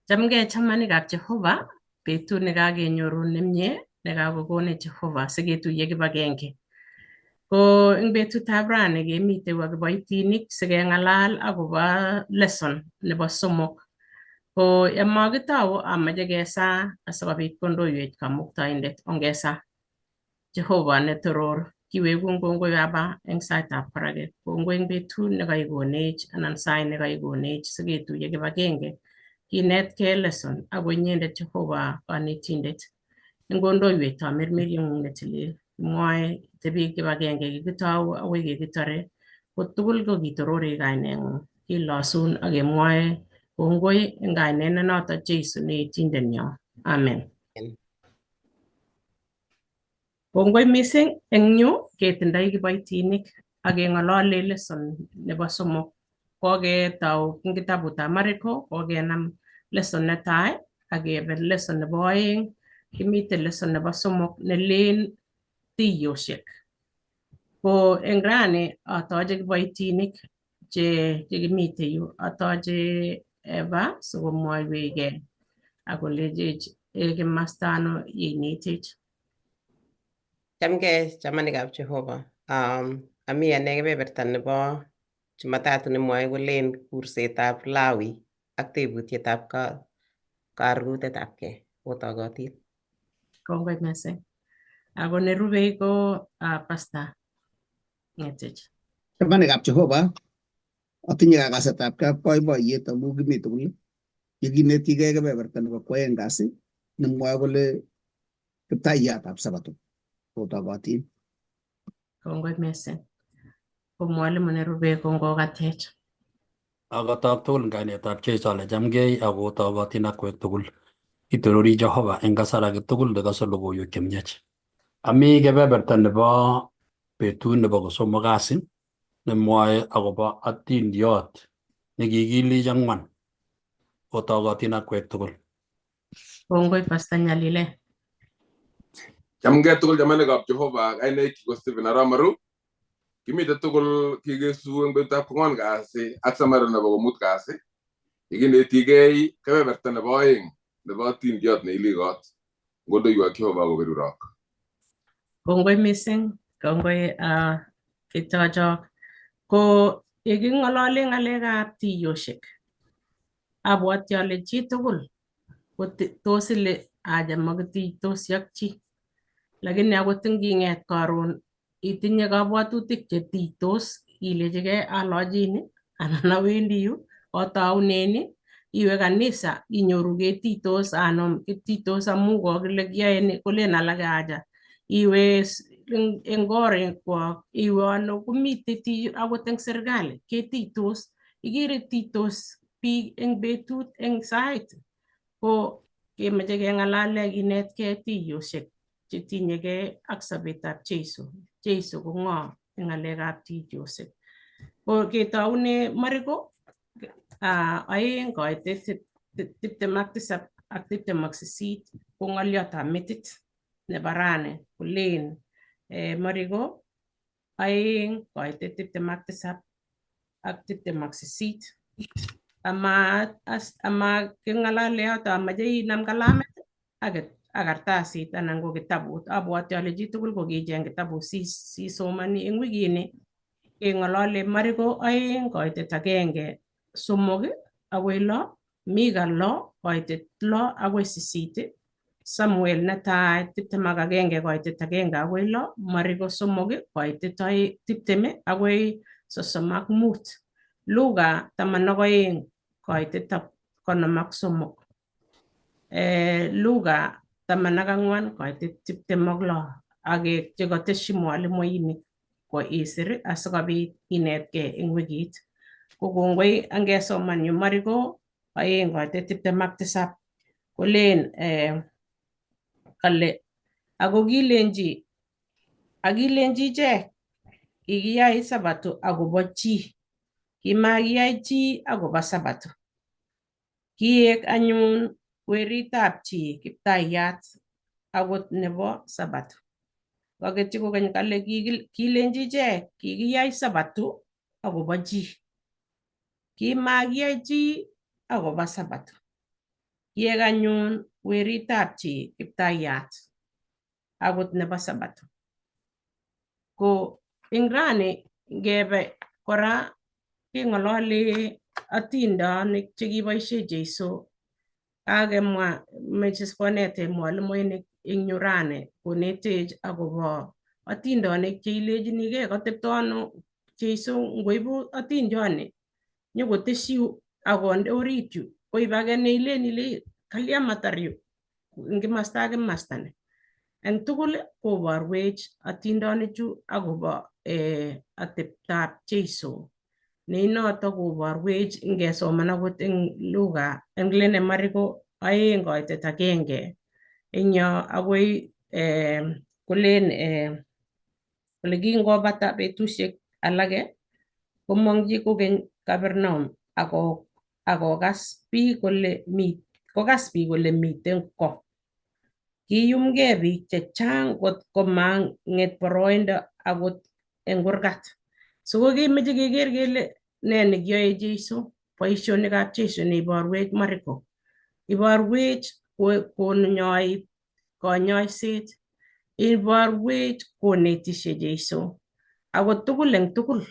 Chamgei chamanikab Jehova, betut nekakenyoru nemie nekakokonech Jehova siketuiye kibagenge. Ko eng betutab rani kemitei ak kiboitinik sikeng'alal akobo lesson nebo somok. Ko yemakitou amache kesaa asikobit kondoiwech kamuktaindet. Ongesaa. Jehova netoror, kiwekun kongoi Baba eng saitab koraki. Kongoi eng betut nekaikonech anan sait nekaikonech siketuiye kibagenge kinetkei lesson ako inyendet Jehova kanetindet. Ingondoiwech tamirmirieng'ung netilil. Kimwoe tebi kibagenge kikitou akoi kekitore ko tugul ko kitorori kaineng'ung. Kilosun ak kemwoe kongoi eng kainet ne noto Jesu ne etindenyo. Amen. Kongoi mising eng yu ketindoi kiboitinik ak keng'olole lesson nebo somok. Koketou eng kitabutab Mariko, kokenam lesson netai ak kebe lesson nebo oeng, kimiten lesson nebo somok nelen tuiyosiek. Ko eng rani atoche kiboitinik che chekimite yu, atoche Eva sikomwoiwechgei ak kolechech kimasta ano yeinetech. Chamgei chamanikab Jehova. Ami ane kebeberta nebo Jumatatu nemwoe kolen kursetab Lawi ak tebutietab karurutetabkei otogotin. Kongoi mising. Ako nerubei ko Pastor Ngetich. Chamanikab Jehova, atinye kakasetabkei ak boiboiyet amu kimi tugul yekinetigei kebeberta nebo kwoeng kasi nemwoe kole kiptaiyatab Sabato otogotin. Kongoi mising. Ko mwalimu nerubei ko Ngokatech. Akotok tugul eng kainetab Jesu ale chamgei ako togotin akwek tugul. Kitorori Jehova eng kasar age tugul nekose logoiwek chemiach. Ami kebeberta nebo betut nebo kosomok kasi nemwoe akobo atindiot nekikilich ang'wan. Otogotin akwek tugul. Kongoi Pastor Nyalile. Chamgei tugul chamanikab Jehova, kainaik ko Stephen Arap Maru. Kimite tugul kikesu eng betutab kong'wan kasi ak samari nebo komut kasi. Yekinetigei kebeberta nebo oeng nebo atindiot neilikot. Ngondoiwok Jehova koberurok. Kongoi mising, kongoi kitochok. Ko yeking'olole ng'alekab tuiyosiek, abwati ale chitugul ko tos ile aja makituitosi ak chi. Lakini akot inging'et karon itinye kabwatutik chetuitos ilechigei alochini anan awendi yu otounen ni iwe kanisa inyoru ketuitos anom kituitos amu kokile kiyoe ni kolen alake aja iwe eng korikwok iwe ano komitei akot eng serikali ketuitos ikere tuitos biik eng betut eng sait ko kemoche keng'alale kinetkei tuiyosiek chetinyegei ak sobetab Jesu. Jesu ko ng'o eng ng'alekab tuiyosiek. Ko ketoune Mariko oeng koitet 27 ak 28 ko ng'oliotab metit nebo rani kolen Mariko 2 koitet 27 ak 28. Ama king'alale yoto amache inam kalamit ak kartasit anan ko kitabut. Abwati ale chitugul ko kicheng kitabut sisomani eng wikini keng'olole Mariko 2 koitet 1 3 akoi 6, Mika 6 koitet 6 akoi 8, Samuel netai 21 koitet 1 akoi 6, Mariko 3 koitet 20 akoi 35, Luka 12 koitet 53, Luka 14 koitet 26 ak chekotesyi mwalimuinik ko isir asikobit inetkei eng wikit. Ko kongoi angesoman yu Mariko 2 koitet 27 kolen kale ako kilenji ichek kikiyai Sabato akobo chi, kimakiyai chi akobo Sabato. Kiek anyun weritab chi kiptaiyat akot nebo Sabato. Kaketyi kokeny kale kilenji ichek kikiyai Sabato akobo chi, kimakiyai chi akobo Sabato. Kiek anyun weritab chi Kiptayat akot nebo Sabato. Ko eng rani ngebe kora keng'ololi atindonik chekiboishe Jesu kakemwa meche sikonetech mwalimuinik eng yu rani konetech akobo atindonik cheilejinigei katepto ano Jesu ngoibu atindioni nyokotesyi akonde orit yu koib age neilen ile kalya matar yu eng kimasta ak kimasta ni eng tugul koborwech atindonichu akobo ateptab Jesu ne noto koborwech ngesoman akot eng Luka eng lene Mariko 2:1 eng yo akoi kolen kole kingobata betusiek alake komongchi kokeny Kapernaum akokas biik kole mi kokas biik kole miten ko. Kiyumgei biik chechang kot komang'et boroindo akot eng kurgat. So kimeche keker kele ne nekiyoe Jesu, boisionikab Jesu neiborwech Mariko. Iborwech konyoi konyoiset, iborwech konetishe Jesu. Ako tugul eng tugul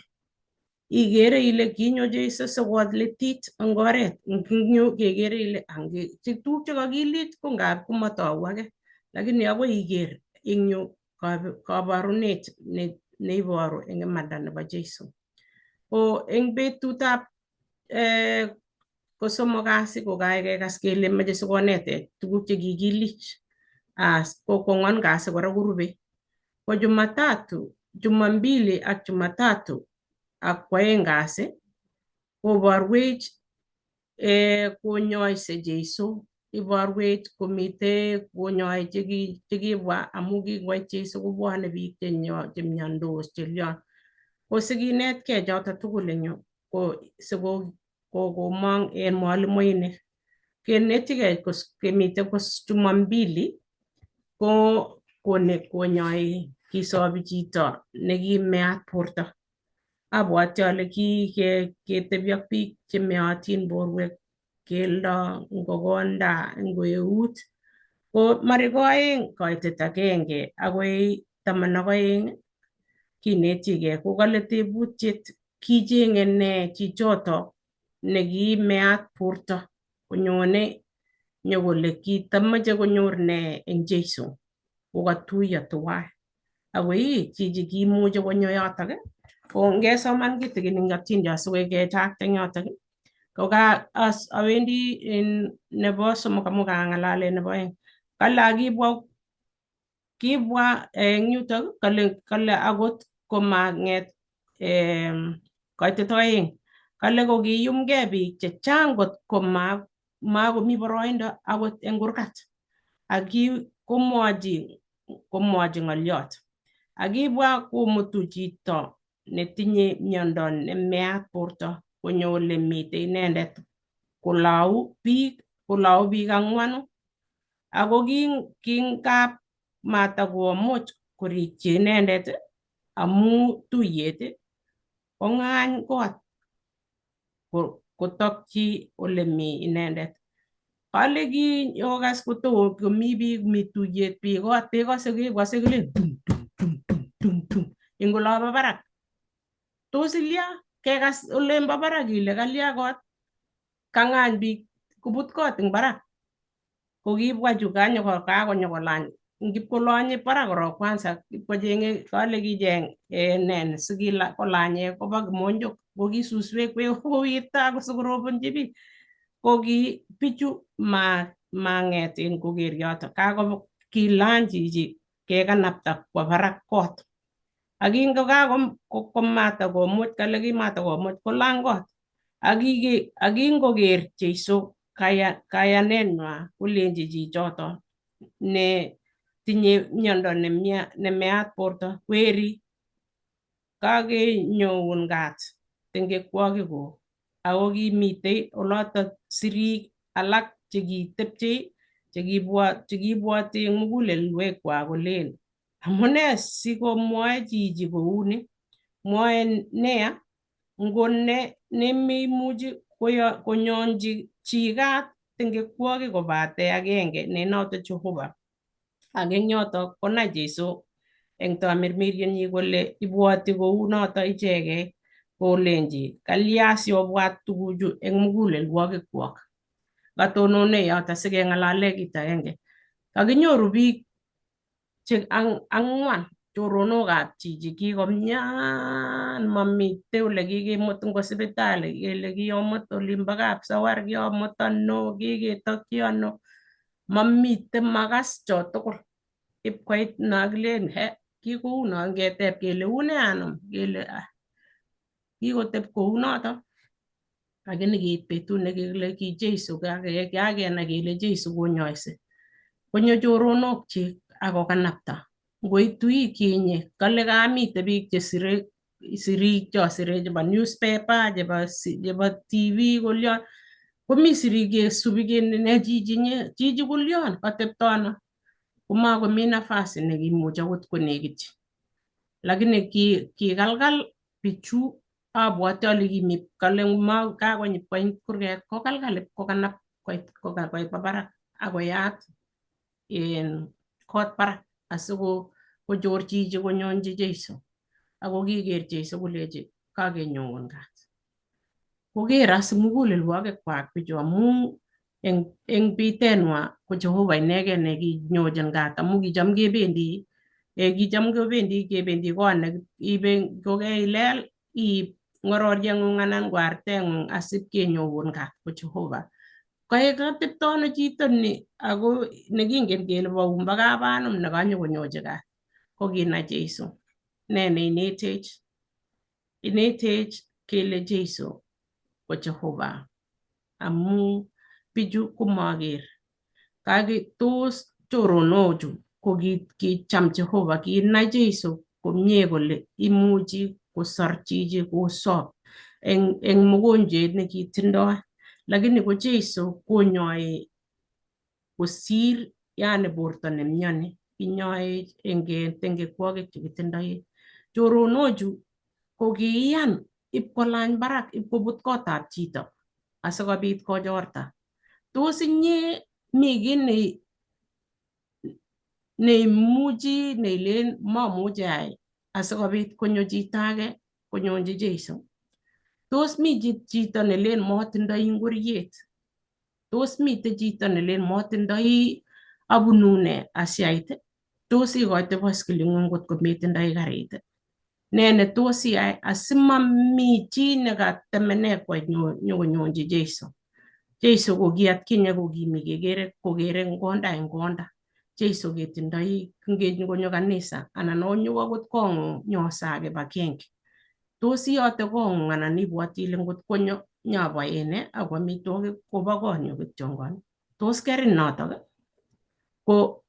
ikere ile kinyo Jesu sikolitit eng oret eng yu kekere ile tuguk chekakilit ko ngap komatoku ake lakini akoi iker eng yu kabarunet neiboru eng imanda nebo Jesu. Ko eng betutab kosomok kasi ko kakekas kele meche sikonetech tuguk chekikilich as ko kwangwan kasi kora korube. Ko Jumatatu, Jumambili ak Jumatatu ak kwoeng kasi koborwech konyoise Jesu iborwech komite konyoi chekibwa amu kingoit Jesu kobwone biik chemiondos chelion. Ko sikinetkei choto tugul eng yu ko sikokomong en mwalimuinik. Kenetigei kemite Jumambili ko konyoi kisobi chito nekimeat borto. Abwati ale ketebi ak biik chemeotin borwek keldo, ngo konda, ngo eut. Ko Mariko 2:1 akoi 12 kinetigei ko kale tebutiet kicheng'e ne chichoto nekimeat borto konyone nyokole kitamoche konyor ne eng Jesu kokatuiyo tuwai ako ii chichi kimuche konyo yotok ko ngesoman kitikin eng atindiot sikoi kechakte eng yotok ko ka awendi nebo somok amu kang'alale nebo oeng kale kibwa eng yutok kale akot komang'et koitet oeng kale kokiyumgei biik chechang kot komakomi boroindo akot eng kurgat ak komwochi ng'oliot akibwa komutu chito netinye miondo nemeat borto konyo ole mitei inendet kolou biik ang'wanu ako kingap matakomuch korikyi inendet amu tuyet kong'any kot kotokyi ole mi inendet. Kale kinyokas koto komi biik mi tuyet biik kot tekose kekose kilen tum tum tum tum tum tum eng olobo barak. Tos ilya kekas olembo barak ile kalya kot kang'any biik kobut kot eng barak. Ko kibwa chu kakonyokolany ngipkolonye barak korok kwanza kipkocheng'e kale kicheng nen sikolanye koba kimonjok ko ki suswek kowirta sikorobonji biik. Ko ki bichu mang'et koker yoto kako kilany chichi kekanapta kwo barak kot. Ak kingokakomatakomuch kale kimatakomuch kolany kot ak kingoker Jesu kayanenwa kolenji chichoto ne tinye miondo nemeat borto weri kakenyoun kat tengekwokikuk ako kimitei oloto sirik alak chekitepchei chekibwoti eng mugulelwekwak kolen amune sikomwoe chichi kouni mwoe neya ngo ne nemeimuchi konyonji chi kat tengekwokik kobate agenge ne noto Jehova. Ak eng yoto konai Jesu eng tamirmiryenyi kole ibwoti kou noto ichegei kolenji kalya siobwat tuguchu eng mugulelwokikwok. Katonone yoto sikeng'alale kit agenge. Kakinyoru biik che ang'wan choronokab chichi kikomyan mamite ole kikimut ngo sipitali kele kiomut olimbo Kapsawar kiomut ano kiketokyi ano mamite makas cho tugul ipkoit no kilen he kikouno ngeteb kele une anom kele ah kikoteb kounoto lakini kiit betut nekikile ki Jesu kakenai kele Jesu konyoise konyo choronokchik akokanapta ngoitu kinye kale kamite biik chesire sirik cho sire chebo newspaper chebo TV kolyon komi sirik kesubi kele ne chichi nye chichi kolyon katepto ano komakomi nafasi nekimuch akot konekityi lakini kikalkal bichu abwati ale kimi kale kakonyi koit kurget kokalkal ipkokanap koit koba barak akoyat en kot barak asiko kochor chichi konyonchi Jesu ako kiker Jesu kolechi kakenyongun kat. Koker as mugulelwokikwak bichu amu eng bitenwa ko Jehova inegen nekinyochin kat amu kicham kebendi kicham kebendi kebendi kot nekiibe kokeilel iib ng'ororieng'ung anan ko arteng'ung asip kenyowun kat ko Jehova. Kaek katepto ano chito ni ako nekingen kele boun bo kabanum nekanyo konyochi kat ko kinai Jesu. Ne neinetech? Inetech kele Jesu ko Jehova amu bichu komaker. Tos choronochu ko kicham Jehova kinai Jesu komie kole imuchi kosor chichi kosob eng mogonjwet nekitindoi. Lakini ko Jesu konyoi kosir yani borto nemyoni inyoe eng tengekwokik chekitindoi. Choronochu ko kiiyan ipkolany barak ipkobut kotab chito asikobit kochorta. Tos inye mi kiy neimuchi neilen mamuchi ayai asikobit konyo chito age konyonchi Jesu? Tos mi chito nelen motindoi ngoriet? Tos mite chito nelen motindoi abunu ne asiait? Tos ikoite baskiling'ung ngot ko metindoi karit? Ne netos iyai asimami chi nekatemene koit nyokonyonchi Jesu? Jesu ko ki atkinye ko kimi kekere kokere ngonda eng konda. Jesu ketindoi ngonyo kanisa anan onyo akot kong'ung nyosaa kibagenge. Tos iyote kong'ung anan ibwoti ile ngot konyo nyoboen ako amitwogik kobo konyu kityongon. Tos kerin notok? Ko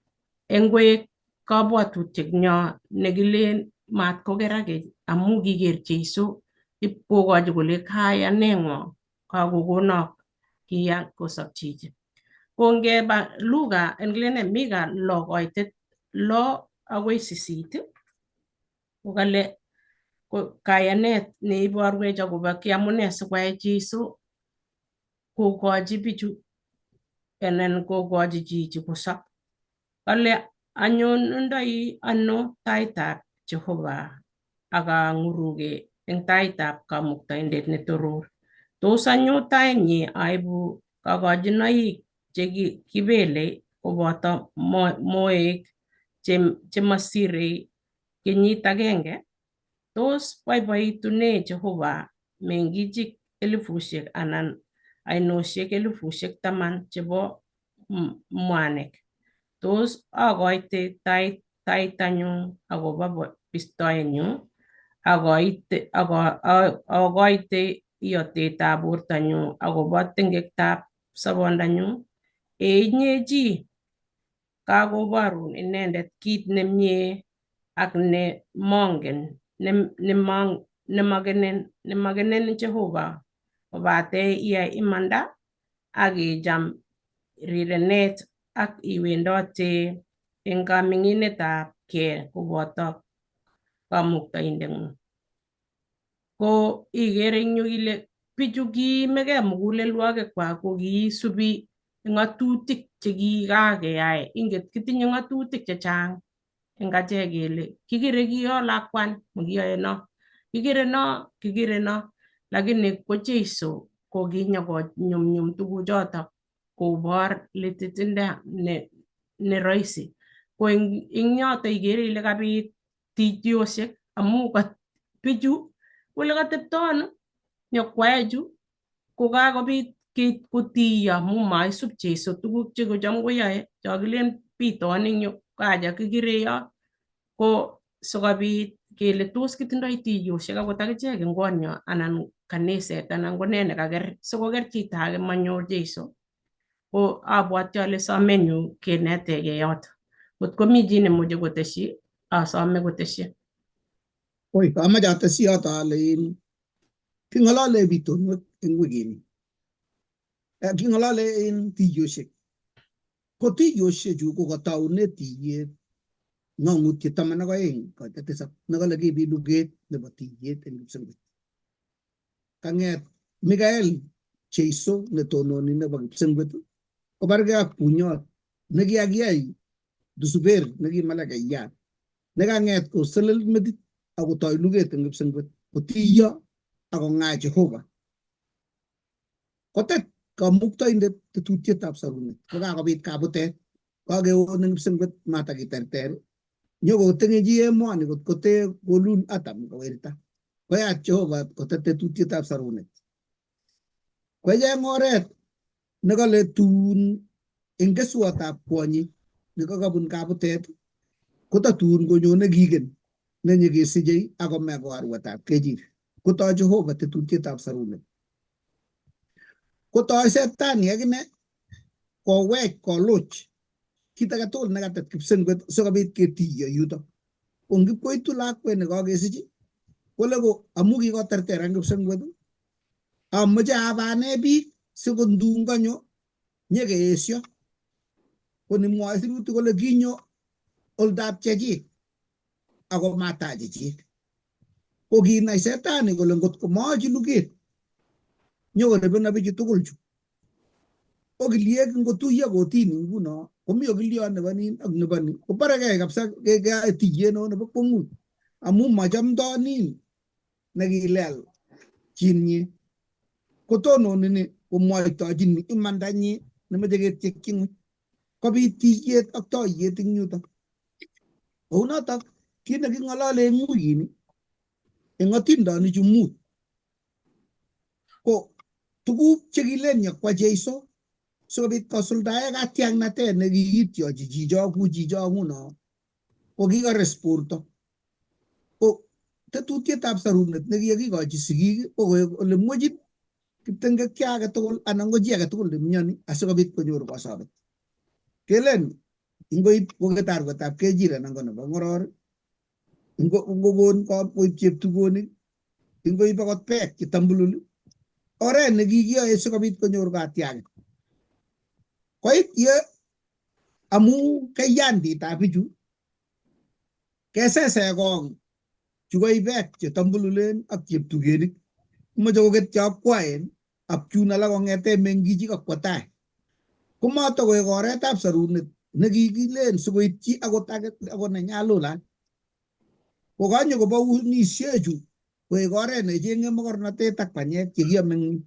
eng koek kabwatutiet nyo nekilen mat kokerak amu kiker Jesu ipkokochi kole kayaneng'wong kakokonok kiyan kosob chichi. Ko ngeba Luka ngilene Mika 6 koitet 6 akoi 8 ko kale ko kayanet neiborwech akobo kiamune sikoyai Jesu kokochi bichu anan kokochi chichi kosob. Kale anyonundoi ano taitab Jehova ak ang'uruke eng taitab kamuktaindet netoror. Tos anyo tainyi aibu kokochinoik chekibelei koboto moek chemasirei kenyit agenge? Tos boiboitune Jehova mengichik 1,000 anan ainosiek 10,000 chebo mwanik? Tos akoite taitanyu akobo bistoenyu akoite iyotetab bortonyu akobo tengektab sobondanyu? Ee inye chi, kakoborun inendet kit nemie ak ne mongen nemakenen Jehova kobate iyai imanda ak icham rirenet ak iwendote eng kaming'inetab kee koboto kamuktaindeng'ung. Ko ikere eng yu ile bichu kiimekei mugulelwokikwak ko kiisubi Ng'atutik chekikakeyai, inget kitinye ng'atutik chechang eng achek kele kikere kiyo lakwan, makiyoe no, kikere no, kikere no, lakini ko Jeiso ko kinyokonyumnyum tuguchotok kobor lititindo ne rahisi. Ko eng yoto ikere ile kabit tiyosiek amu bichu ole katepto ano nyokwae chu ko kakobit kotiyo amu maisub Jeiso tuguk chekocham koyoe cho kilen biton eng yu kaja kikere yo ko sikobit kele tos kitindoi tiyosiek akot akichek eng konyo anan kaniset anan ko nee nekaker sikoker chito age manyor Jeiso ko abwati ale somenyu kenetegei yoto. Ngot komi chi nemuche kotesyi asome kotesyi. Oi, amache atesyi yoto ale king'olole bitonwek eng wikini. King'olole en tiyosiek. Ko tiyosiechu ko kataune tiyet ng'ong'utiet 12:7 nekale kibit luget nebo tiyet eng kipsengwet. Kang'et Mikael Jeiso netononi nebo kipsengwet kobargei ak bunyot nekiakiyai Lucifer nekimalakaiyat nekang'et koselel metit akotoi luget eng kipsengwet kotiyo akong'aa Jehova. Kotet kamuktaindet tetutietab sorunet kokakobit kabutet kakeon eng kipsengwet matakiterter nyokoteng'echi emoni kot kote kolul Adam kowirta koyat Jehova kotet tetutietab sorunet. Kocheng oret nekale tun eng keswotab kwonyi nekakabun kabutet kotatun konyone kigen nenyekesichei akome ko arwetab kechir. Kotoi Jehova tetutietab sorunet. Kotoi setani akine kowech koluch kit age tugul nekatet kipsengwet sikobit ketiyo yuto. Ko ngipkoitu lakwet nekakesich kole ko amu kikoterteran kipsengwet amoche abane biik sikondun konyo nyekeesio. Ko nimwoe sirutik kole kinyo oldab chechik ako matach chechik. Ko kinai setani kole ngot komaachi luget nyokorebeno bichu tugul chu. Okiliek ngotuiyo kotini nguno komi okiliot nebo nin ak nebo ni kobaregei kabisa keyae tiyet neo nebo kwongut amu machomdoi nin nekilel chinyi kotononi ni komwoitochin ni imandanyi nemoche ketyekyi ngweny kobit tiyet ak toiyet eng yutok. Kounotok kit neking'olole eng wikini eng atindonichu mut ko tuguk chekilen nyokwa Jeiso sikobit kosuldae katiaknatet nekiityochi chicho ku chicho nguno ko kikores borto. Ko tetutietab sorunet nekikikochi sigik ko koek ole mwechin kiptengekya age tugul anan ko chi age tugul nemyoni asikobit konyor kosobet. Kelen ingoib koket arwetab kechir anan ko nebo ng'oror, ingokon koib cheptugonik, ingoib akot beek chetambulul, oret nekikiyoe sikobit konyor katiaget. Koit ye amu kayanditab bichu kesese kong chu koib beek chetambululen ak cheptugenik. Moche koketyo akwaen ak chun alak kong'ete mengichik akwo tai. Komoto koek oretab sorunet nekikilen sikoityi akot age akot nenyalulat. Kokanyo kobounishechu koek oret nechenge mokornotet ak banyek chekiome eng yu.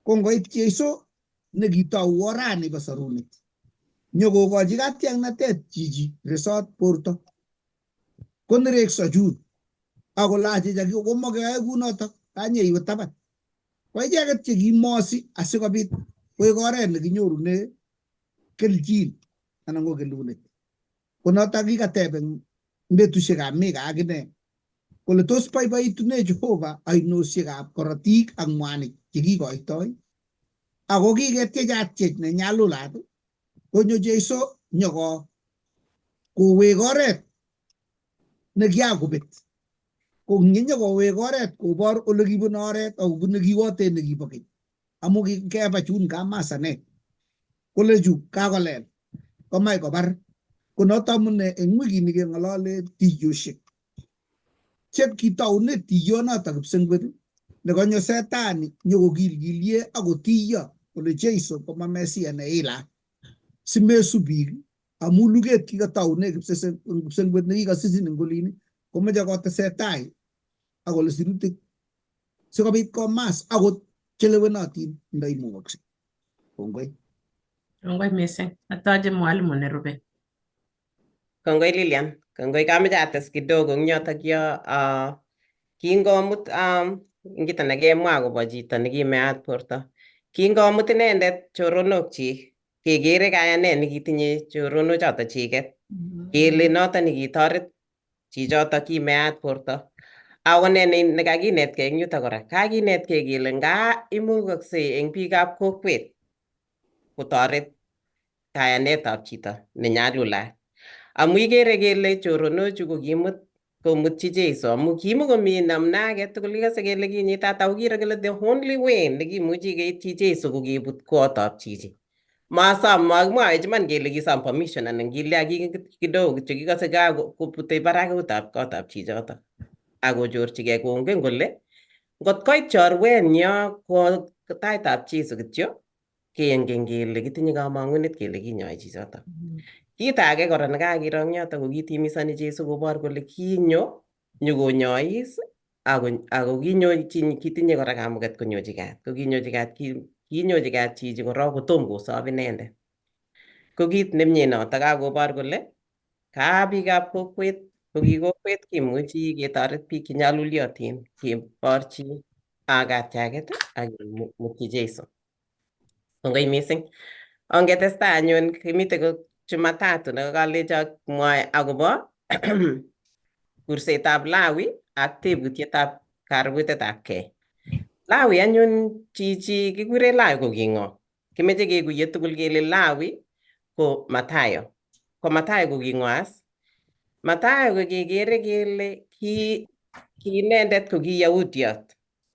Ko ngoit Jeiso nekitou orani bo sorunet nyokokochi katiaknatet chichi resot borto konerekso chun akole achicha komokeyoe kunotok kanye iwe taban. Ko icheket chekimosi asikobit koek oret nekinyorune kelchin anan ko kelunet. Ko notok kikateb eng betusiekab Mika akine kole tos boiboitune Jehova ainosiekab korotik ak mwanik chekikoitoi ako kiketyechatyech nenyalulat konyo Jeiso nyoko kowek oret nekiakobet. Ko nyokowek oret kobor ole kibune oret ak kobune kiwotet nekibo keny. Amu keba chun kamasanet kole chu kakolel komach kobar. Ko noto amune eng wikini keng'olole tiyosiek che kitoune tiyonoto kipsengwet nekonyo setani nyokokilkilie akotiyo Kole Jeiso koma Mesia ne ilat. Simesub biik amu luget kikatoune kipsengwet nekikasisin eng olin komoche kotesetai ak kole sirutik sikobit komas akot chelewenotin ndaimukokse. Kongoi. Kongoi mising. Atoche mwalimu nerube. Kongoi Lilian, kongoi kameche ates kidogo eng yotok yo kingomut ngito nekemwa akobo chito nekimeat borto. Kingomut inendet choronokchik kekere kayanet nekitinye choronok choto chiket kele noto nekitoret chichoto kimeat borto. Ako ne nekakinetkei eng yuto kora, kakinetkei kele nga imukoksei eng biikab kokwet kotoret kayanetab chito nenyalulat. Amu ikere kele choronochu ko kimut komutchi Jeiso amu kimukomi namna age tugul ikose kele kinyitat ako kiro kele the only way nekimuchi keityi Jeiso ko kebut kotab chichi. Masom makimwowech iman kele kisom permission anan kilya ki kidogo kityo kikose kakobute barakutab kotab chichoto akochorchigei kongen kole ngot koit chorwenyo ko taitab Jeiso kityo kengen kele kitinye kamang'unet kele kinyoi chichoto. Kit age kora nekakiro eng yoto ko kitimisoni Jeiso kobor kole kinyo nyokonyois ako ako kinyo kitinye kora kamuget konyochi kat ko kinyochi kat kinyochi kat chichi korok kotom kosop inendet. Ko kit nemie noto kakobor kole ka biikab kokwet ko ki kokwet kimuchi ketoret biik chenyaluliotin keborchi katyaket ak kemutyi Jeiso. Kongoi mising. Ongetestai anyun kimite ko Jumatatu nekakalecho mwae akobo kursetab Lawi ak tebutietab karugutetab kei. Lawi anyun chichi kikure Lawi ko ki ng'o? Kimeche kekuye tugul kele Lawi ko Mathayo. Ko Mathayo ko ki ng'o as? Mathayo ko kekere kele ki inendet ko ki Yahudiot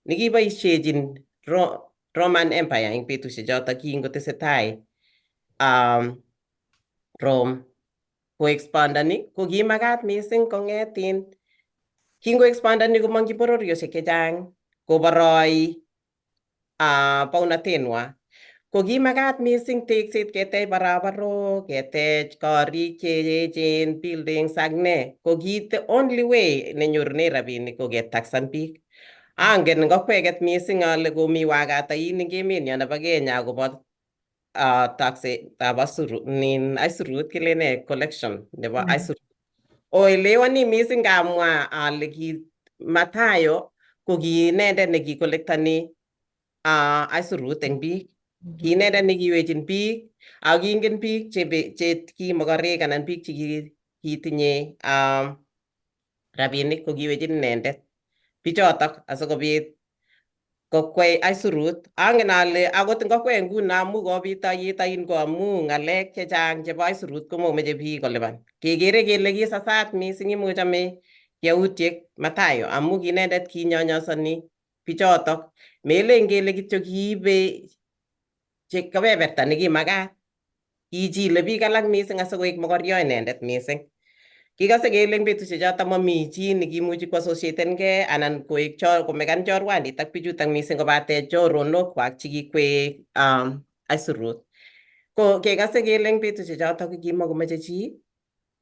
nekiboishechin Roman Empire eng betusiek choto kingotesetai Rome koexpandani ko kimakat mising kong'etin kingoexpandani komong'chi bororiosiek chechang koboroi bounatenwa ko kimakat mising tekset ketech barabarok ketech korik cheechen buildings ak ne ko kit the only way nenyorune rabinik ko ketaksan biik. Angen eng akweket mising ale komi wakatayin eng emenyo nebo Kenya akobo taksetab aisuru nin aisurut kilene collection nebo aisurut. Oelewani mising ngamwa ale ki Mathayo ko ki inendet nekikolektani aisurut eng biik. Ki inendet nekiwechin biik ako kiingen biik che ki mokorek anan biik che kitinye rabinik ko kiwechin inendet bichotok asikobit kokwei aisurut. Angen ale akot ngokwei nguno amu kobit toiyet ain ko amu ng'alek chechang chebo aisurut komomeche biik kolipan. Kekere kele kisasat mising imuch ame yautiek Mathayo amu ki inendet kinyonyosoni bichotok. Melen kele kityo kiibe che kebeberta nekimakat. Kichile biik alak mising asikoik mokoryo inendet mising. Kikose kele eng betusiek choto mami chi nekimuchi koassociatenkei anan koek komekan chorwandit ak bichutok mising kobate choronokwak chekikwee aisurut. Ko kekose kele eng betusiek choto ko kimakomoche chi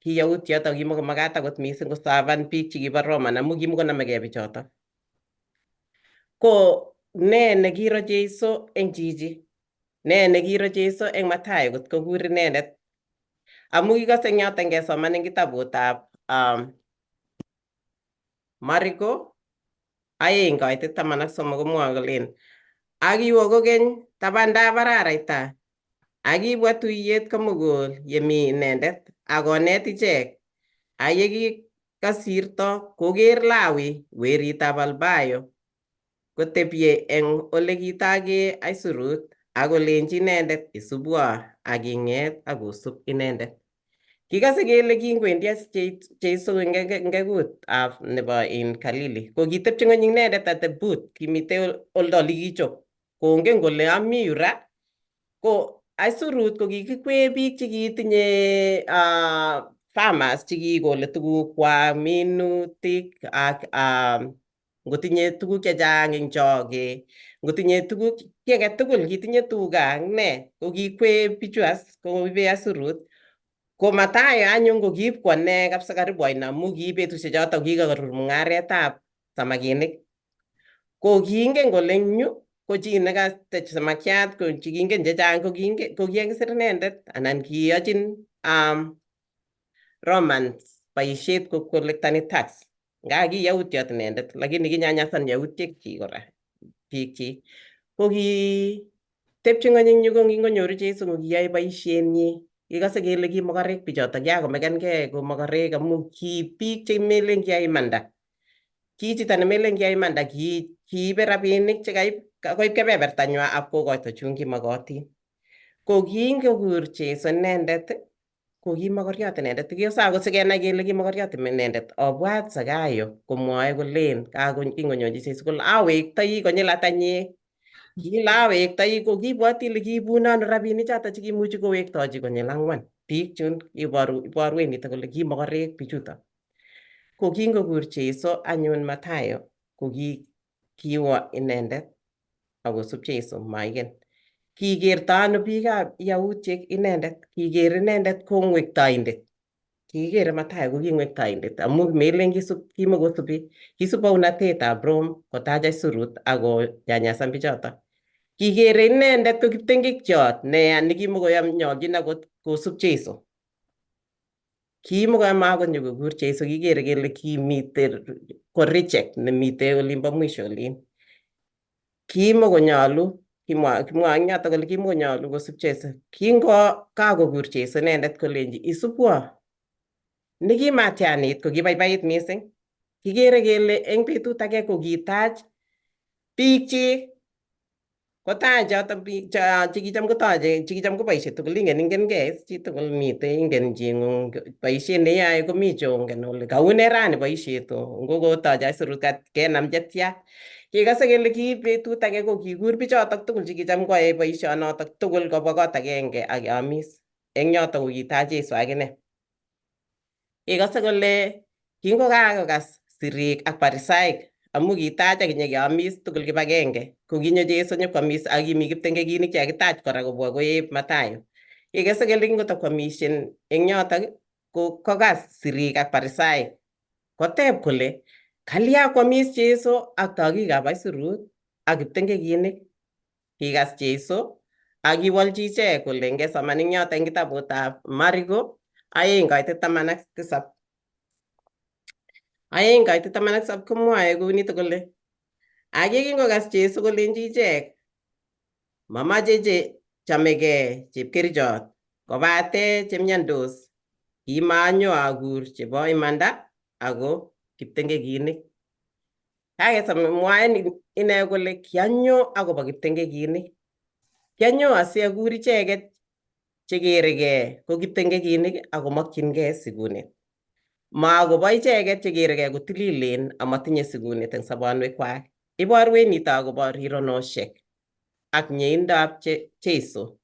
kiyautiot ako kimakomakat akot mising kosavan biik chekibo Roman amu kimakonomekei bichotok. Ko ne nekiro Jeiso eng chichi? Ne nekiro Jeiso eng Mathayo kot kokur inendet? Amu kikose eng yoto ngesoman eng kitabutab Mariko 2:13 komwoe kolen ak iwo kokeny tabandab araraita ak kibwa tuiyet komugul yemi inendet ak konet ichek ak yekikasirto koker Lawi weritab Alpayo kotebye eng olekitake aisurut ak kolenji inendet isubwo ak kinget ak kosub inendet. Kikose kele kingwendi Jeiso eng ngekutab nebo in Galili ko kitepche ng'weny inendet at the booth kimite oldo olikichop kongen kole ami yu ra ko aisurut ko kikikwee biik chekitinye farmers chekikole tugukwak minutik ak ngotinye tuguk chechang eng choge. Ngotinye tuguk ki age tugul, kitinye tuga ak ne, ko kikwee bichu as koibe asurut. Ko Mathayo anyun ko kiipkwo ne kabisa karibu oino amu ki betusiek chotok kikarur mung'aretab samakinik. Ko kiingen kole eng yu ko chi nekatech samakiat ko chikingen chechang ko kiingen ko kikakisir inendet anan kiyochin Romans boisiet ko kolektani tax. Nga ki yautiot inendet lakini kinyanyasan yautiek chik kora biik chik. Ko ki tepchi ng'ony eng yu ko kingonyoru Jesu ko kiyoe boisienyi. Kikose kele ki mokorek bichotok kiakomekenkei ko mokorek amu ki biik chemelen kiyai imanda. Ki chito nemelen kiyai imanda ki kiibe rabinik chekaib koib kebebertanywa ak kokoito chun kimokotin. Ko kingokur Jesu inendet ko ki mokoriot inendet. Ikose akot sikenai kele ki mokoriot inendet obwat Zakayo komwoe kolen kingonyonchi Jesu kole awektoi konyil ata nye. Kile awektoi ko kibwoti ile kiibun ano rabinik choto chekimuchi kowektochi konyil ang'wan. Biik chun iboru iborwech nito kole ki mokorek bichuto. Ko kingokur Jesu anyun Mathayo ko ki kiwo inendet akosub Jesu maigen. Kikerto ano biikab Yautiek inendet? Kiker inendet ko ngwektoindet. Kikikere Mathayo ko ki ngwektoindet amu melen kisub kimokosubi kisub bounatetab Rome kotach aisurut ak konyanyasan bichoto. Kikere inendet ko kiptengekiot neya nekimokoyonyoljin akot kosub Jesu. Kimokoyome akot nyokokur Jesu kikere kele kimite ko reject nemite olimbo mwisho olin. Kimokonyolu kimwa kimwoe eng yoto kole kimokonyolu kosub Jesu. Kingo kakokur Jesu inendet kolenji isubwo. Nekimatianit ko kibaibait mising. Kikere kele eng betut age ko kitach biikchik kotach chotok biik chekicham kotoche chekicham koboisie tugul ingen ingenkei is chitugul mitei ingen ching'ung boisiet neyoe komi chongen ole kaune rani boisiet oo ngokotoche aisurut kenam chetya. Kekose kele ki betut age ko kikur bichotok tugul chekicham koyoe boisionotok tugul kobwa kot agenge ak keamis. Eng yotok ko kitach Jesu akine. Kekose kole kingokakokas sirik ak Parisaik amu kitach ak kinyekeamis tugul kibagenge ko kinyo Jesu nyokwamis ak kimi kiptengekinik chekakitach kora kobwa koeb Mathayo. Kekose kele kingotokwamishen eng yotok ko kokas sirik ak Parisaik koteb kole kalya kwamis Jesu ak tokikab aisurut ak kiptengekinik. Kikas Jesu ak kiwolchi ichek kole ngesoman eng yotok eng kitabutab Mariko 2:17. 2:17 komwoe kounito kole ak yekingokas Jesu kolenji ichek mamache che chamegei chepkerichot kobate chemyandos kimanyo akur chebo imanda ako kiptengekinik. Kakesome mwae ine kole kianyo akobo kiptengekinik. Kianyo asiakur icheket chekerekei ko kiptengekinik akomokyingei sikunet. Ma akobo icheket chekerekei kotililen amatinye sikunet eng sobonwekwak. Iborwech nito akobo rironoshek ak mieindab Jesu.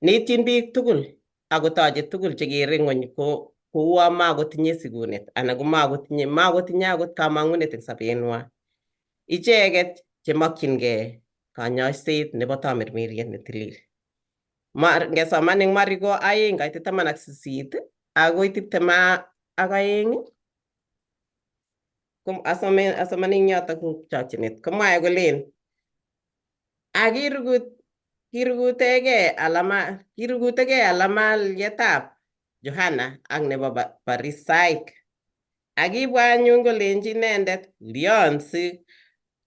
Neityin biik tugul akotoche tugul chekere ng'ony ko kouo makotinye sikunet anan ko makotinye akot kamang'unet eng sobenwa. Icheket chemokyingei kanyoiset nebo tamirmiriet netilil. Ngesoman eng Mariko 2:18 akoi 22 asome asoman eng yotok eng chokchinet komwae kolen ak kirugutegei alama kirugutegei alamalyetab Johana ak nebo Parisaik. Ak kibwa anyun kolenji inendet lion si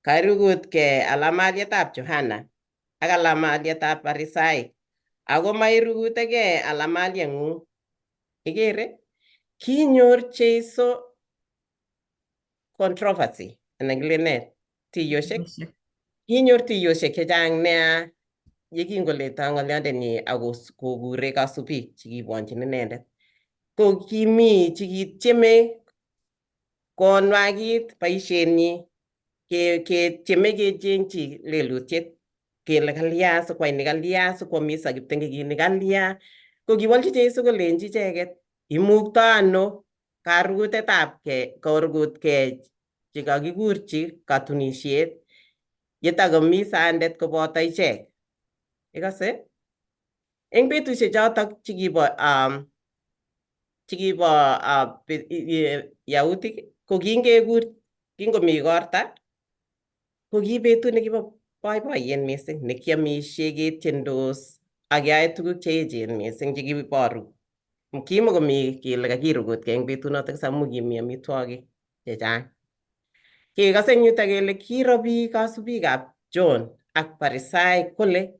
karugutkei alamalyetab Johana ak alamalyetab Parisaik ako mairugutegei alamalyeng'ung. Ikere kinyor Jesu controversy anan kilen nee tiyoshek kinyor tiyoshek chechang nea yekingoleto ng'olyondenyi ak kokure kasubik chekibwonchin inendet. Ko kimi chikityeme konwakit boisienyi ketyeme kechengchi lelutiet kele kalya sikwai ni kalya sikwamis ak kiptengekinik kalya. Ko kiwolchi Jesu kolenji icheket imukto ano karugutetab karugutgei chekakikurchi katunisiet Yetakomi sandet koboto ichek. Ikose? Eng betusiek chotok chikibo chikibo Yautik ko kingekur kingomi igorta ko ki betut nekibo boiboiyet mising nekiamishe ketiendos ak keyoe tuguk cheechen mising chekiboru. Kimakomi kele kakirugutkei eng betunotok amu kimi amitwogik chechang. Kekose eng yutok kele kiro biik kasubikab John ak Parisaik kole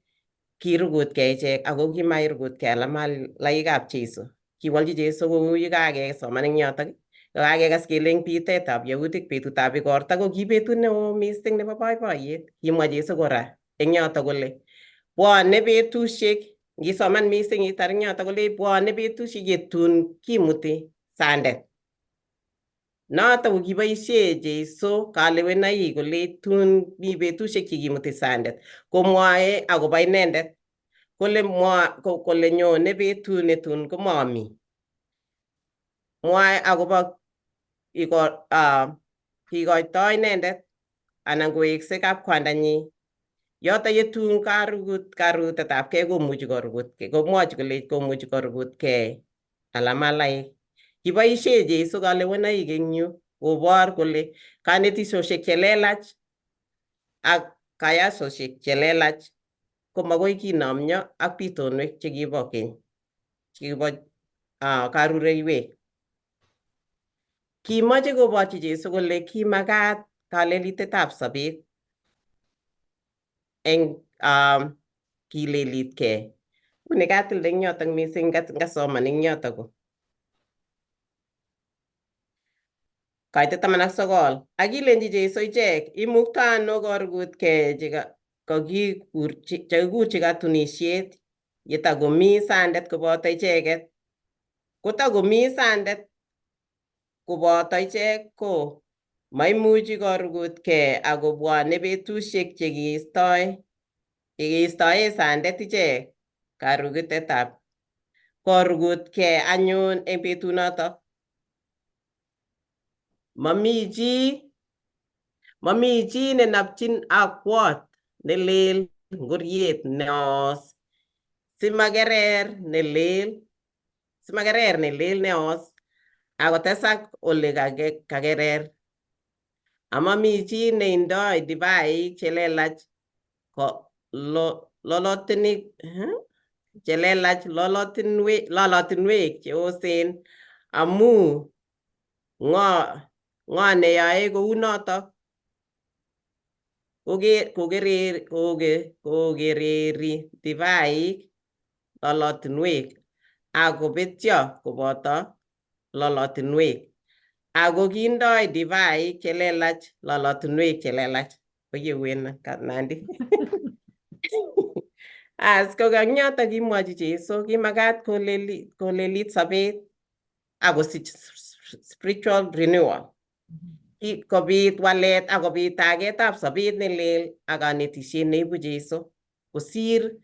kirugutkei ichek ako kimairugutkei alamalaikab Jesu. Kiwolchi Jesu kou yekakesoman eng yotok kakekas kele eng bitetab Yautik betutab igorta ko ki betut neo mising nebo boiboiyet. Kimwa Jesu kora eng yotok kole bwone betusiek, ngisoman mising itar eng yotok kole bwone betusiek yetun kimuti sandet. Notok ko kiboisie Jesu kalewenaik kole tun mi betusiek chekimuti sandet komwoe akobo inendet kole mwa kole nyone betut netun komomi. Mwae akobo kikoito inendet anan kowekse kapkwandanyi. Yoto yetun karugutetabkei komuchi korugutkei, komwochi kole komuchi korugutkei alamalaik. Kiboisie Jesu kalewenaik eng yu kobor kole kanetisiosiek chelelach ak kayasosiek chelelach komakoi kinomyo ak bitonwek chekibo keny, chekibo karureiwek. Kimoche koborchi Jesu kole kimakat kalelitetab sobet eng kilelitkei. Uni katilde eng yotok mising ngasoman eng yotok ko. Kaitet 19 ak kilenji Jesu ichek, imukto ano korugutkei chekakikurchi katunisiet yetakomi sandet koboto icheket. Kotakomi sandet koboto ichek ko maimuchi korugutkei akobwone betusiek chekeistoe sandet ichek karugutetab korugutkei anyun eng betunotok. Mami chi nenapchin akwot nelel ngoriet neos simakerer nelel neos akotesak ole kakerer. Amami chi neindoi divaik chelelach lolotinik chelelach lolotinwek cheosen amu ng'o neyoe kounotok kokereri divaik lolotinwek akobetyo koboto lolotinwek ako kindoi divaik chelelach lolotinwek chelelach. Oyewen Nandi. As ko eng yotok kimwochi Jesu kimakat kolelit sobet akosich spiritual renewal. Kobit walet akobit tagetab sobet nelel ak kanetisiet neibu Jesu kosir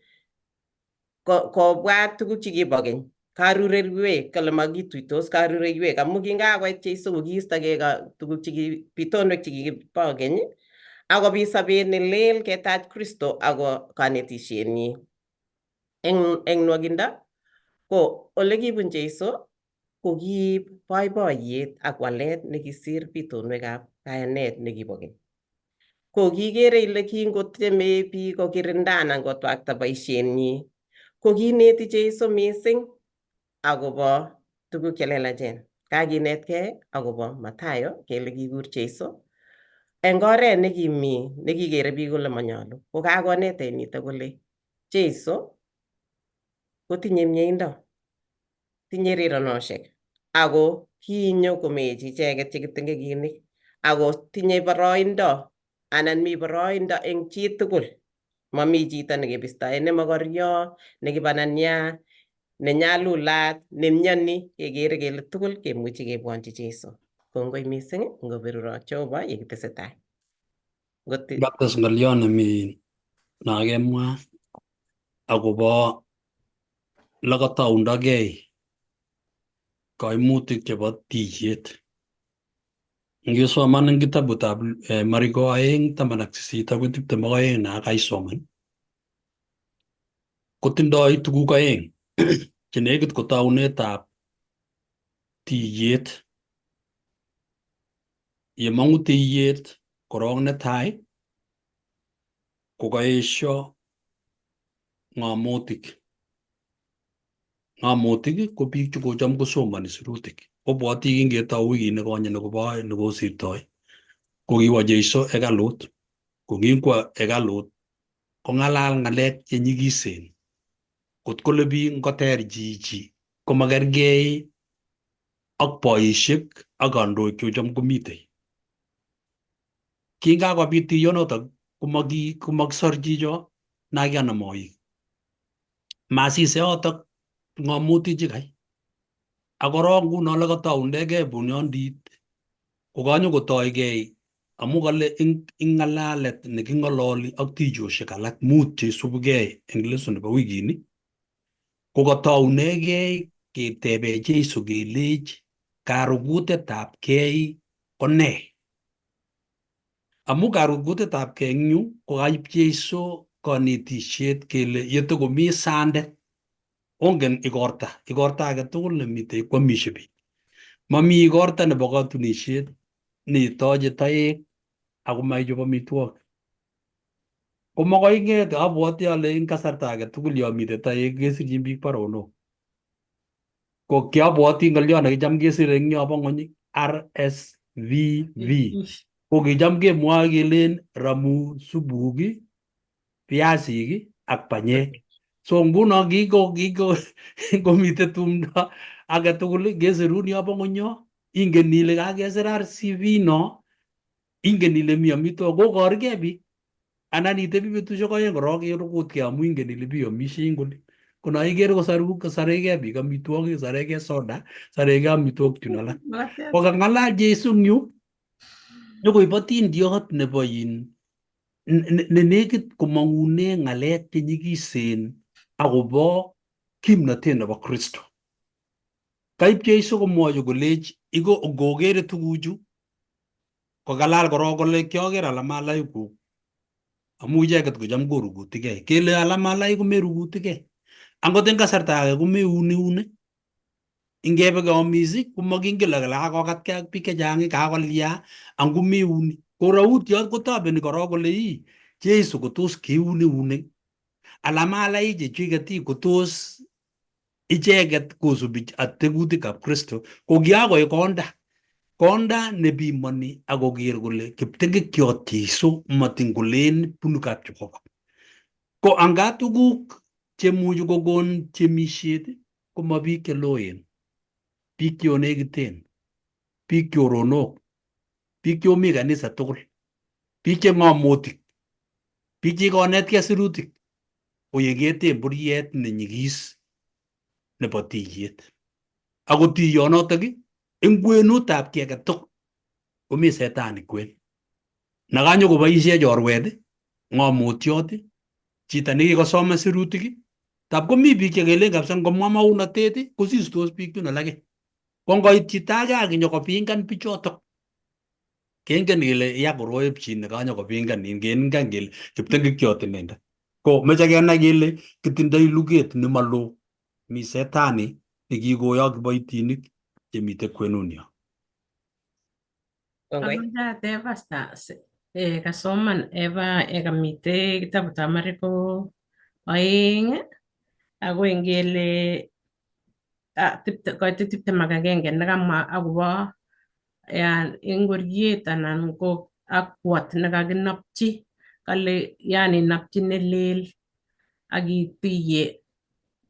kobwat tuguk chekibo keny. Karureiwek kole makituitos karureiwek amu kingakoit Jesu kokiistogei tuguk bitonwek chekibo keny akobit sobet nelel ketach Kristo ako kanetishienyi. Eng nwokindo ko olekibun Jesu ko kiib boiboiyet ak walet nekisir bitonwekab kayanet nekibo keny. Ko kikere ile kingotyeme biik kokirinda anan kotwakta boisienyi ko kineti Jesu mising akobo tuguk chelelachen. Kakinetkei akobo Mathayo kele kikur Jesu eng oret nekimi nekikere biik kole manyolu. Ko kakonetech nito kole Jesu kotinye mieindo, tinye rironosiek ako kinyo komechi icheket chekitingekinik ako tinye boroindo anan mi boroindo eng chitugul. Mami chito nekebistoe ne mokoryo, nekibanania, nenyalulat, nemyoni, kekere kele tugul kemuchi kebwonchi Jesu. Kongoi mising ngoberurok Jehova yekitesetai. Kates ng'olyon nemi nakemwa akobo olekatoundogei koimutik chebo tiyet. Ngisoman eng kitabutab Mariko 2:18 akoi 22 na kaisoman kotindoi tuguk aeng chenekit ko taunetab tiyet. Yemong'u tiyet korong netai kokaesho ng'omotik. Ng'omotik ko biik chekocham kosomoni sirutik. Obwoti kingetou wikit nekonye nekobo nekosirtoi ko kiwo Jeiso hekalut. Ko kingwo hekalut kong'alal ng'alek chenyikisen. Kot kole biik ngoter chichi komakergei ak boisiek ak kandoik chekocham komitei. Kingakobit tuiyonotok komakisor chicho nakikanam oik. Masise yotok ng'omotik chikai. Ak korok nguno lekataundegei bunyondit kokanyokotoigei amu kale eng ng'alalet neking'ololi ak tuiyoshek alak mut cheisubugei eng lesson nebo wikini kokataunegei ketebe Jeiso kelech karugutetab kei ko nee? Amu karugutetab kei eng yu ko kaib Jeiso kanetishet kele yetokomi sandet ongen igorta, igorta age tugul nemitei kwamishe biik. Mami igorta nebo katunisiet neitoche toek ako maichob amitwogik. Ko makoi ing'et abwoti ale eng kasarta age tugul yo mitei toek kesirchin biik baronok. Ko kiabwoti ng'olyo nekicham kesire eng yobo ng'ony RSVV. Ko kicham kemwoe kelen ramu subuk, piasik ak banyek. So nguno kiko kiko komitei tumdo age tugul kesirun yobo ng'ony yo ingen ile kakesir RCV no ingen ile mi amitwogik kokorgei biik anan itebi betusiek oeng korok irukutkei amu ingen ile biomishei eng oli. Kono ikere kosaru kosaregei biik amitwogik saregei soda saregei amitwogik chun alak. Ko kang'alal Jesu eng yu nyokoib atindiot nebo in ne nekit komong'une ng'alek chenyikisen akobo kimnotet nebo Kristo. Kaib Jesu komwochi kolech iko ngokere tuguchu kokalal korok kole kioker alamalaikuk amu icheket kocham korugutikei. Kele alamalaik komerugutikei. Angot eng kasarta age komeun eunek. Ingebe keamis komakingen kele kakokatkei ak biik chechang kakolya angomeuni. Ko rautiot kotobeni korok kole ii Jesu kotos keun eunek alamalaik chechiket ii kotos icheket kosubi atekutikab Kristo ko kiakoek konda. Konda nepimoni akoker kole kiptengekyot Jesu matin kolen bunu kap Jehova. Ko anga tuguk chemuchi kokon tiemisiet koma biik cheloen, biik cheonekiten, biik choronok, biik cheomi kanisa tugul, biik che ng'omotik, biik chekikonetkei sirutik ko yeketen buriet nenyigis nebo tiyet. Ako tiyonotok eng kwenutab kiy age tugul komi setani kwen. Nakanyokoboisie chorwet, ng'omotiot, chito nekikosoman sirutik, tab komi biik chekelen kabisa ngomwa maunotet kosistos biik chun alake. Ko ngoit chito age akinyokopingan bichotok kengen kele ya koroip chi nekanyokopingan kengen kele kiptengekyot inendet. Ko meche kenai kele kitindoi luget nemaloo. Mi setani nekikoyok kiboitinik chemite kwenunyo. Kongoi. Amoche ateb pastor kasoman eba kamite kitabutab Mariko 2 akoi ngele koite 21 nekamwa akobo ingoriet anan ko akwot nekakinopchi kale yani nopchi nelel ak ituiye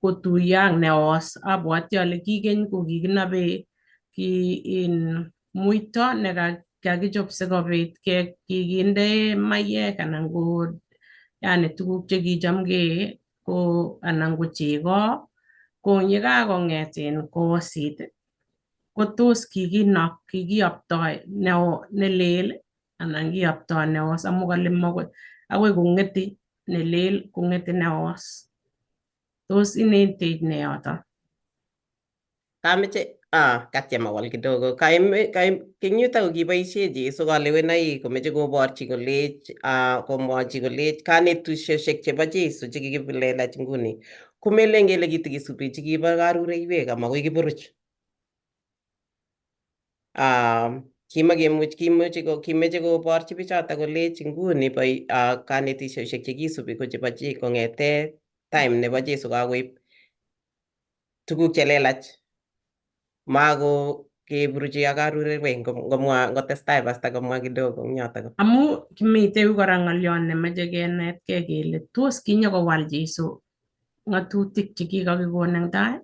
kotuiyo ak neos. Abwoti ale kikeny ko kikinobe ki in muito nekakichop sikobit kikinde maiyek anan ko yani tuguk chekicham kee ko anan ko chego ko yekakong'et in kowosit kotos kikiyoptoi nelel anan kiyoptoi neos amu kale makoi akoi kong'eti nelel kong'eti neos. Tos inetech ne yoto? Kameche Katyem awal kidogo. Kaim kaim eng yuto ko kiboisie Jesu kalewenoik komeche koborchi kolech komwochi kolech kanetisosiek chebo Jesu chekikilelach nguni komelen kele kitikisubi chikibo karureiwek amakoi kiburuch. Kimakemuch kimuchi kimeche koborchi bichoto kolech nguni kanetisosiek chekisubi ko chebo kong'ete time nebo Jesu kakoib tuguk chelelach mako keburuchi ak karureiwek ngomwa ngotestai pastor komwa kidogo eng yoto. Amu mitei kora ng'olyon nemeche kenetkei kele tos kinyokowal Jesu ng'atutik chekikakikon eng tai.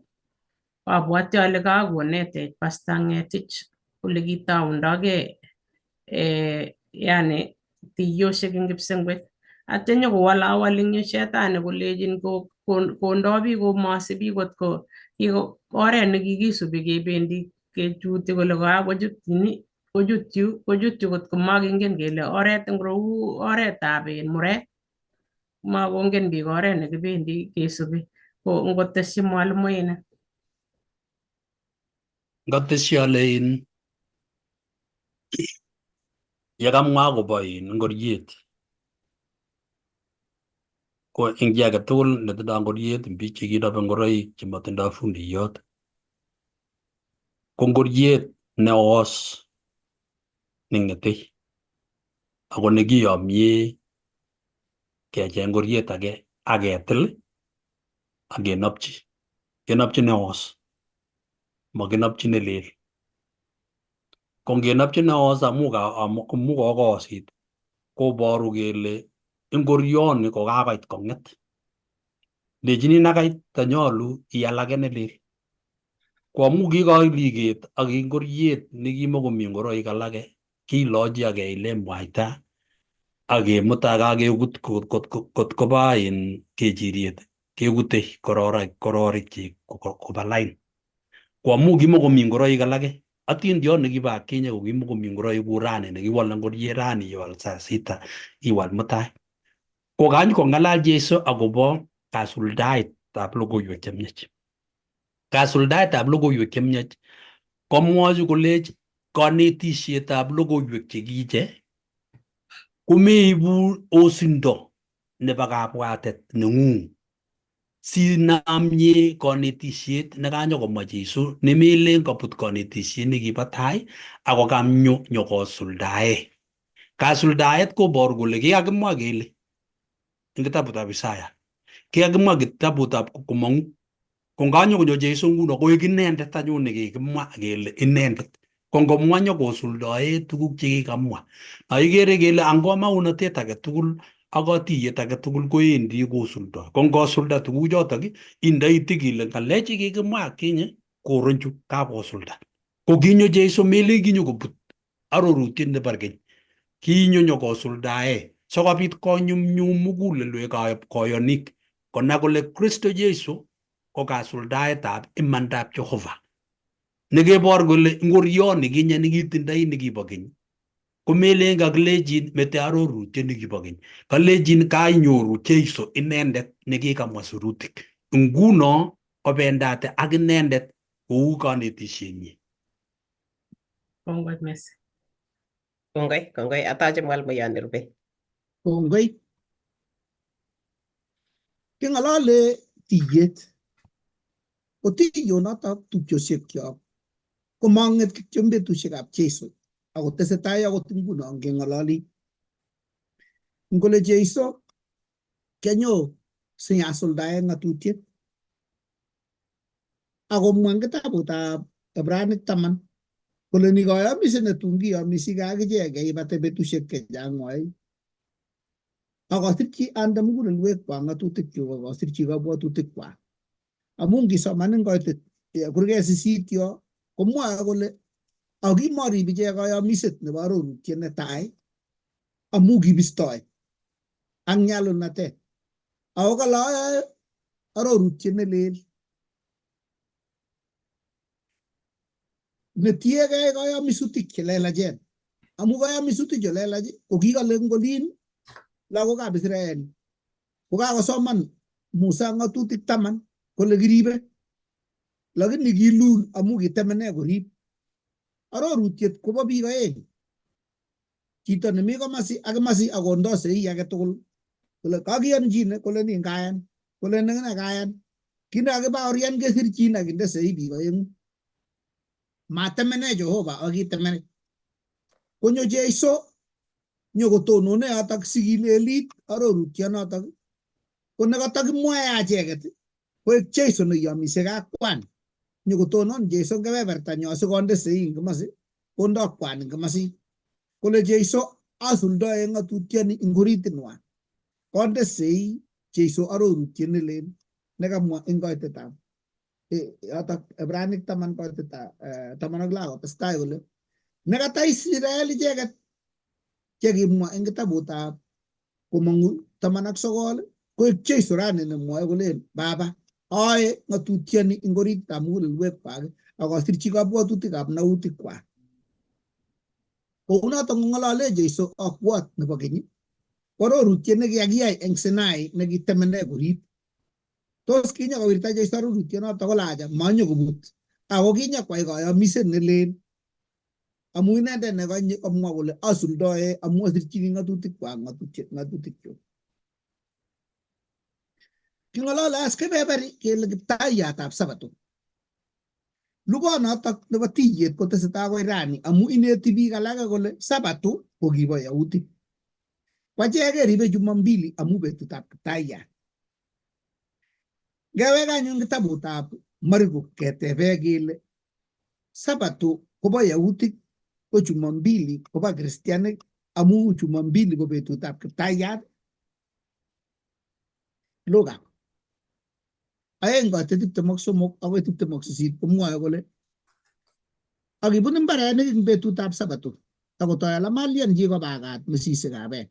Abwati ale kakonetech Pastor Ng'etich ole kitaundokei yani tiyoshek eng kipsengwet. Atya nyokowalawal eng yu shetani kolechin kondo biik komasi biik kotko oret nekikisubi kebendi kechuti kole kakochut ni kochut yu kochut yu kotko makingen kele oret ngiro uu oretab murek makongen biik oret nekibendi kesubi ko ngotesyi mwalimuinik. Ngotesyi ale in yekamwa akobo in ngoriet ko eng chi age tugul netindoi ngoriet eng biik chekinobe ngoroik chematindoi fundiyot ko ngoriet neos neng'etei ako nekiyomie kecheng ngoriet age aketil akenopchi kenopchi neos makinopchi nelel. Ko ngenopchi neos amu kokosit koboru kele ingorioni ko kakoit kong'et. Lechini nakait tanyolu ial age nelel. Ko amu kikoliket ak ingoriet nekimokomi ngoroik alake kilochi ak keilen mwaita ak kemutai kakekut kot koba in kechiriet kekute kororikchik koba lain. Ko amu kimokomi ngoroik alake atindiot nekibo akinye ko kimokomi ngoroik kou rani nekiwole ngoriet rani iwal saa sita iwal mutai. Ko kany kong'alal Jesu akobo kasuldaetab logoiwek chemiach. Kasuldaetab logoiwek chemiach komwochi kolech kanetisietab logoiwek chekiche komeibu osindo nebo kabwatet neng'ung sinamye konetisiet nekanyokomwa Jesu nemelen kabut konetisiet nekibo tai ako kamnyo nyokosuldae. Kasuldaet koboru kole kikakimwa kele eng kitabutab Isaya kikakimwa kitabutab komong'u ko nganyo konyo Jesu nguno koek inendet anyun nekikimwa kele inendet ko ngomwa nyokosuldae tuguk chekikamwa. Na ikere kele angomaunotet age tugul ak katiyet age tugul koendi kosuldoi. Ko ngosulda tuguchotok indoi kile ng'alek chekikimwa akinye koronchu kakosulda. Ko kinyo Jesu melen kinyo kobut arorutiet nebo keny. Kinyo nyokosuldae sikobit konyumnyum mugulelwekab koyonik konai kole Kristo Jesu ko kasuldaetab imandab Jehova. Nekebor kole ngorioni kinye nekitindoi nekibo keny komelen kakilechin mete arorutiet nekibo keny. Kalechin kainyoru Jesu inendet nekikamwa sirutik. Nguno kobendate ak inendet kou kanetishenyi. Kongoi missing. Kongoi, kongoi. Atache mwalimuyon nerube. Kongoi. King'alale tiyet. Ko tiyonotok tupchosiekyok komang'et kityo eng betusiekab Jesu ako tesetai akot nguno keng'ololi. Ngole Jesu kianyo sinyasuldae ng'atutiet. Akomwa eng kitabutab Ibranik 10 kole ni kayomise netun kiyomisi akichek yeibata betusiek chechang mwoe. Akasirchi ande mugulelwekwak ng'atutikyuk akasirchi kabwatutikwak. Amu ngisoman eng koitet kurget 8 yo komwoe kole akimorib ichek kayomiset nebo arorutiet netai amu kibistoi ak nyalulnatet. Ako kale ayoe arorutiet nelel netiegei kayomisutik chelelachen. Amu kayomisutik chelelach ko kikale ngolin lagokab Israel kokakosoman Musa ng'atutik 10 kole kiribe. Lakini kilul amu kitemene korib. Arorutiet kobo biik aeng. Chito nemi komasi ak komasi akondo sei age tugul kole kakiyonchine kole nin kayan kole nengine kayan. Kit nekakibaorian kesirchin ak kinde sei biik aengu. Matemene Jehova ak kitemene. Konyo Jeiso nyokotonone yotok sikilelit arorutionotok ko nekatakimwae acheket koek Jeiso neiomisie kakwan. Nyokotonon Jeiso kebebertanyo sikonde sei eng komasi kondo kwan eng komasi. Kole Jeiso asuldoe ng'atutioni eng oritinwa. Konde sei Jeiso arorutiet nelel nekamwa eng koitetab yotok Ibranik 10 koitetab 16 kotestai kole nekata Israel icheket chekimwa eng kitabutab komong'u 19 koek Jeiso rani nemwoe kolen Baba ae ng'atutioni eng oritab mugulelwekwak ak asirchi kabwatutikab nautikwak. Kounotok ng'olole Jeiso akwot nebo keny arorutiet nekikakiyai eng Sinai nekitemene korib. Tos kinyokowirta Jeiso arorutyonotok kole acha manyokobut ako kinyokwai koyomiset nelel amu inendet nekonye komwa kole asuldoe amu asirchini ng'atutikwak ng'atutikchuk. King'olole as kebeberi kele kiptaiyatab Sabato. Lugonotok nebo tiyet kotesetai akoi rani amu ineti biik alake kole Sabato ko kibo Yahudi. Kwachek keribe Jumambili amu betutab kiptaiyat. Ngewek anyun kitabutab Mariko ketebe kele Sabato kobo Yahudik ko Jumambili kobo Kristianik amu Jumambili ko betutab kiptaiyat. Luka 2:23 akoi 28 komwoe kole akibun mbarenik eng betutab Sabato akotoi alamalian chi kobakat mesisikab beek.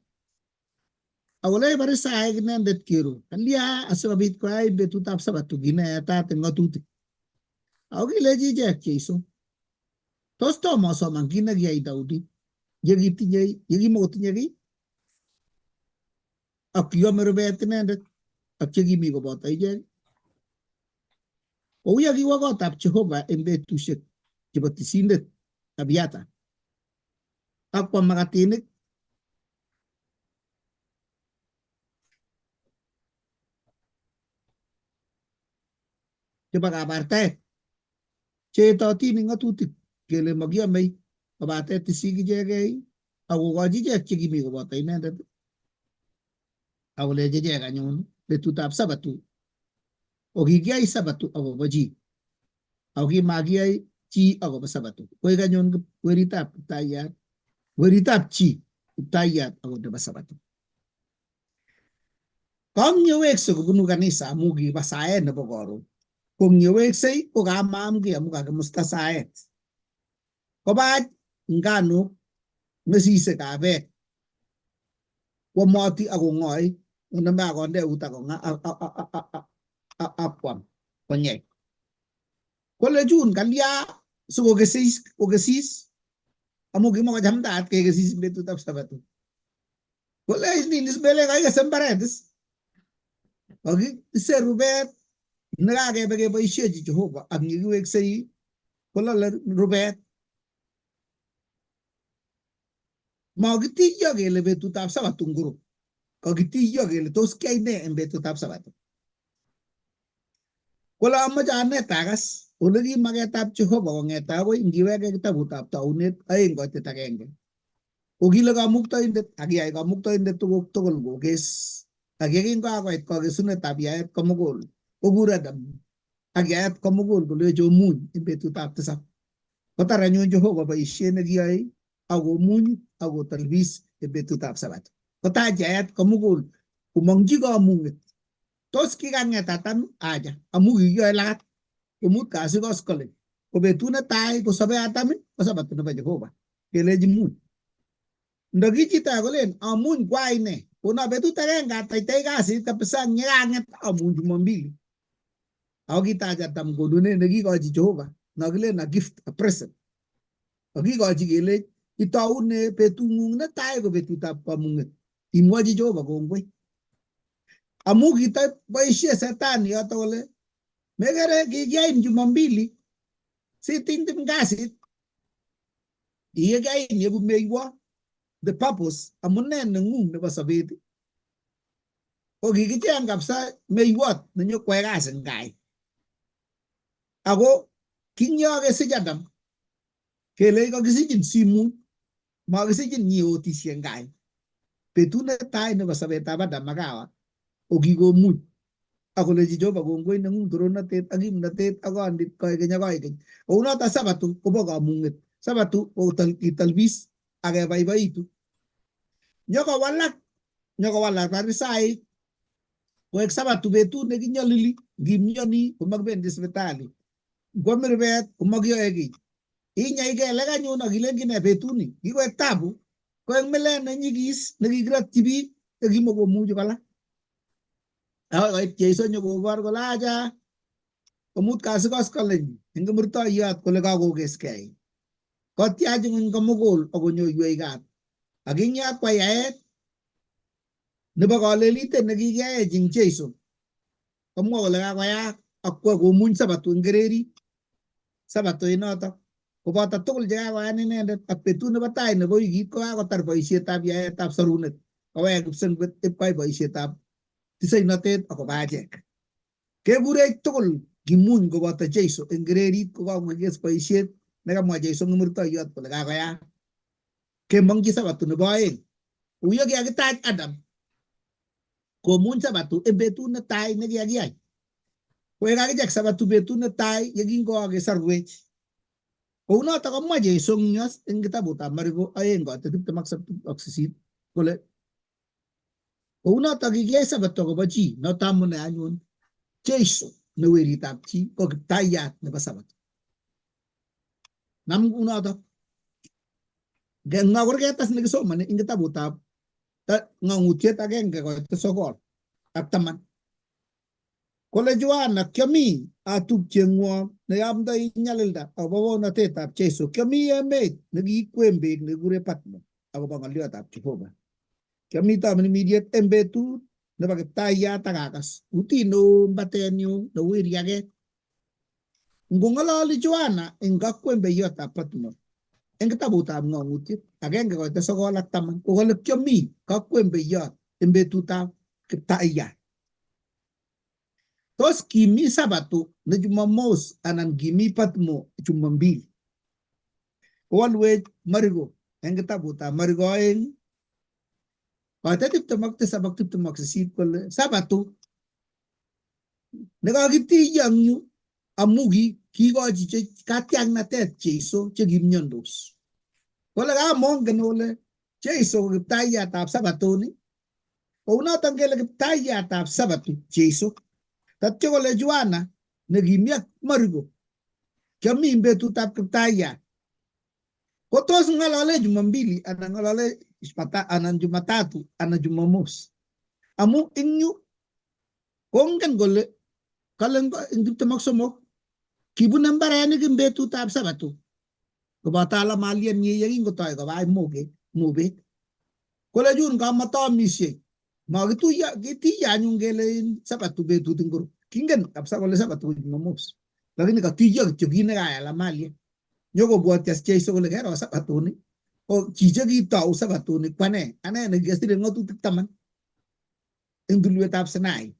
Akolech Farisaek inendet kero kalya asikobit koyai betutab Sabato kit neyatat eng ng'atutik. Ako kilechi ichek Jeiso tos tomo osoman kit nekiyai Daudi yekimokotinye kiy ak kiome rubet inendet ak chekimi koboto ichek. Kou ye kiwo kotab Jehova eng betusiek chebo tisindet Abiata ak kwam makatinik chebo kabartaet cheetotin eng ng'atutik kele makiomei kobate tisik ichegei ak kokochi ichek chekimi koboto inendet ak kolechi ichek anyun betutab Sabato ko kikiyai Sabato akobo chi ako kimakiyai chi akobo Sabato. Koek anyun weritab kiptaiyat weritab chi kiptaiyat ako nebo Sabato. Kangyeweksei kobunu kanisa amu kiba saet nebo karon. Ko ngyeweksei ko kamaam kiy amu kakimusta saet. Kobach nganuk mesisikab beek kwomoti ak kong'oi konome akonde eut akong'a akwam konyek. Kole June kalya sikokesis kokesis amu kimokochamtaat kekesis eng betutab Sabato. Kole nini mele kakikes mbaret is. Kakise rubet nekakebe keboishechi Jehova ak yekiweksei kolole rubet. Makitiyo kele betutab Sabato ngoro. Kakitiyo kele tos kiyai nee eng betutab Sabato. Kole amoche anet akas ole ki maketab Jehova kong'ete akoi ngiweke kitabutab taunet 2:1. Ko kile kamuktaindet ak kiyai kamuktaindet tuguk tugul kokes ak yekingakoit kakesunetab yaet komugul kokur Adam ak yaet komugul kolechi omuny eng betutab tisab. Kotar anyun Jehova boisiet nekiyoe ak komuny ak kotalbis eng betutab Sabato. Kotach yaet komugul komongchi kamung'et. Tos kikang'et Adam aja amu kikiyoe lagat komut kasi koskolen. Ko betut netai kosobe Adam ko Sabato nebo Jehova. Kelechi muny. Ndo ki chito kolen amuny kwai ne kono betut agenge ataitai kasit kabisa nyekang'et amuny Jumambili. Ako kitach Adam konunet nekikochi Jehova nokilen a gift a present. Kakikochi kelech itoune betung'ung netai ko betutab kamung'et. Imwochi Jehova kongoi. Amu kitaboisie setani yoto kole Mekere kikiain Jumambili sitindim kasit. Kikiain yeku meiwo the purpose amune nengung nebo sobet ko kikicheng kabisa meiwot nenyokwai kasi eng kai. Ako kinyokesich Adam kele kakisichin simuny makisichin nyiyotisie eng kai. Betut netai nebo sobetab Adam ak Hawa ko kikomuny ak kolechi Jehova kongoi nengung torornatet ak kimnatet ak kondit koikeny ak koikeny. Kounoto Sabato kobo kamung'et. Sabato ko kitalbis ak kebaibaitu. Nyokowalak nyokowalak farisaik koek Sabato betut nekinyolili, ngimyoni komakibendi sipitali, ngwomin rubet komakiyoe kiy. Inyai kelek anyun ak ilenchi ne betuni kikoek tabu, koek milet nenyikis nekikirotyi biik nekimokomuchi kola. Akoi koit Jeiso nyokobor kole acha komut kasi koskoleny eng kimurtoiyot kole kakokeskei. Kotyach ng'weny komugul akonyoiwech kat. Ak ing kwa yaet nebo kalelitet nekikiyaech eng Jeiso komwa kole kakoyaak ak kwo komuny Sabato eng kererit. Sabato inotok koboto tugul chekakoyan inendet ak betut nebo tai nebo wikit kokakotar boisietab yaetab sorunet kowek kipsengwet ipkwai boisietab tisainotet akobo achek. Kekurech tugul kimuny koboto Jeiso eng kererit kokakokes boisiet nekamwa Jeiso eng murtoiyot kole kakoyaak. Kemongchi Sabato nebo aeng. Uyo kikakitach Adam komuny Sabato eng betut netai nekikakiyai. Koek akichek Sabato betut netai yekingoakesarwech. Kounoto komwa Jeiso eng yo eng kitabutab Mariko aeng kote 28 kole kounoto kikiyai Sabato akobo chi noto amune anyun Jeiso ne weritab chi ko kiptayat nebo Sabato. Nam kunoto. Ngakor ketas nekisomoni eng kitabutab ng'ang'utiet agenge koite 9 ak 10. Kole Yohana kiomi atupcheng'wong neyomdoi nyalilda akobo bonotetab Jeiso. Kiomi emet nekikikwen beek nekikure Patmos akobo ng'oliotab Jehova. Kiomi tamirmiriet eng betut nebo kiptayat ak akas utit neo eng batenyu neu iriaket. Ngong'ololi Yohana eng kakwembeyotab Patmos eng kitabutab ng'ang'utiet agenge koite 9 ak 10 ko kole kiomi kakwembeyot eng betutab kiptayat. Tos kimi Sabato ne Jumamos anan kimi Patmo Jumambili. Kowolwech Mariko eng kitabutab Mariko 2 koite 27 ak 28 kole Sabato nekakitiyo eng yu amu kikochi katiaknatet Jeiso chekimyondos. Kole kamongen kole Jeiso ko kiptaiyatab Sabatoni. Kounoton kele kiptaiyatab Sabato Jeiso. Tatyo kole Yohana nekimi ak Mariko kiomi eng betutab kiptayat. Ko tos ng'olole Jumambili anan ng'olole anan Jumatatu anan Jumamos. Amu eng yu kongen kole kale eng 23 kibune mbarenik eng betutab Sabato. Koboto alamalienyi yekingotoi kobach mobek. Kole chun kamataamisiei. Makituiyo kitiyo anyun kele Sabato betut ingoro. Kingen kabisa kole Sabato ko Jumamos. Lakini katiyo kityo kit nekayai Lamalia. Nyokobwotyi as Jeiso kole kero Sabatoni. Ko chiche kitou Sabatoni ko ane. Ane nekikisire ng'atutik 10 eng tulwetab Sinai.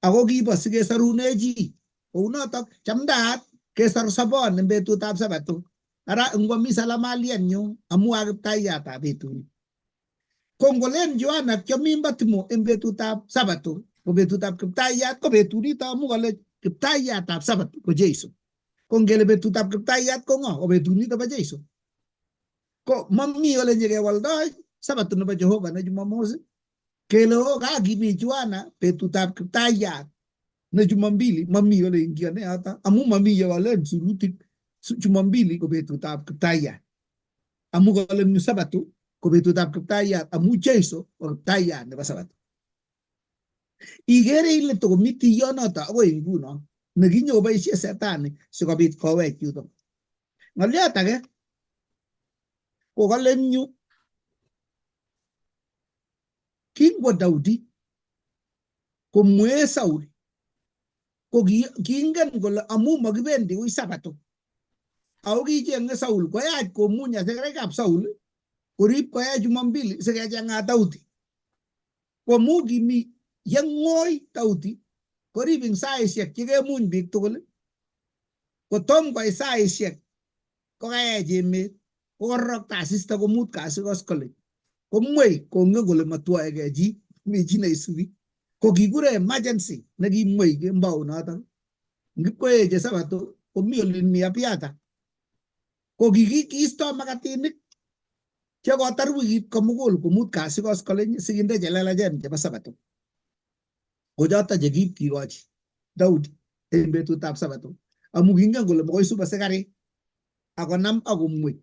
Ako kibo sikesarune chi. Kounotok chamdaat kesor sobon eng betutab Sabato. Ara ngwamis alamalienyu amu a kiptaiyatab betuni. Ko ngolen Yohana kiomi Patmo eng betutab Sabato ko betutab kiptayat ko betunito amu kole kiptaiyatab Sabato ko Jeiso. Ko ngele betutab kiptayat ko ng'o? Ko betunito bo Jeiso. Ko mami ole nyikewoldoi Sabato nebo Jehova ne Jumamos kele o kakimi Yohana betutab kiptayat ne Jumambili mami ole ingione yoto amu mami yekolen sirutik Jumambili ko betutab kiptayat. Amu kole eng Sabato ko betutab kiptayat amu Jeiso ko kiptayat nebo Sabato. Ikere ile tokomi tiyonoto akoi nguno nekinyokoboisie setani sikobit kowech yutok. Ng'oliot age ko kole eng yu kingwo Daudi komwee Saul Ko kiingen kole amu makibendi ui Sabato. Ako kichenge Saul koyach komuny asikarikab Saul korib koyach Jumapili sikecheng'at Daudi. Ko amu kimi yeng'oi Daudi korib eng saisiek chekemuny biik tugul kotom koit saisiek kokaech emet kokorokta asista komut kasi koskoleny komwei kongen kole matwoegei chi mi chi neisubi ko kikure emergency nekimwei kembou notok ngipkoeche Sabato komi olin mi Abiathar ko kikiisto makatinik chekotar wikit komugul komut kasi koskoleny sikinde chelelachen chebo Sabato ko choto chekiib kikochi Daudi en betutab Sabato amu kingen kole makoi isub asikarik akonam akomwei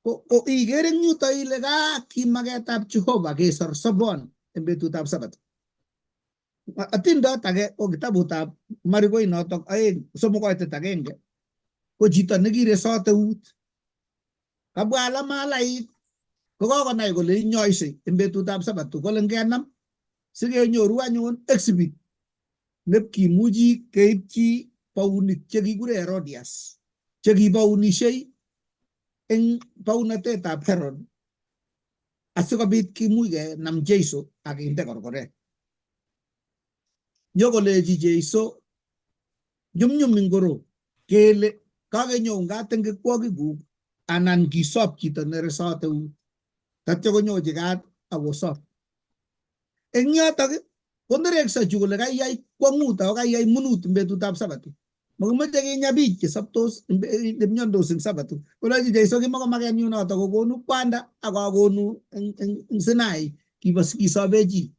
ko ikere eng yuto ile ka kimaketab Jehova kesor sobon en betutab Sabato. Atindot age ko kitabutab Mariko inotok 2:3-1 ko chito nekiresot eut kabwa alamalaik kokakonai kole inyoisei en betutab Sabato kole ngenam sikenyoru anyun exhibit nepkimuchi keipchi baunik chekikure Herodias chekibaunishei eng baunatetab Herod asikobit kimuch kenam Jesu akinde korkoret. Nyokolechi Jesu nyumnyum ingoro kele kakenyoun kat eng kikwokikuk anan kisop chito neresot eut tatyo konyochi kat akosop. Eng yotok konerekso chu kole kaiyai kwongut ako kaiyai munut eng betutab Sabato. Makimache kinya biik chesoptos chemyondos eng Sabato. Kolechi Jesu kimakomakenyun noto kokonu kwanda ak akonu eng Sinai kisobe chi.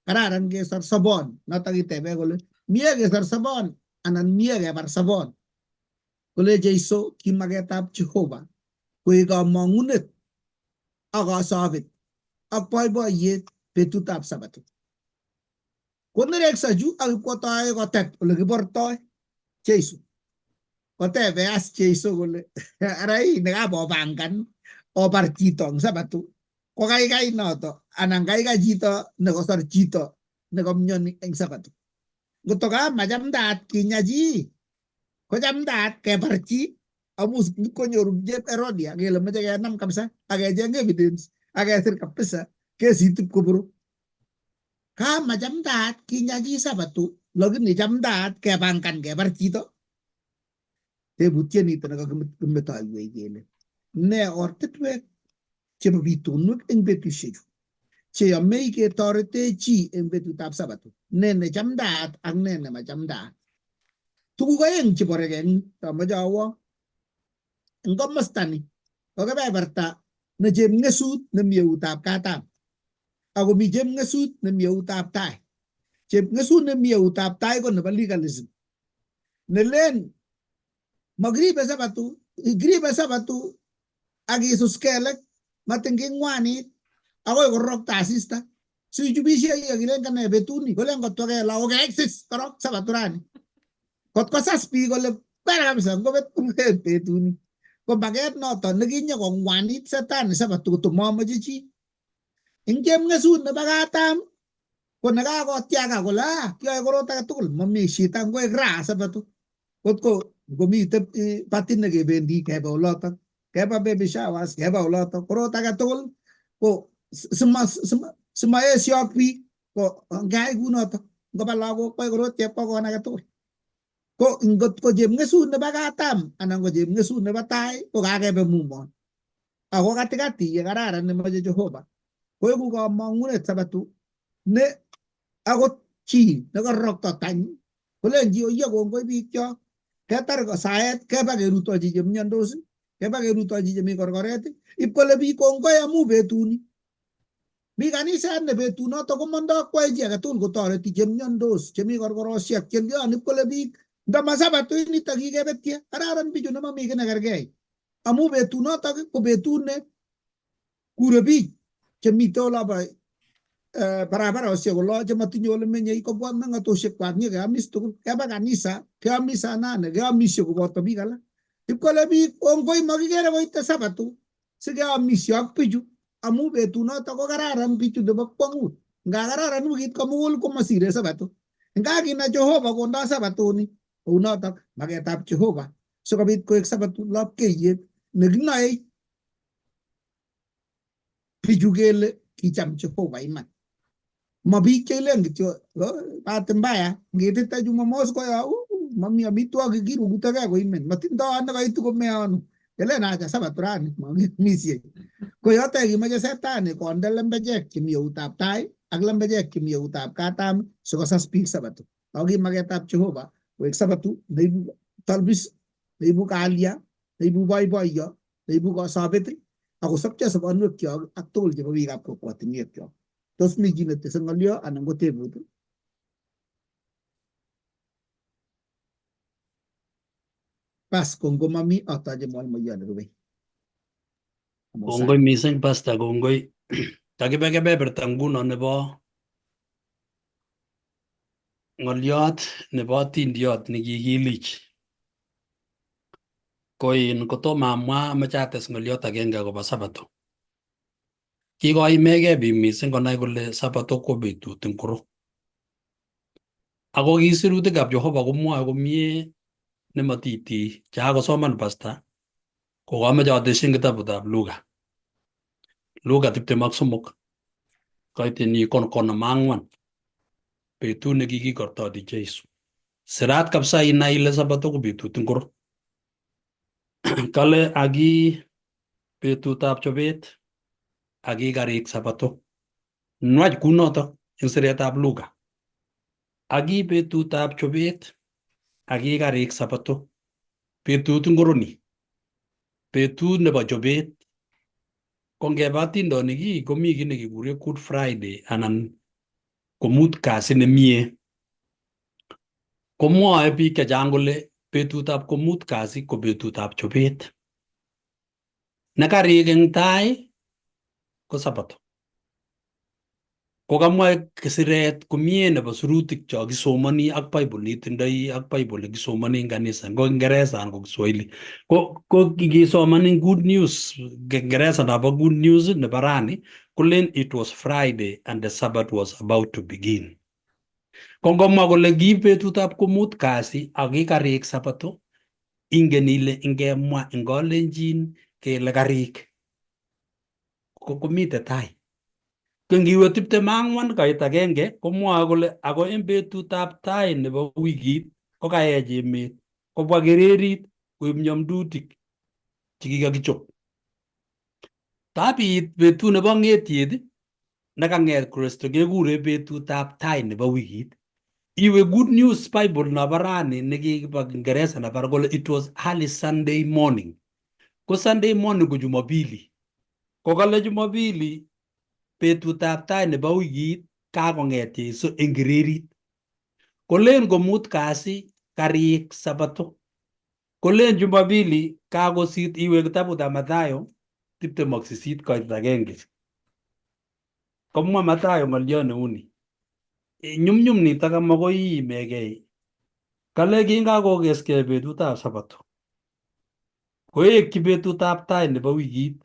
Kararan kesor sobon notok kitebe kole mie kesor sobon anan mie kebar sobon. Kole Jesu kimaketab Jehova koek kamang'unet ak kasobet ak boiboiyet betutab Sabato. Konerekso chu ak ipkotoi kotet ole kibortoi Jesu. Kotebe as Jesu kole ara ii nekabopangan obar chito eng Sabato ko kaikai noto anan kaikai chito nekosor chito nekamyoni eng Sabato. Ngotko kamachamdaat kinya chi kochamdaat kebar chi amu konyoru chep Herodia kele meche kenam kabisa akecheng evidence akesir kabisa kesit ipkoburu. Kamachamdaat kinya chi Sabato lakini chamdaat kepangan kebar chito. Tebutiet nito nekakimetoiwech kele ne ortinwek chebo bitunwek eng betusiechu cheyomei ketorete chi eng betutab Sabato ne nechamdaat ak ne nemachamdaat. Tuguk aeng cheborekei eng amoche awo eng komosta ni ko kebeberta ne chepngesut nemi eutab katam akomi chepngesut nemi eutab tai. Chepngesut nemi eutab tai ko nebo legalism nelen makiribe Sabato, kiribe Sabato ak isus kelek matin kingwanit akoi korokta asista sichubishei akilen kane betuni kolen kotwakee lagok keeksis korok Sabato rani. Kot kosas biik kole bara kabisa ngobet kubet betuni. Ko maket noto nekinye kongwanit setani Sabato kotomomoche chi. Eng chepngesut nebo katam ko nekakotiaka kole kiyoe korot age tugul mami shida ngoek ra Sabato. Kotko ngomite party nekebendi kebe olotok keba baby showers keba olotok korot age tugul ko simaesiok biik ko ngeyai kunotok ngoba lagok kwai korot chepkokon age tugul. Ko ngot ko chepngesut nebo katam anan ko chepngesut nebo tai ko kakebe mumon. Ako katikati ye kararan nemoche Jehova koeku kamang'unet Sabato ne akot chi nekarokto tany kolen chi oiye kongoi biikchok ketar saet keba kerutochi chemyondos keba kerutochi chemi korkoret ipkole biik kongoi amu betuni. Mi kaniset ne betunoto komondo kwai chi agetugul kotoreti chemyondos chemi korkorosiek chelion ipkole biik ndama Sabato inito kikebetye kararan bichu nemami kiy nekerkei amu betunotok ko betut ne kure biik chemite olobo barabarosiek olo chematinye ole menyei kobwa meng'atosiekwak nyekeamis tugul keba kanisa keamis saa nane keamishe koboto biik alak ipkole biik kongoi makikere koite Sabato sikeamishe ak bichu amu betunotok ko kararan bichu nebo kwong'ut. Nga kararan wikit komugul komasire Sabato. Nga kinai Jehova kondo sabatoni kounotok maketab Jehova sikobit koek sabato lapkeiyet nekinoe bichu kele kicham Jehova iman. Ma biik cheilen kityo bahati mbaya ngetita Jumamos koyo mami amitwogik kirukutekei koimen matindoi nekaitu komeanu kelen acha sabato rani makiamisie. Ko yote kimoche setani konde lembechek chemi eutab tai ak lembechek chemi eutab katam sikosas biik sabato. Ako ki maketab Jehova koek sabato neibu talbis, neibu kalya, neibu boiboiyo, neibu kosobet akosopcho sobonwekyok ak tugul chebo biikab kokwotinwekyok. Tos mi chi netese ng'olyo anan ko tebut? Bas ko ngomami atoche mwalimuiyot nerube. Kongoi mising Pastor, kongoi. Kakibe kebeberta nguno nebo ng'olyot nebo atindiot nekikilich. Koin kotomo amwa amoche ates ng'olyot agenge akobo sabato. Kikoimegei biik mising konai kole sabato ko betut ngiro. Ako ki sirutikab Jehova komwoe komie nematitii chekakosoman pastor kokamoche atesyin kitabutab Luka. Luka 23 koitini 54 betut nekikikortoti Jesu. Sirat kabisa inai ile sabato ko betut ngiro. Kale aki betutab chobet aki karik sabato. Nwach kunotok eng siretab Luka. Aki betutab chobet aki karik sabato. Betut ngiro ni? Betut nebo chobet. Ko ngeba atindonik ii komi kiy nekikure Good Friday anan komut kasi nemie. Komwoe biik chechang kole betutab komut kasi ko betutab chobet. Nekarik eng tai ko sabato. Kokamwa siret komie nebo sirutik cho kisomoni ak Bible nitindoi ak Bible nekisomoni eng kanisa ngo Kiingereza anan ko Kiswahili. Ko ngisomani Good News Kiingereza nebo Good News nebo rani kolen it was Friday and the Sabbath was about to begin. Ko ngomwa kole ki betutab komut kasi ak kikarik sabato ingen ile ingemwa eng kalenjin kele karik ko komite tai. Ko ngiwe 24 kait agenge komwoe kole ako eng betutab tai nebo wikit ko kaech emet kobwa kererit koib nyamdutik chekikakichop. Tapit betut nebo ng'etiet nekang'et Kristo kekure betutab tai nebo wikit. Iwe Good News Bible nobo rani nekibo Kiingereza nebo kole it was early Sunday morning. Ko Sunday morning ko Jumapili. Ko kale Jumapili betutab tai nebo wikit kakong'et Jesu eng kererit. Kolen komut kasi karik sabato. Kolen Jumapili kakosit iwe kitabutab Mathayo 28 koit agenge. Komwa Mathayo ng'olyot neuni. Nyumnyum nitok amakoi iimegei. Kale kingakokeskei betutab sabato. Koekyi betutab tai nebo wikit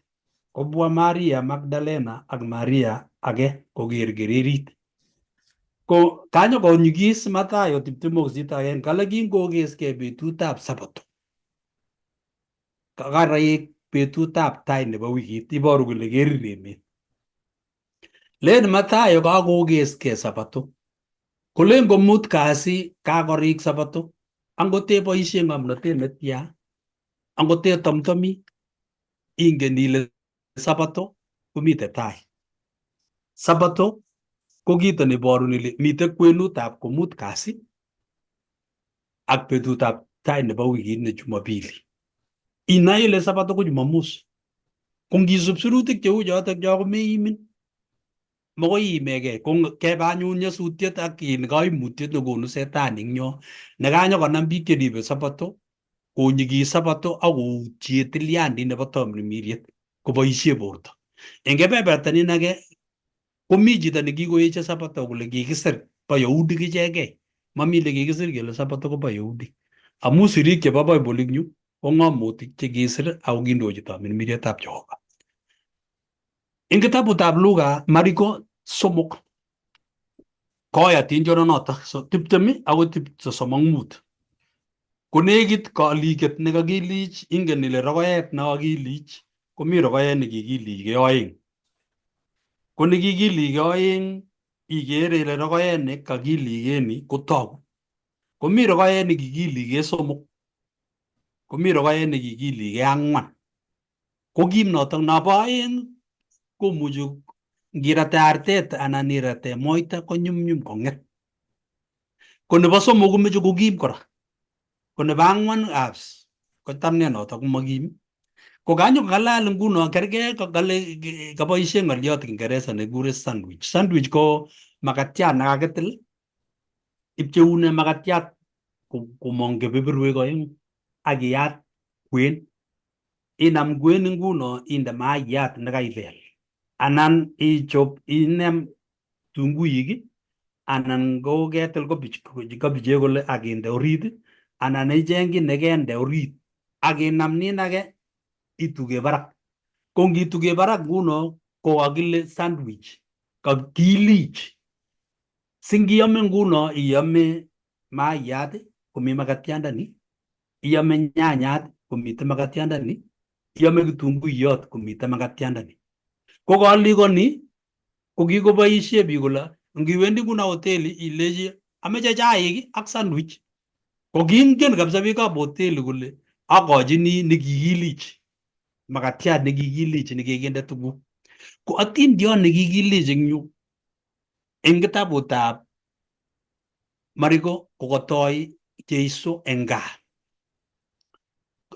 kobwa Maria Magdalena ak Maria age koker kererit. Ko kanyo konyikis Mathayo 28 kale kingokeskei betutab sabato. Kakarik betutab tai nebo wikit iboru kole kerir emet. Len Mathayo kakokeskei sabato. Kolen komut kasi kakorik sabato. Angot teboishe ng'omnotet netya, angot tetomtomi, ingen ile sabato komite tai. Sabato ko kito neiborun ile mite kwenutab komut kasi ak betutab tai nebo wikit ne Jumapili. Inai ile sabato ko Jumamosi. Ko ngisub sirutik cheu chotok cho komeimin. Makoi iimegei. Ko kebe anyun nyasutiet ak in kaimutiet nekonu setani eng yo nekanyo konam biik cheribe sabato konyikis sabato ak koutie tilyandit nebo tamirmiriet koboisie borto. Eng kebeberta nin age komi chito nekikoeche sabato kole kikisir bo Yahudik ichegei. Mami le kikisir kele sabato ko bo Yahudik. Amu sirik chebo Bible eng yu ko ng'omotik chekisir ako kindochi tamirmirietab Jehova. Eng kitabutab Luka, Mariko 3 Koi atindononotok so 20 akoi 35. Konekit kaliket nekakilich, ingen ile rogoet nekakilich komi rogoet nekikilige oeng. Ko nekikilige oeng ikere ile rogoet nekakiligeni kotogu. Komi rogoet nekikilige somok. Komi rogoet nekikilige ang'wan. Ko kim notok nobo oeng komuchi ngirate artet anan irate moita konyumnyum kong'et. Ko nebo somok komeche kokim kora. Ko nebo ang'wan abs kotam ne notok komakim. Ko kanyokong'alal nguno kergei kale kaboishe ng'oliot Kiingereza nekikure sandwich. Sandwich ko makatiat nekakitil ipcheune makatiat komong kebeberwek oeng'u ak iyat kwen. Inam kwen nguno inde maayat nekaibel anan ichob inem tunguik anan ko ketil kobichek kole ak inde orit anan icheng kiy nekende orit ak inam nin age ituge barak. Ko ngituge barak nguno ko kakile sandwich, kakilich. Singiame nguno iame maayat komi makatiandani, iame nyanyat komiten makatiandani, iame kitunguiyot komiten makatiandani. Ko kalikoni ko kikoboishe biik kole ngiwendi nguno hoteli ilechi ameche chaik ak sandwich. Ko kingen kabisa biikab hoteli kole akochini nekikilich makatiat nekikilich nekikinde tuguk. Ko atindiot nekikilich eng yu eng kitabutab Mariko kokotoi Jeiso eng gaa.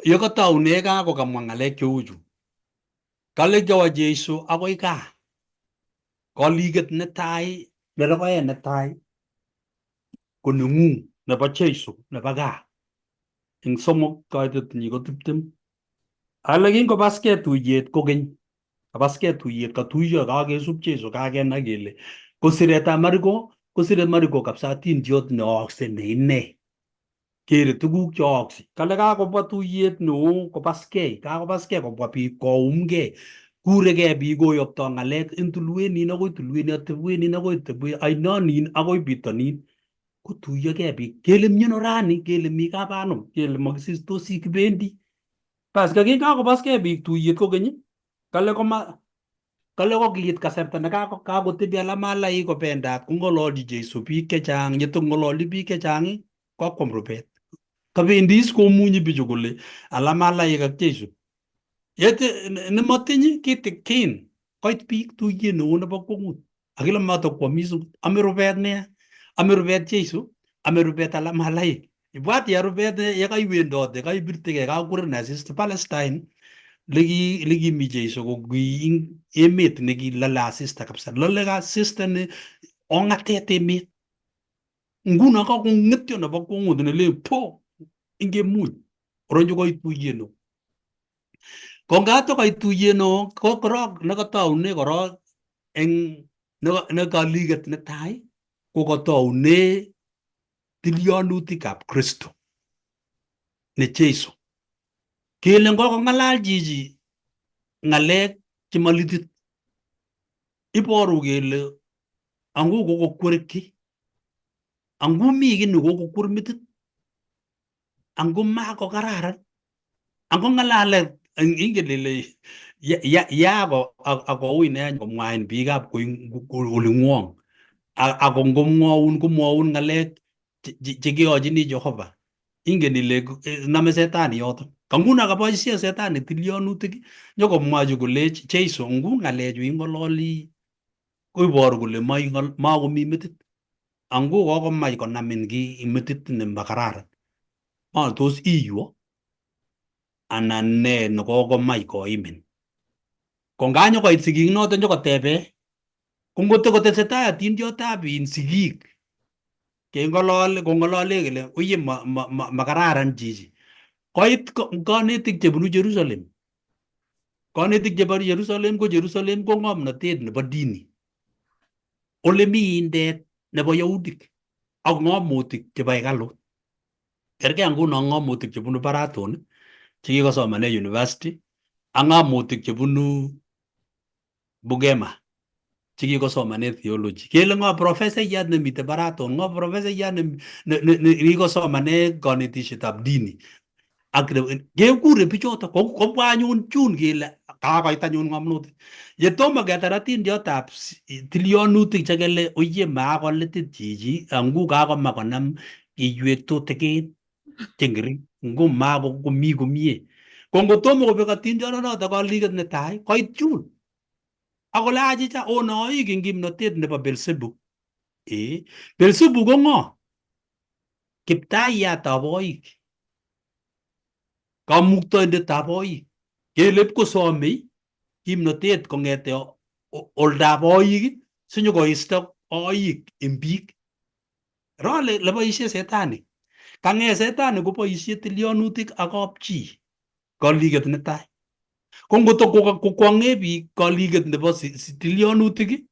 Yekataune gaa kokamwa ng'alek cheu chu. Kale kawo Jeiso akoi gaa. Kaliket netai ne rogoet netai ko neng'ung nebo Jeiso nebo gaa. Eng somok kaitet nyi ko 20. Ale kingobaskei tuyet kokeny, kabaskei tuyet katuiyo kakesub Jeiso kakenai kele ko siretab Mariko kosire Mariko kabisa atindiot neookse ne ine. Kere tuguk cheookse. Kale kakobwa tuyet neo kobaskei, kakobaskei kobwa biik koumgei. Kuregei biik koyoptoi ng'alek eng tulwet nin akoi tulwet nin, atebwet nin akoi atebwet, ainonin akoi bitonin. Kotuyogei biik kele miono rani, kele mi kapanum, kele makisistosi kibendi. Bas kakinkakobaskei biik tuyet kokeny, kale koma kale kokiit kasarta ne kakotebi alamalaik kobendat kong'ololchi Jeiso biik chechang, yetong'ololchi biik chechang kokwam rubet. Kabendi is komunyi bichu kole alamalaik ak Jeiso. Yete nemotinye kitikin koit biik tuyet neo nebo kwong'ut. Akile matokwamis ame rubet nea, ame rubet Jeiso, ame rubet alamalaik. Ibwat ya rubet yekaiwendote kaibirtegei kakurin asista Palestine lekimi Jeiso ko ki emet nekilole asista kabisa. Lole asista ne ong'atet emet. Nguno kakong'etyo nebo kwong'ut nelen po ingemuny oronyo koit tuyet neo. Ko ngatokoit tuyet neo ko korok nekataune korok eng nekaliket netai ko kataune tilyanutikab Kristo ne Jeiso. Kele ngokong'alal chichi ng'alek chemalitit iboru kele angu kokokwer kiy, angu mi kiy nekokokwer metit, angu makokararan, angu ng'alalet ingen ile ya akoui nea komwain biikab oling'wong ako ngomwoun komwoun ng'alek chekeyochini Jehova. Ingen ile nome setani yoto. Ka nguno kaboishe setani tilyonutik nyokomwochi kolech Jeiso ngu ng'alechu ing'ololi koiboru kole makomi metit. Angu kokomach konamin kiy metit nemakararan. Ma tos iywo anan ne nekokomach koimin. Ko nganyokoit sigik noto nyokotebe ko ngotokotesetai atindiotab in sigik keng'olole kong'olole kele oye makararan chichi. Koit konetik chebunu Jerusalem. Konetik chebo Jerusalem ko Jerusalem ko ng'omnotet nebo dini. Ole mi indet nebo Yahudik ak ng'omutik chebo hekalut. Kerkei nguno ng'omutik chebunu Baraton chekikosomane university ak ng'omutik chebunu Bugema chekikosomane theology. Kele ng'o profesaiyat nemite baraton, ng'o profesaiyat nekikosomane kanetishetab dini. Ak kekure bichoto kobwa anyun chun kele kakoit anyun ng'omnotet. Yetomo ketar atindiotab tilyonutik chekele oye makolitit chichi angu kakomach konam iywek tutikin cheng'ering ngu makomi komie. Ko ngotomo kobek atindionoto kaliket netai koit chun. Akole achicha onoik eng kimnotet nebo Beelzebub. Eh, Beelzebub ko ng'o? Kiptaiyatab oik. Kamuktaindetab oik. Kele ipkosomei kimnotet kong'ete oldab oik sinyokoisto oik eng biik. Ro le boisie setani. Kang'et setani koboisie tilyonutik ak kapchi kaliket netai. Ko ngoto kokwong'e biik kaliket nebo tilyonutik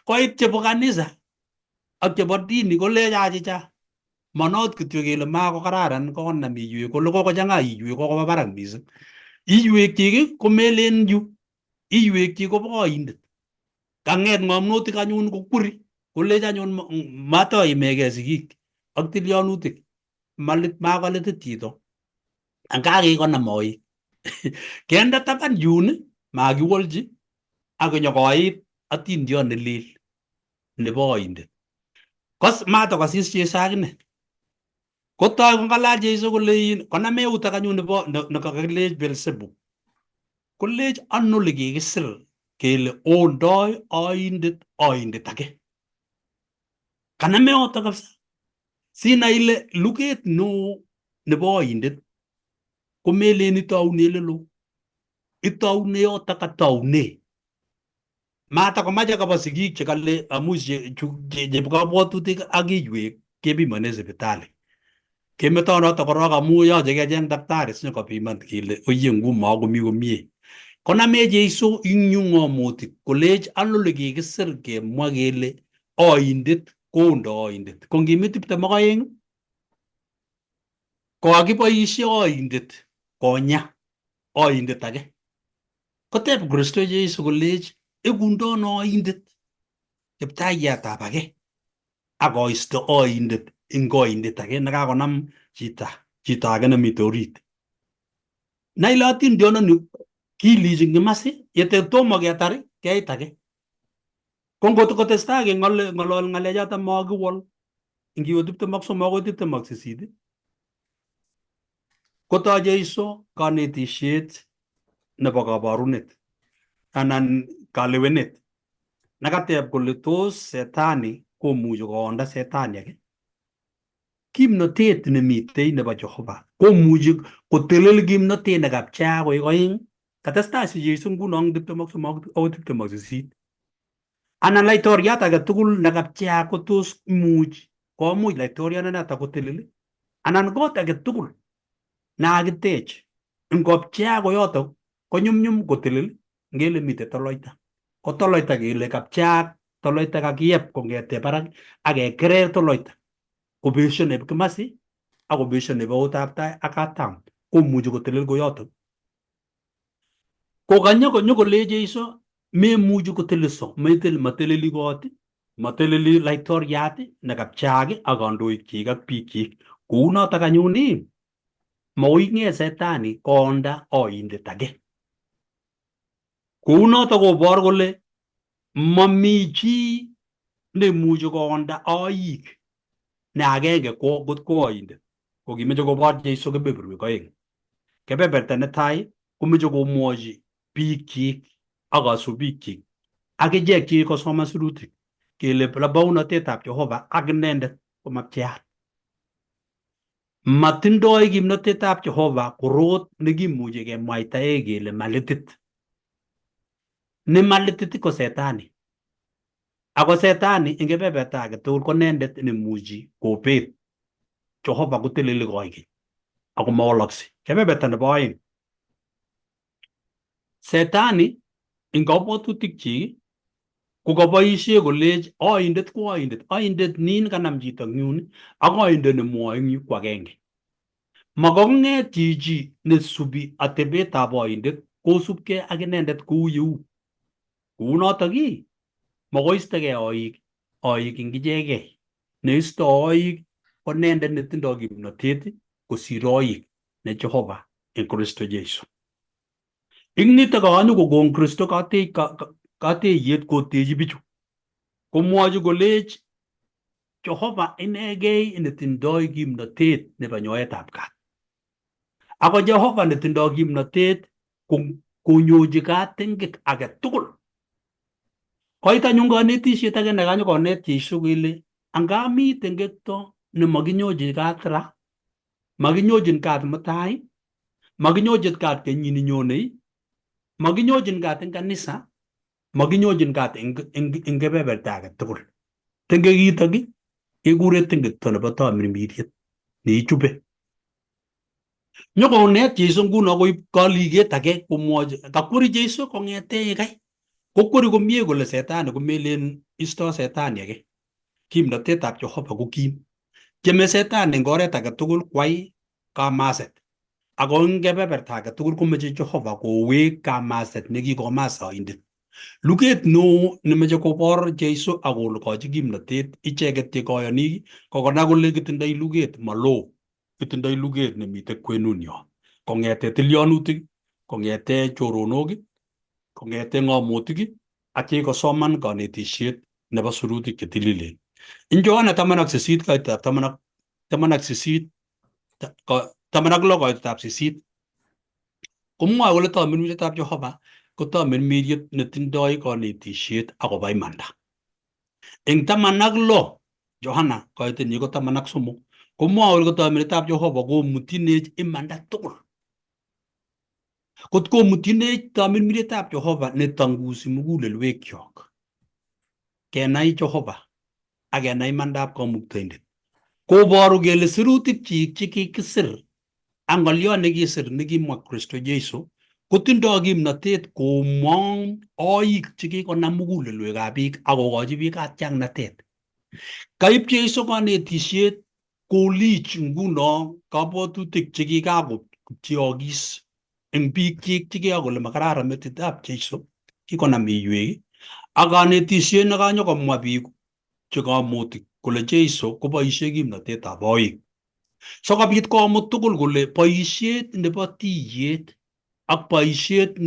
koit chebo kanisa ak chebo dini kolech achicha manot kityo kele makokararan konam iywek kole kokochang'a iywek kokoba barak mising. Iywekchik komelen yu, iywekchik kobo oindet. Kang'et ng'omnotik anyun kokweri kolech anyun matoimegei sigik ak tilyonutik malit makolitit chito anga kikonam oik. Kende taban yun makiwolchi ak konyokoit atindiot ne lel nebo oindet. Kos matokosis Jesu akine. Kotoi kong'alal Jesu kole in konam eut ake anyun nebo nekakilech Beelzebub. Kolech ano lekikisir kele ondoi oindet oindet ake. Kanam yoto kabisa. Sinai ile luget neo nebo oindet komelen itoune olelo. Itoune yoto katoune. Matakomache koba sigik chekale amu chebo kabwatutik ak iywek kepimone sipitali. Kemeto noto korok amu yoche kecheng daktari sinyokopiman kele oye ngu makomi komie. Konamech Jesu ing yu ng'omotik kolech ano lekikisir kemwa kele oindet koondo oindet. Ko ngimi 22 kokakiboisie oindet konya oindet ake. Koteb Kristo Jesu kolech ekundono oindet kiptaiyatab ake ak oisto oindet eng oindet ake nekakonam chito ake nemite orit. Nai ile atindiononi kilichin kimasi yete tomo ketar keit ake. Ko ngot kotestai keng'ololi ng'alechoto makiwol ngiwe 23 akoi 28 kotoi Jesu kanetisiet nebo kabarunet anan kalewenet nekateb kole tos setani komuchi koonda setani ake. Kimnotet nemitei nebo Jehova komuchi kotelel kimnotet nekapcheak koik oeng. Katestai si Jesu nguno eng 23 akoi 28. Anan laitoriat age tugul nekapcheak ko tos imuch komuch laitoriandanoto kotelel anan kot age tugul nekakitech ngopcheak koyoto konyumnyum kotelel ngele mitei toloita. Ko toloita kele kapcheak toloita kakiyep kong'ete barak ak kekerer toloita kobesio nebo kimasi ak kobesio nebo outab tai ak katam komuchi kotelel koyoto. Ko kanyo kolech Jesu memuchi koteleso mateleli kot mateleli laitoriat nekapcheak ak kandoikchik ak biikchik. Kounotok anyun ii makoi ng'et setani koonda oindet ake. Kounotok kobor kole mami chi nemuchi koonda oik ne agenge ko ko oindet. Ko kimeche kobor Jesu kebeberwek oeng. Kebeberta netai komeche komwochi biikchik ak kasubikyik ak ichek chekikosoman sirutik kele bounotetab Jehova ak inendet komapcheat. Matindoi kimnotetab Jehova korot nekimuchi kemwaitae kele malitit. Ne malitit ko setani. Ako setani eng kebeberta age tugul ko inendet nemuchi kobet Jehova koteleli koikeny ako mawalaksei. Kebeberta nebo oeng. Setani eng kabwatutikchik kokaboisie kolech oindet ko oindet, oindet nin kanam chito eng yun ak oindet nemwoe eng yu ko agenge. Makong'et chichi nesubi atebetab oindet kosubkei ak inendet kou yeu. Kounotok ii Makoistogei oik oik eng ichegei. Neisto oik ko inendet netindoi kimnotet kosir oik ne Jehova eng Kristo Jesu. Ing nitok kanyo kokon Kristo kateiyet kotechi bichu. Komwochi kolech Jehova inegei netindoi kimnotet nebo nyoetab kat. Ako Jehova netindoi kimnotet konyochi kat tengek age tugul. Koit anyun konetisiet age nekanyo konet Jesu kele anga mi tengekto nemakinyochi kat ra, makinyochin kat mutai, makinyochin kat kenyit nenyonei, makinyochin kat eng kanisa, makinyochin kat eng kebeberta age tugul. Tengekitok kekure tengekto nebo tamirmiriet neichube. Nyokonet Jesu nguno koib kaliket age komwochi kakweri Jesu kong'ete kai kokweri komie kole setani komelen isto setani age. Kimnotetab Jehova ko kim. Tyeme setani eng oret age tugul kwai kamaset. Ako eng kebeberta age tugul komeche Jehova kowek kamaset nekikomas oindet. Luget neo nemeche kobor Jesu ak kokochi kimnotet icheket che koyonik kokonai kole kitindoi luget maloo kitindoi luget nemite kwenunyo kong'ete tilyanutik kong'ete choronok kong'ete ng'omotik ak chekikosoman konetisiet nebo sirutik chetililen. Ing Yohana 18 koitetab 18 16 koitetab 8 komwoe kole tamirmirietab Jehova ko tamirmiriet netindoi konetisiet akobo imanda. Eng 16 Yohana koitenyi ko 13 komwoe kole tamirmirietab Jehova komutyinech imanda tugul. Kot komutyinech tamirmirietab Jehova netangusi mugulelwekyok kenai Jehova ak kenai imandab kamuktaindet. Koboru kele sirutikchik chekikisir ak ng'oliot nekisir nekimwa Kristo Jesu kotindoi kimnotet komong oik chekikonam mugulelwekab biik ak kokochi biik katiaknatet. Kaib Jesu konetisiet kolich nguno kabwatutik chekikakopcheokis eng biikchik chekiya kole makararan metitab Jesu kikonam iywek ak konetisiet nekanyokomwa biik chekamutik kole Jesu koboisie kimnotetab oik. Sokobit komut tugul kole boisiet nebo tiyet ak boisiet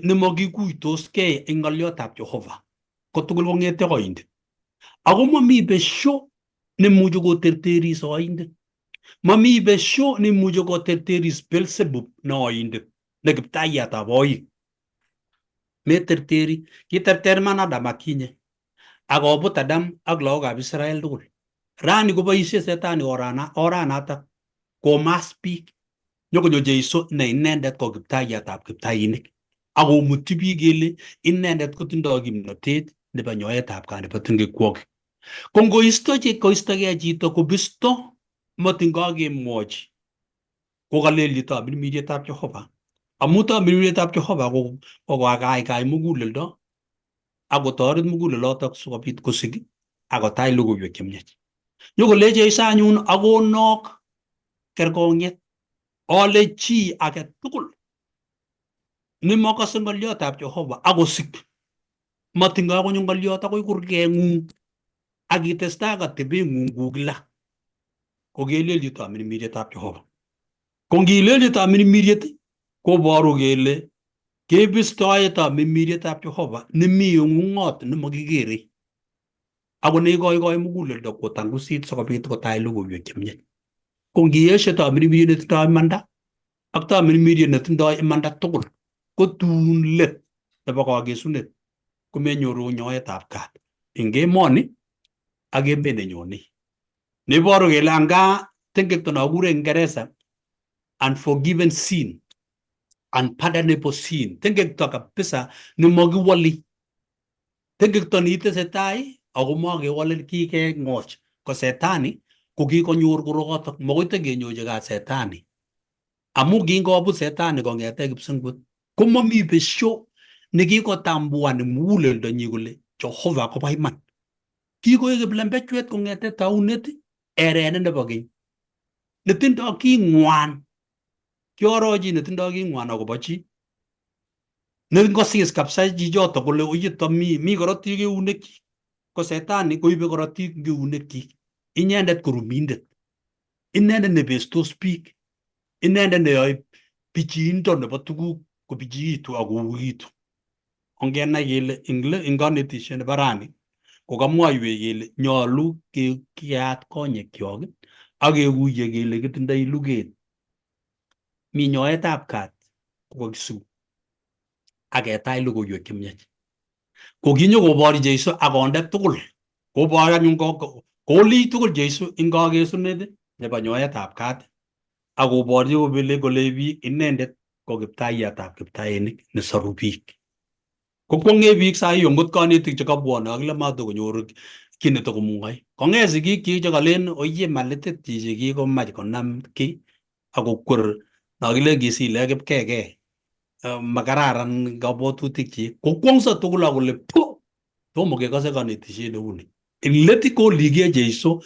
nemakikuitoskei eng ng'oliotab Jehova ko tugul kong'ete oindet. Ako mami besio nemuchi koterteris oindet. Mami besio nemuchi koterteris Beelzebub ne oindet ne kiptaiyatab oik. Meterteri, kiterter man Adam akinye ak kobut Adam ak lagokab Israel tugul. Rani koboisie setani oranatak komas biik. Nyokonyo Jesu ne inendet ko kiptaiyatab kiptainik ak komutyi biik kele inendet kotindoi kimnotet nebo nyoetab kat nebo tengekwokik. Ko ngoisto koistogei chito kobisto matin kakemwochi kokalelchi tamirmirietab Jehova. Amu tamirmirietab Jehova ko kokaikai muguleldo ak kotoret mugulelotok sikobit kosik ak kotach logoiwek chemiach. Nyokolech Jesu anyun akonok kerkong'et ale chi age tugul nemokose ng'oliotab Jehova akosik matin kakonyo ng'oliot akoi kurgeng'ung ak itestai ak atebeng'ung kou kila ko kelelchi tamirmirietab Jehova. Ko ngilelchi tamirmiriet koboru kele kebistoe tamirmirietab Jehova nemi eng ung'ot nemokikerei ako neikoikoi muguleldo kotangusit sikobit kotach logoiwek chemiach. Ko ngiyeshe tamirmiriet netindoi imanda ak tamirmiriet netindoi imanda tugul ko tun let nebo kakesunet komenyoru nyoetab kat eng emoni ak emet nenyonei. Neiboru kele anga tengekto nokure eng Kingeresa unforgiven sin, unpardonable sin, tengekto kabisa nemokiwoli. Tengekto neitesetai ako makewole kikeng'och ko setani ko kikonyor korokotok makoi tengenyochi kat setani. Amu kingobut setani kong'ete kipsengwet komomi besio nekikotambuan eng muguleldonyi kole Jehova kobo iman. Kikoek kiplembechwet kong'ete taunet erenet nebo keny netindoi king'wan. Kiorochi netindoi king'wan akobo chi. Ne ngosis kabisa chichoto kole uyito mi korotik eunekyik. Ko setani koibe korotik eng eunekyik. Inendet ko rumindet. Inendet nebestos biik. Inendet neyoe pichiindo nebo tuguk kopichiitu ak kouitu. Ongenai kele eng konetisiet nebo rani ko kamwoiwech kele nyolu keyat konyekyok ak kekuye kele kitindoi luget. Mi nyoetab kat kokakisub ak ketach logoiwek chemiach. Ko kinyokobor Jesu ak konde tugul. Kobor anyun kolii tugul Jesu eng kakesunet nebo nyoetab kat ak koborchi kobele kole biik inendet ko kiptaiyatab kiptainik nesoru biik. Kokwong'e biik sai ngot konetik chekabwone akile matokonyor kiy netokomwoe. Kong'et sigikchik chekalen oye malitit chichi kikomach konam kiy akokwer nokilen kisile kipkeke makararan kabwatutikchik. Kokwong'so tugul ak kole pu tomo kekose konetisiet neu ni. Eng let kolige Jesu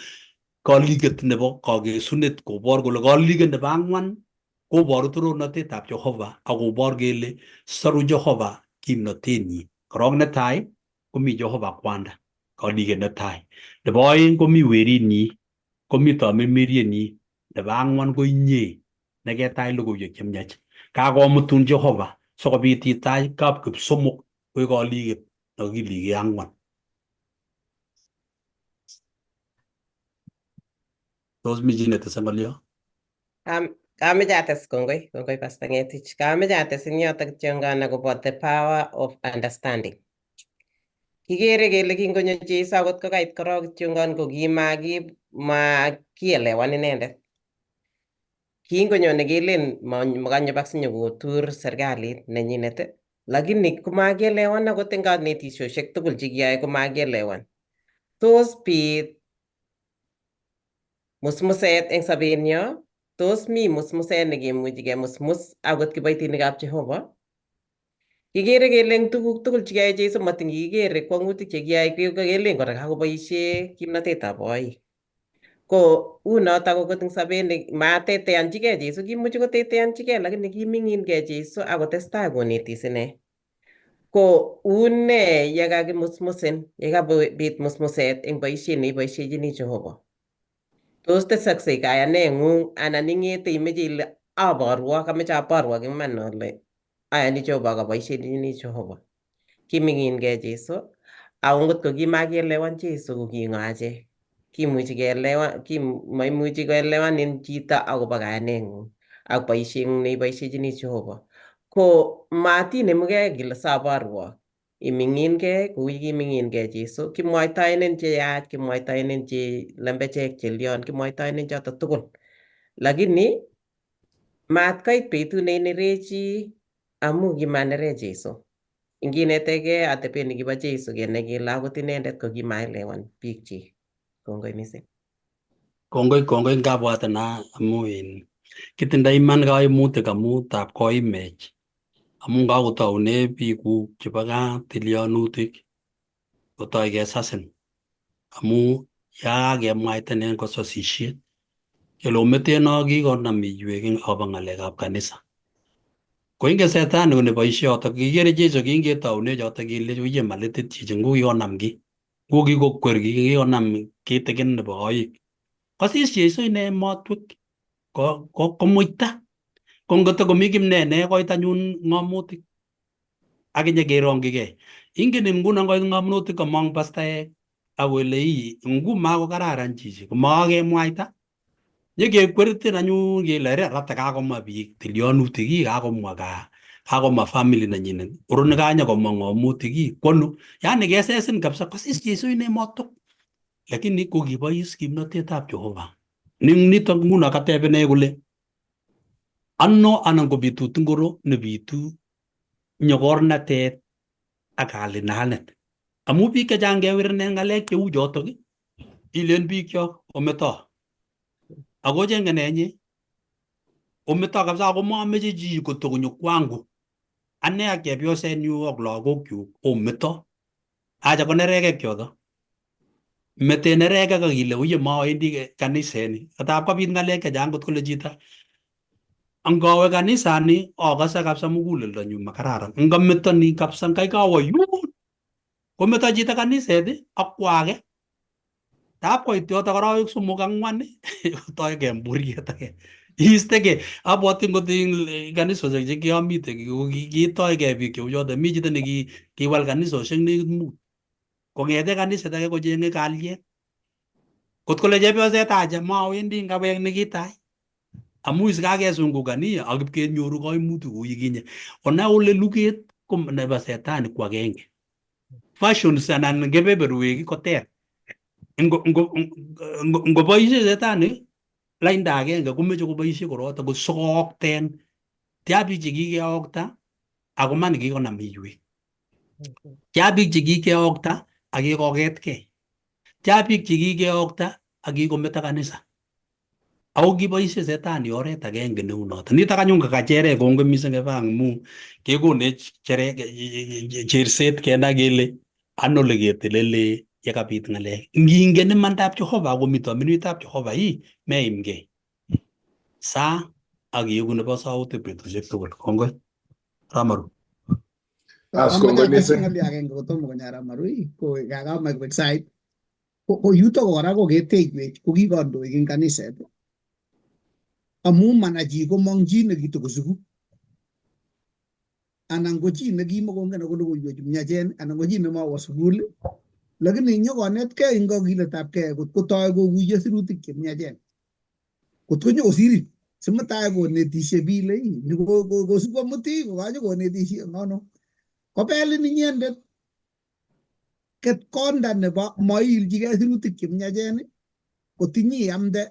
kaliget nebo kakesunet kobor kole kaliget nebo ang'wan koboru torornatetab Jehova ak kobor kele soru Jehova kimnotenyi. Korok netai komi Jehova kwanda kaliget netai. Nebo oeng komi werinyi, komi tamirmiryenyi. Nebo ang'wan ko inye neketach logoiwek chemiach. Kakomutun Jehova sikobit itach kapkipsomok koik kaliget nekilige ang'wan. Tos mi chi netese ng'olyo? Kameche ates kongoi, kongoi Pastor Ngetich. Kameche ates eng yotok kityongon akobo the power of understanding. Kikere kele kingonyo Jesu akot kokait korok kityongon ko kimakielewan inendet. Kingonyone kelen makanyo bak sinyokotur serikalit nenyinet, lakini komakielewan akot eng kanetisiosiek tugul chekiyoe komakielewan. Tos bit musmuset eng sobenyo? Tos mi musmuset nekemuchi kemusmus akot kiboitinikab Jehova? Kikere kele eng tuguk tugul chekiyoe Jesu matin kikere kwong'utik chekiyoe kelen kora kakoboisie kimnatetab boik. Ko unotok akot eng sobet mateteanchigei Jesu, kimuchi koteteanchigei lakini kiming'inkei Jesu akotestai konetis ine. Ko une yekakimusmusin, yekabit musmuset eng boisiet neiboisiechini Jehova? Tos tesoksei kayaneng'ung anan ing'ete imeche ile aborwok, ameche aborwok iman ale ayani Jehova ak aboisiechini Jehova. Kiming'inkei Jesu ako ngot ko kimakielewan Jesu ko king'o achek? Kimuchi keelewan, maimuchi koelewanin chito akobo kayaneng'ung ak boisieng'ung neiboisiechini Jehova. Ko matinemugei kile saborwok. Iming'inkei kou yekiming'inkei Jesu, kimwoitoenen cheyach, kimwoitoenen che lembechek chelion, kimwoitoenen choto tugul. Lakini mat koit betut neinerechi amu kimanerech Jesu. Inginetegei atebet nekibo Jesu kenai kele akot inendet ko kimaelewan biikchik. Kongoi missing. Kongoi kongoi ngabwat na amu in kitindoi iman kaimutik amu tab koimech amu kakotoune biikuk chebo gaa tilyanutik kotoi kesasin amu yakakemwaitanen kososisiet kele ometeno kikonam iywek eng akobo ng'alekab kanisa. Ko ingen setani ko neboisie yotok kikere Jesu kingetoune chotok kele uye malitit chichi ngu kikonam ki ngu kikokwer ki kikonam kitikin nebo koik. Kosis Jesu ine emotwek komuita. Ko ngotko kimne koit anyun ng'omutik ak inyekerongchigei. Ingen nguno koit ng'omnotik komong pastaek ak kole ii ngu makokararan chichi komakakemwaita nyekekwertin anyun kele rate kakomwa biik tilyanutik ii kakomwa gaa kakomwa family nenyinet oroni kanyokomwa ng'omutik ii kwonu yani kesesin kabisa kosis Jesu ine motok lakini kokibois kimnotetab Jehova. Nitok nguno kateb ine kole ano anan ko betut ngoro nebitu nyokornatet ak kalinanet. Amu biik chechang kewirinen ng'alek cheu chotok ilen biikchok ometo. Ako chengen enye ometo kabisa ako mameche chi kotokonyo kwangu. Ane ak chepyosenyu ak lagokyuk ometo. Acha ko nerekek choto. Mete nerekek ak ile uye mawendi kaniseni. Katab kobit ng'alek chechang kot kole chito. Angawe kanisani akase kabisa muguleldonyu makararan. Ngameto ni kabisa ngai kawo yun. Kometo chito kaniset ak kwo age. Tap koit yoto arawek 3 4 kotoi kemburiet age. Iistegei. Abwoti ngot ing kanisosiek che kiamite kitoigei biik cheu choto. Mi chito nekiwal kanisosiek nekit 5. Kong'ete kaniset age kocheng'e kalyet. Kot kole chepyoset acha mawendi ngawek nekitai. Amu is kakesungukania ak ipkenyoru kaimutik kou yukinye. Onai ole luget ko nebo setani ko agenge. Fashions anan kebeberwek ko ter. Ngoboisie setani lainda agenge komeche koboisie koroto ko sikookten. Tia biik chekikeokta ako man kikonam iywek. Tia biik chekikeokta ak kikoketkei. Tia biik chekikeokta ak kikometo kanisa. Ako kiboisie setani oret agenge neu noto. Nitok anyun kakacherech kongoi mising Eva amu kekonech cherset kenai kele ano oleketelele yekabit ng'alek. Ngingen imandab Jehova akomito minuitab Jehova ii meimgei. Saa ak ieku nebo sautik betusiek tugul. Kongoi. Ramaru. As kongoi Amache mising. ng'olyo agenge kotomo konyo Ramaru ko kakamach kobek sait. Ko yuto kora ko keteiwech ko ki kandoik eng kaniset. Amu mana chi komong chi nekitokosiku. Anan ko chi nekimakongen ako logoiwek chu miachen anan ko chi nemawo sukul. Lakini nyokonetkei eng kakiletabkei kot kotoi kokuiyo sirutik chemiachen. Kot konyokosirin simutai konetisie biik le kosib komuti kokanyokonetisie ngono. Kobelin inyendet ketkonda nebo moilchigei sirutik chemiachen kotinye iamde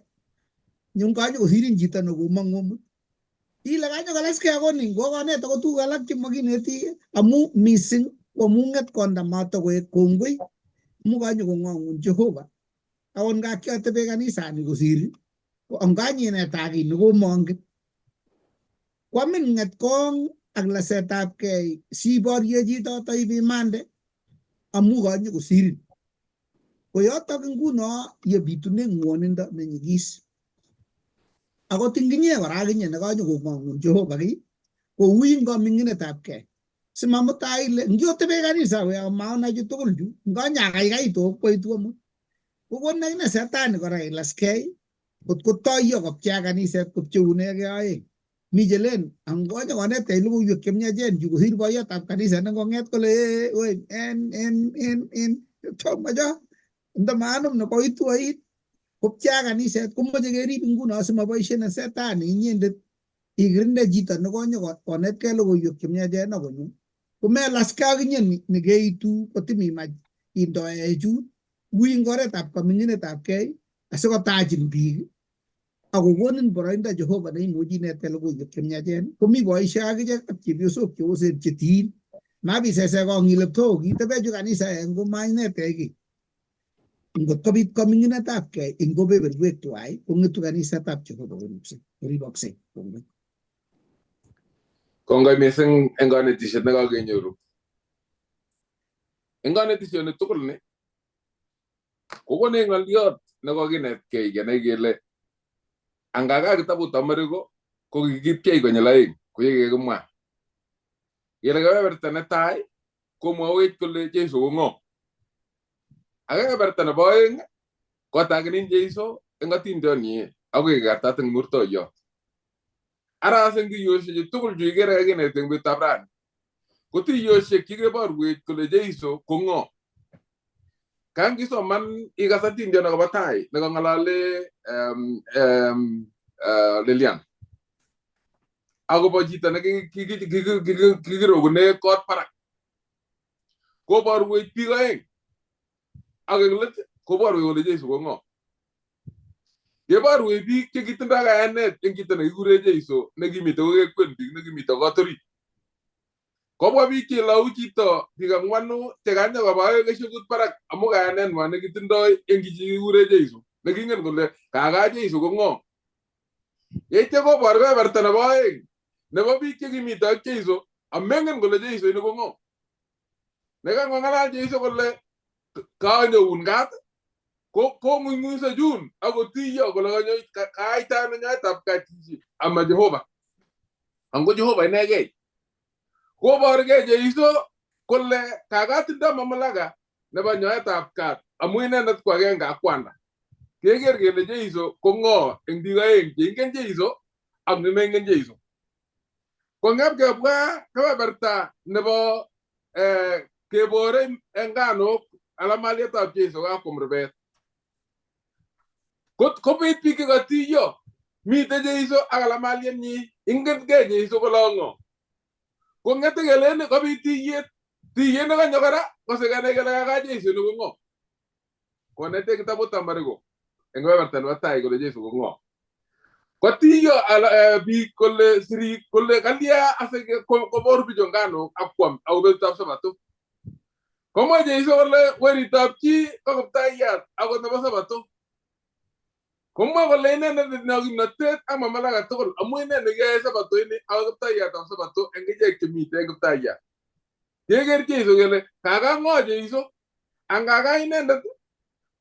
nyun kanyokosirin chito nekomong'u amut. Ile kanyokolaskei akoni kokonet akot tuguk alak chemokineti amu mising ko amu ng'etkonda matokoek kongoi amu kanyokong'ong'un Jehova. Akot nga kiatebe kanisani kosir ko anganyinetak kiy nekomongen. Kwamin ng'etkong ak lasetabkei siborye chitoto ibimande amu kanyokosirin. Ko yotok nguno yebitune ng'wonindo nenyigis. Akot inginye kora akinye nekanyokong'ong'un Jehova kiy ko ui eng kaming'inetabkei. Simamutai ile ngiotebe kanisa we maonai chu tugul chu nganyakaikaitu koitu amut. Kokon akine setani kora ilaskei kot kotoiyo kopchea kaniset kopcheunegei oeng. Mi chelen angonyo konetech logoiwek chemiachen chu kosir boiyotab kanisa nengong'et kole woi en en en en tomo cho ndamaanum nekoitu oit kopchea kaniset komoche kerib nguno simoboisien setani inyendet ikirinde chito nekonyo konetkei logoiwek chemiachen akonyo komelaskei akinye nekeitu kotimimach indoe chut ui eng oretab kaming'inetabkei asikotachin biik akokonin boroindo Jehova neimuchi inetkei logoiwek chemiachen komi boisiek akichek ak chepyosok cheosen chetiin mabisese kong ile ptoo kitebechu kanisa en komainetech kiy. Ngot kobit kaming'inetabkei eng kebeberwek tuwai kong'etu kanisetab Jehova koriboksei. Kongoi. Kongoi mising eng konetisiet nekakenyoru. Eng konetisioni tugul ni kokonech ng'oliot nekokinetkei kenai kele angaka kitabutab Mariko ko kikipchei konyil 2 ko yekikimwa. Kele kebeberta netai komwowech kole Jesu ko ng'o. Ak kebeberta nebo 2 kotakinin Jesu eng atindoniet akoi kekartat eng murtoiyot. Ara eng tuyosiechu tugul chu ikere kakinet eng betutab rani ko tuiyosiek chekeborwech kole Jesu ko ng'o. Kangisoman ikas atindiot nekobo tai nekong'olole Lilian akobo chito nekikirokune kot barak koborwech biik 2 ak eng let koborwech kole Jesu ko ng'o. Keborwech biik chekitindoi kayanet eng chito nekikure Jesu nekimite kokekwen biik nekimite kot orit. Kobwa biik chelou chito biik 4 chekanyo koba akoi keshekut barak amu kayanenwa nekitindoi eng chichi kikure Jesu nekingen kole kaka Jesu ko ng'o. Yeityo kobor kebeberta nebo 2 nebo biik chekimite ak Jesu amengen kole Jesu ini ko ng'o. Nekangong'alal Jesu kole kanyoun kat ko kong'ung'uso chun akotiyo kole kaita ano nyoetab kat chichi ama Jehova. Ango Jehova inegei. Koborgei Jeiso kole kakatindo mamlaka nebo nyoetab kat amu inendet ko agenge ak Kwanda. Keker kele Jeiso ko ng'o eng biik aeng cheingen Jeiso ak nemengen Jeiso. Kong'em kebwa kebeberta nebo kebore nganok alamalietab Jeiso kakwam rubet. Kobit biik chekatiyo mite Jeiso ak alamalienyi ingen kei Jeiso kole ng'o. Kong'ete kelen kobit tiyet tiyet nekanyo kora kosikenai kele kaka Jeiso ni ko ng'o. Konete kitabutab Mariko eng kebeberta nebo tai kole Jeiso ko ng'o. Kotiyo biik kole sirik kole kalya asikobor bichu nganok ak kwam ako betutab Sabato. Komwa Jeiso kole weritab chi ko kiptayat akot nebo Sabato. Komwa kole inendet netindoi kimnatet ak mamlaka tugul amu ine nekiyoe Sabato ini ako kiptaiyatab Sabato eng ichek chemiten eng kiptaiyat. Keker Jeiso kele kaka ng'o Jeiso angaka inendet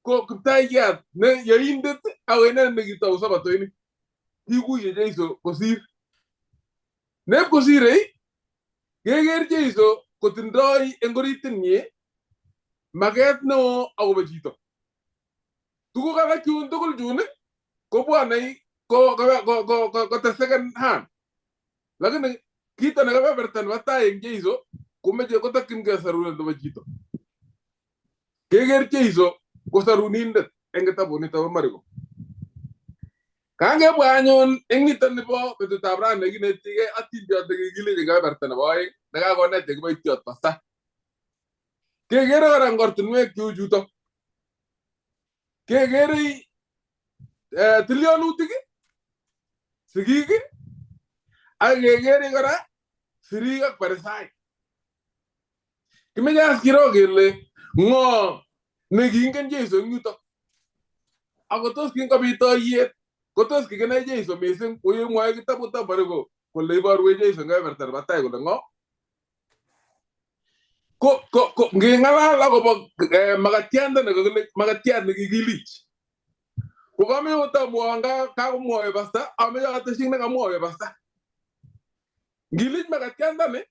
ko kiptayat ne yoindet ako inendet nekitou Sabato ini. Kikuye Jeiso kosir. Neb kosirei keker Jeiso kotindoi eng oritinyi maket neo akobo chito. Tuguk alak chun tugul chun kobwonei ko the second hand. Lakini kito ne kebeberta nebo tai eng Jeiso komeche kotokyingei sarunet nebo chito. Keker Jeiso ko sarunindet eng kitabunito bo Mariko. Kangebwa anyun eng niton nebo betutab rani nekinetigei atindiot nekikilenji eng kebeberta nebo aeng nekakonet chekiboitiot pasta. Kekere kora eng ortinwek cheu chutok. Kekere tilyanutik, sigik, ak kekere kora sirik ak Parisaik. Kimeche as kiro kele ng'o nekiingen Jeiso eng yutok. Ako tos kingobit toiyet kotos kikinai Jeiso missing koyemwoe kitabutab Mariko kole iborwech Jeiso eng kebeberta nebo tai kole ng'o. Ko ngeng'alal akobo makatianda nekakile makatiat nekikilich. Kokameche amwowon kakomwoe pasta ameche atesyi nekamwoe pasta. Ngilich makatiandani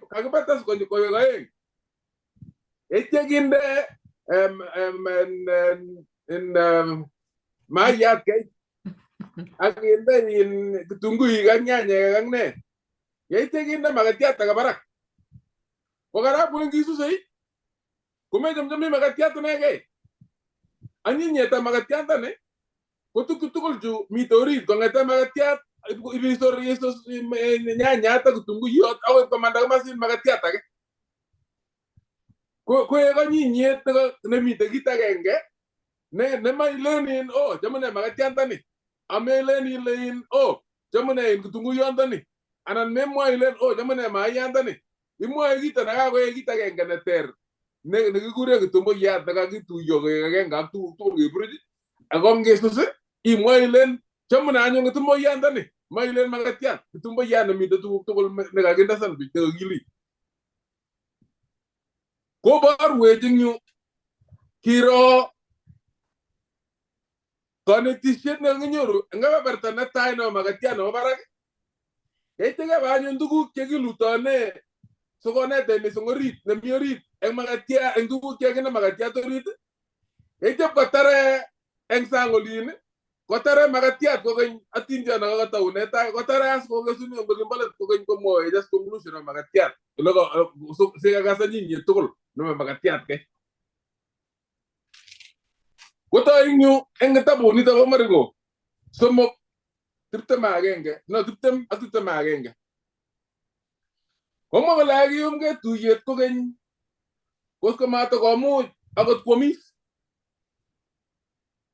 kakibatas koek aeng. Yeityo kinde maiyat kei ak kinde kitunguik ak nyanyek ak ne. Yeityo kinde makatiat ake barak. Ko karab ngisusei komechomchomi makatiat inegei. Anyinyetab makatiandani ko tuguk tugul chu mite orit kong'ete makatiat ibisor nyanyat ak kitunguyot akoi komanda komasin makatiat ake. Koek anyinyet nemite kit agenge nemailen oh chamune makatiandani amelen ile oh chamune kitunguyondoni anan memwoe ilen oh chamune maiyandani. Imwoe kito nekakoek kit agenge neter nekikure kitumboiyat nekakituiyo koek agenge ak tuguk tugul keburuch ako ngesus imwoe ilen chamune anyun kitumboiyandani mailen makatiat kitumboiyat nemite tuguk tugul nekakinde sandwich nekakilich. Koborwech eng yu kiro konetisiet nekakinyoru eng kebeberta netai nebo makatiat nebo barak yeityo keba anyun tuguk chekilutone sikonetech missing orit nemi orit eng makatiat eng tuguk chekakinde makatiat orit yeityo kotare eng sang olin kotare makatiat kokeny atindiot nekakataune tai kotare as kokesuni eng olimbo let kokeny komwoech as conclusion nebo makatiat ole sikakas anyinyet tugul nebo makatiat kei. Kotoi eng yu eng kitabunito bo Mariko 3 21 no 20 ak 21. Komwa kole kakiyumgei tuyet kokeny kotko matakomuch akot kwomis.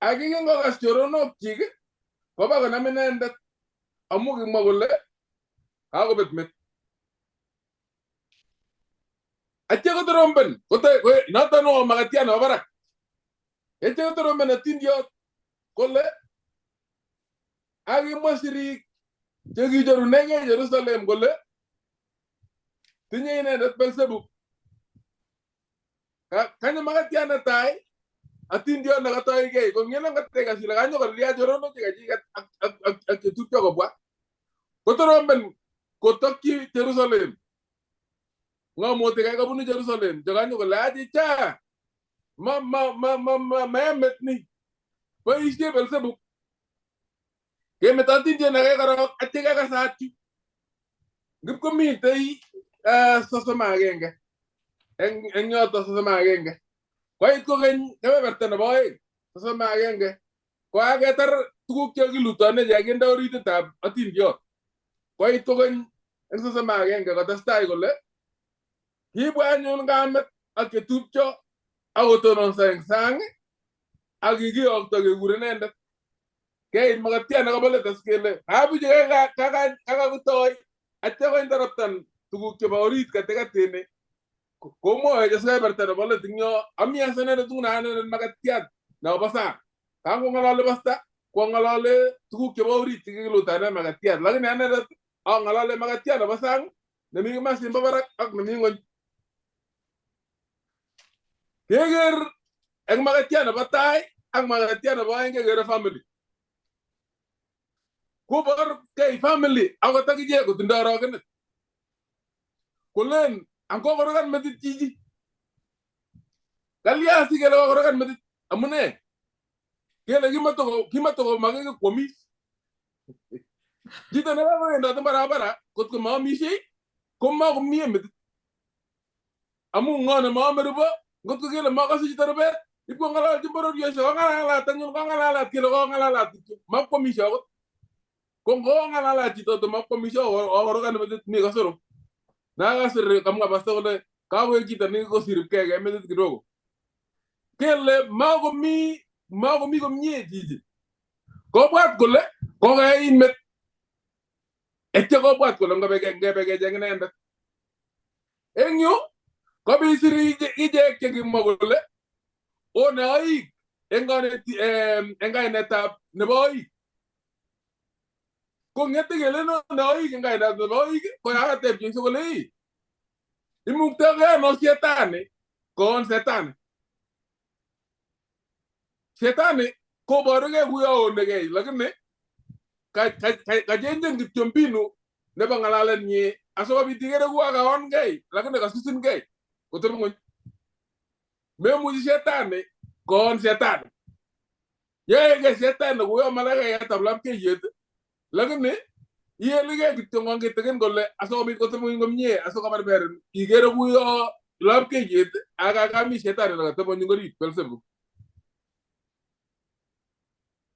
Ak kingokas choronokchik koba konam inendet amu kimwa kole kakobet met. Atya kotrompen noto neo makatiat nebo barak. Yetyo kotrompen atindiot kole akimwa sirik chekicherunegei Jerusalem kole tinye inendet Beelzebub. Kanyo makatiat netai atindiot nekatoigei kong'elen katekas ile kanyo kolya choronok chekachiket ak chetupcho kobwa. Kotrompen Kotokyi Jerusalem. Ng'omotik kai kobunu Jerusalem chekanyo kole achicha ma ma ma ma ma maemet ni boisie Belzebub. Kemeto atindiot age korok atya kekasat chu. Ngipkomitei 31 eng yoto 31. Koit kokeny kebeberta nebo 2 31 kokaketar tuguk chekilutone chekakinde orititab atindiot. Koit kokeny eng 31 kotestai kole kibwa anyun kamet ak chetupcho ak kotononso eng sang ak kikiyokto kekur inendet. Keit makatiat nekobo let as kele kabuche kakakutoi atya kointerruptan tuguk chebo orit katikatini komwoe kebeberta nebo let eng yo ami as inendet nguno anendet makatiat nebo sang. Kangong'ololi pasta kwang'olole tuguk chebo orit chekikilutane makatiat lakini anendet ang'olole makatiat nebo sang nemi komasin bo barak ak nemi ng'ony. Keker eng makatiat nebo tai ak makatiat nebo aeng kekere family. Kobor kei family akot akichek kotindoi orogenet. Kolen angokorokan metit chichi. Kalya sikele kokorokan metit amune? Kele kimatoko makeke kwomis. Chito nekakowendot eng barabara kotko maamishei komakomie metit. Amu ng'o nemaame rubo ngotko kele makase chito rubet ipkong'ololchin bororiosiek kong'alalat anyun kong'alalat kele kong'alalat kityo makwomishe akot. Ko ngong'alalat chito to makwomishe okorokan metit mi kasoro. Nakasir kamwa pasta kole kakoek chito nekikosiripkei ke metit kidogo. Kele makomi komie chichi. Kobwat kole kokein met. Etya kobwat kole ngebe kecheng inendet. Eng yu kobisir ichek chekimwa kole one oik eng kainetab nebo oik. Kong'ete kele one oik eng kainetab nebo oik koyakateb Jesu kole ii imuktokei ano shetani koon setani. Shetani koborukei kuyo aonekei lakini kachenchen kityo mbinu nebo ng'alalenyi asikobit ikere kuo kaonkei lakini kasusinkei kotebi ng'ony. Memuchi shetani koon shetani. Yoekei shetani kuyo malakayatab lapkeiyet lakini iyelikei kityo kitikin kole asikobit kotebi ng'ony komie asikoberberin ikere kuyo lapkeiyet ak akami shetani nekatebony eng orit Belzebub.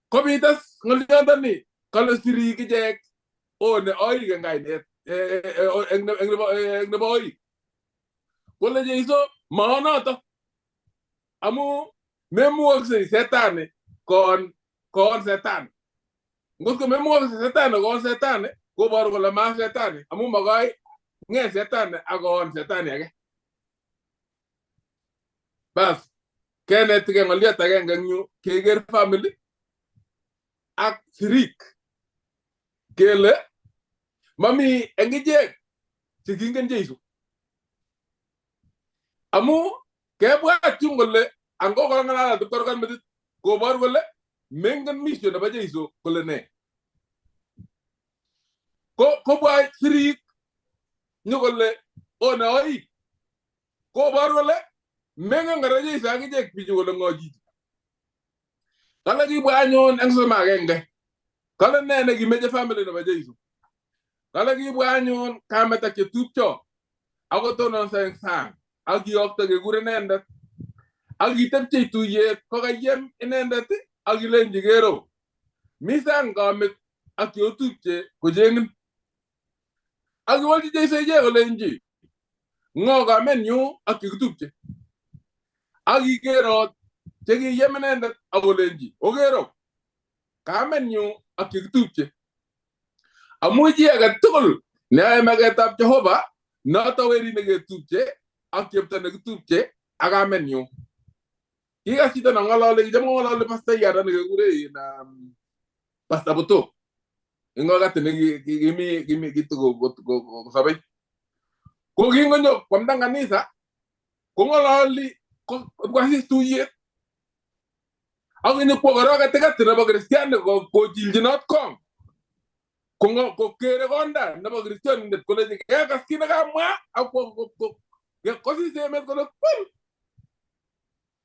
Kobit as ng'olyondoni kole sirik ichek one oik eng kainet eng nebo oik. Kole Jesu maonoto amu memukoksei setani koon setani. Ngotko memukoksei setani koon setani koboru kole ma setani amu makoi ng'e setani ak koon setani age. Bas kenetikei ng'olyot agenge eng yu keker family ak sirik kele mami eng ichek chekingen Jesu. Amu kebwat chun kole angokong'alalat ipkorokan metit kobor kole mengen mission nebo Jesu kole ne. Kobwa sirik nyokole one oik kobor kole mengen kora Jesu ak ichek bichu kole ng'o chichi. Kale kibwa anyun eng 31. Kale ne nekimeche family nebo Jesu. Kale kibwa anyun kamet ak chetupcho ak kotononso eng sang ak kiyokto kekur inendet ak kitepchei tuyet kokayem inendet ak kilenji kero. Mi sang kamet ak cheotupche kocheng'in. Ak kiwolchi Jesu ichek kolenji ng'o kamenyu ak chekitupche. Ak kikerot chekiyem inendet ak kolenji okero kamenyu ak chekitupche. Amu chi age tugul neyoe maketab Jehova noto werit neketupche ak chepto nekitupche ak kamenyu. Kikas chito neng'ololi kicham kong'ololi pastoiyat nekekure Pastor Buto eng wakati nekimi kitokosobei. Ko kingonyo kwamda kanisa kong'ololi kwasis tuyet ak kinyokwo korok katikati nebo kristianik kochilchinot kong. Kokere konda nebo kristianindet koleji kekas kit nekamwa ak kosis emet kole kwel.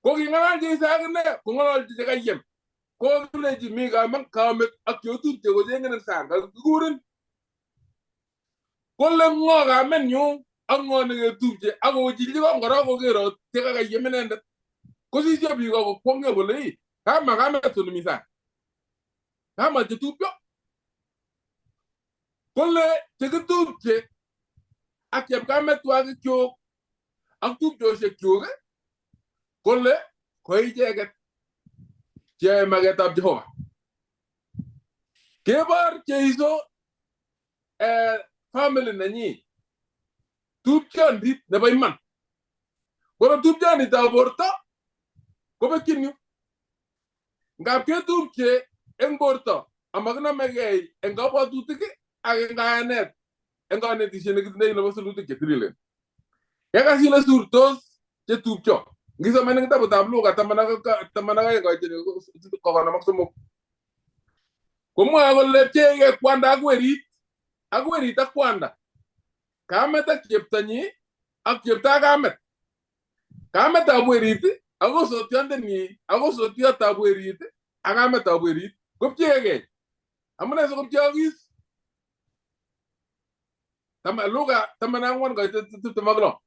Koking'alal Jeiso akine kong'ololchi chekayem. Kokilechi mi kamet ak cheotupche kocheng'in eng sang kakikurin. Kole ng'o kamenyu ak ng'o neketupche ak kochilchi kong korok kokerot chekakayem inendet. Kosisyo biik ako kwong'e kole ii kama kamet mi sang. Kama chetupcho. Kole chekitupche ak chepkametwakikyuk ak tupchoshekyuk kole ko icheket cheyoe maketab Jehova. Kebor Jeiso family nenyi tupchondit nebo iman. Koro tupchonditab borto kobekyin yu. Ngap ketupche eng borto amakinamegei eng kabwatutik ak eng kayanet eng konetisiet nekitindoi nebo sirutik chetililen. Yekas ile surtos chetupcho. Ngisoman eng kitabutab Luka 12:53. Komwoe kole pcheegei kwanda ak werit ak kwanda. Kamet ak cheptonyi ak chepto ak kamet. Kametab werit ak osotiondenyi ak osotiotab werit ak kametab werit kopcheegei. Amune sikopcheokis? Luka 14:26.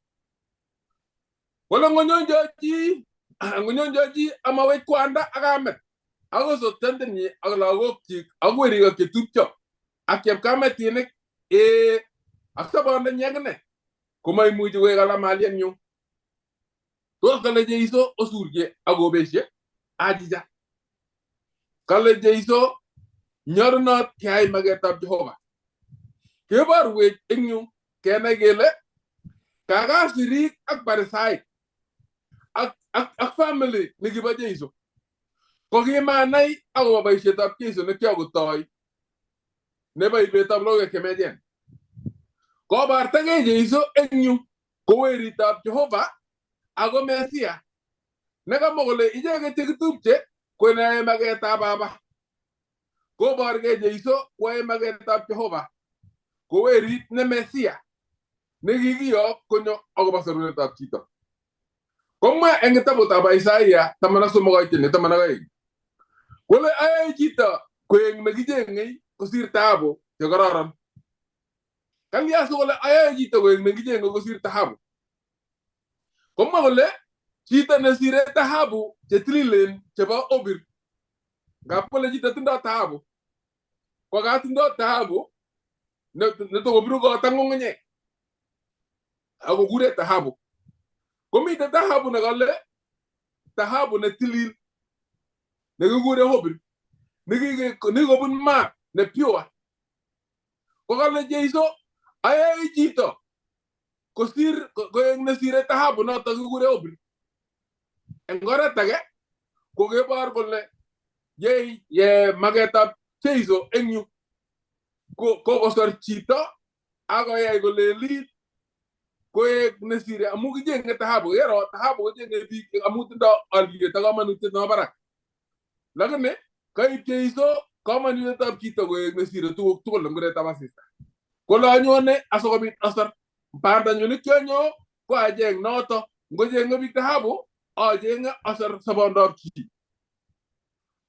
Kole ngonyonjo chi amawech kwanda ak kamet ak osotiondenyi ak lagokyik ak werik ak chetupcho ak chepkametinik ak sobondenyi akine komaimuchi koek alamalienyu. Tos kale Jeiso osurye ak obesye achicha. Kale Jeiso nyolunot keyai maketab Jehova. Keborwech eng yu kenai kele kaka sirik ak Parisaik ak family nekibo Jeiso. Kokimanai akobo boisietab Jeiso nekiakotoi nebo ibetab logoiwek chemiachen. Kobartagei Jeiso eng yu ko weritab Jehova ako Mesia nekamwa kole icheket chekitupche konae maketab Baba. Koborgei Jeiso koyae maketab Jehova ko werit ne Mesia nekikiyok konyo akobo sorunetab chito. Komwa eng kitabutab Isaiah 13:12 kole ayae chito koek nekicheng'ei kosir taabu chekororon. Kalya sikole ayae chito koek nekicheng'ei kosir taabu. Komwa kole chito nesire taabu chetililen chebo Obir. Ngap kole chito tindo taabu. Ko katindo taabu netokobiru kot ak ng'ung'unyek akokure taabu. Komiten taabu nekale taabu netilil nekikure Obir nekikobun maat ne pure. Kokale Jeiso ayae chito kosir koek nesire taabu notok kikure Obir. Eng oret age kokebor kole ye maketab Jeiso eng yu kokosor chito akoyai kolelit koek nesire amu kicheng'e taabu. Kero taabu kocheng'e biik amu tindo aliet ak komonutiet nebo barak. Lakini kaib Jeiso komonutietab chito koek nesire tuguk tugul eng kuretab asista. Kole anyone asikobit asor bandanyu nekionyo ko acheng noto. Ngocheng'e biik taabu acheng'e asor sobondab chi.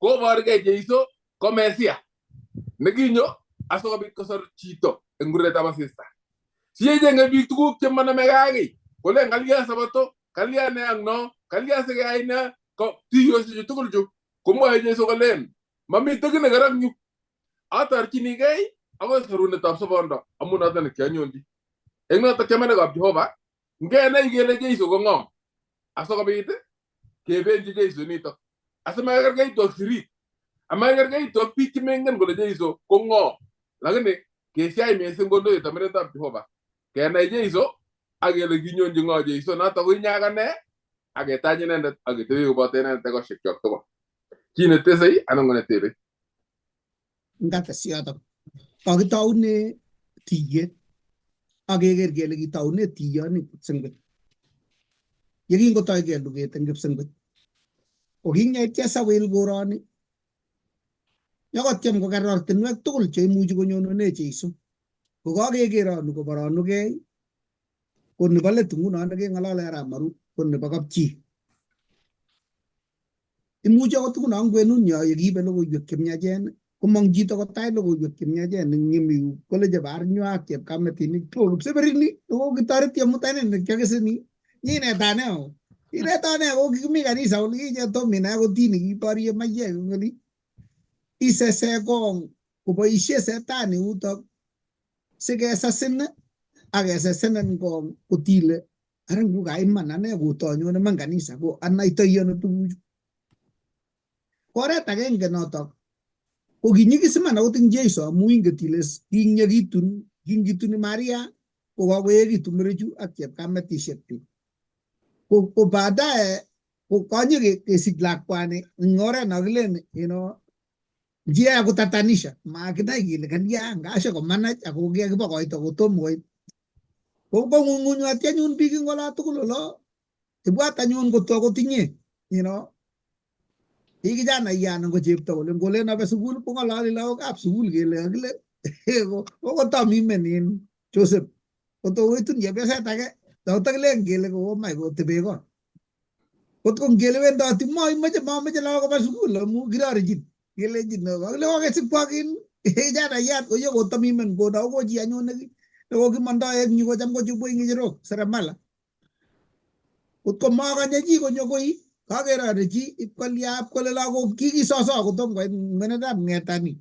Koborgei Jeiso ko Mesia nekinyo asikobit kosor chito eng kuretab asista. Siecheng'e biik tuguk chemonomegei ak kiy. Kole kalya sabato, kalya ne ak no, kalya sikeyai ne, ko tuyosiechu tugul chu komwoe Jeiso kolen mamiten kiy nekerak yu. Atorchinigei akoi sorunetab sobondo amu noto nekianyonji. Eng notok chamanikab Jehova ngenai kele Jeiso ko ng'o asikobit kebenchi Jeiso nitok. Asimakerkeitu ak sirik, amakerkeitu ak biik chemengen kole Jeiso ko ng'o. Lakini kesiai missing kondoi tamiretab Jehova. Kenai Jeiso ak kele kinyonji ng'o Jeiso notok ko inye ak ane ak ketach inendet ak ketebi koboto inendet ekoshekyok tugul. Chi netesei anan ko netebe. Ngates yotok. Kakitoune tiyet ak keker kele kitoune tiyoni kipsengwet. Yekingotoi luget eng kipsengwet. Ko kinyaitya sawel koroni Nyokotyem koker ortinwek tugul cheimuchi konyonune Jeiso. Kokakekeronu koboronugei ko nebo let nguno nekeng'olole arap Maru ko nebo kapchi. Imuchi akot nguno eng kwenunyo yekiibe logoiwek chemiachen komong chito kotach logoiwek chemiachen eng yemi kole chebarnywa ak chepkametinik to kipseberini kokitoreti amut ane nekiakeseni nyinetan nee o inetan nee ko kikimi kanisa olikinye tom inai akot dini kiborie maiyek eng oli isese kong koboisie setani utok sikesasin ak kesesenen kong kotile ara ngu kaiman ane kotonyone iman kanisa ko anaitoi ano tuguchu. Ko oret agenge notok ko kinyigis iman akot eng Jeiso amu inget ile kinyekitun kingituni Maria ko kakoekitu murechu ak chepkametishek chu. Ko baadaye ko konye kesich lakwani eng oret nokilen njia ya kutatanisha makinai kele kalya ngasha komanach ako kiakibokoito kotomo koit. Ko kong'ung'unyoti anyun biik eng olo tugul olo ibwat anyun kotwo kotinye ki kijanaiyat ko chepto kole ngolen abe sukul kong'ololi lagokab sukul kele kakile kokotom imen in Joseph kotokoitun chepyoset age totakilen kele kokomach kotebe kot. Kotko ngele wendoti moimoche momoche lagok koba sukul amu kirorechin kelechin kakile kokesikwak in kijanaiyat koyo kotom imen kono ko chi anyun nekokimondoi eng yu kocham kochubwech ng'echerok seremala. Kotko makonye chi konyo koi kaker ale chi ipkolya ipkole lagok kikisoso kotom koit ngwenetab ng'etani.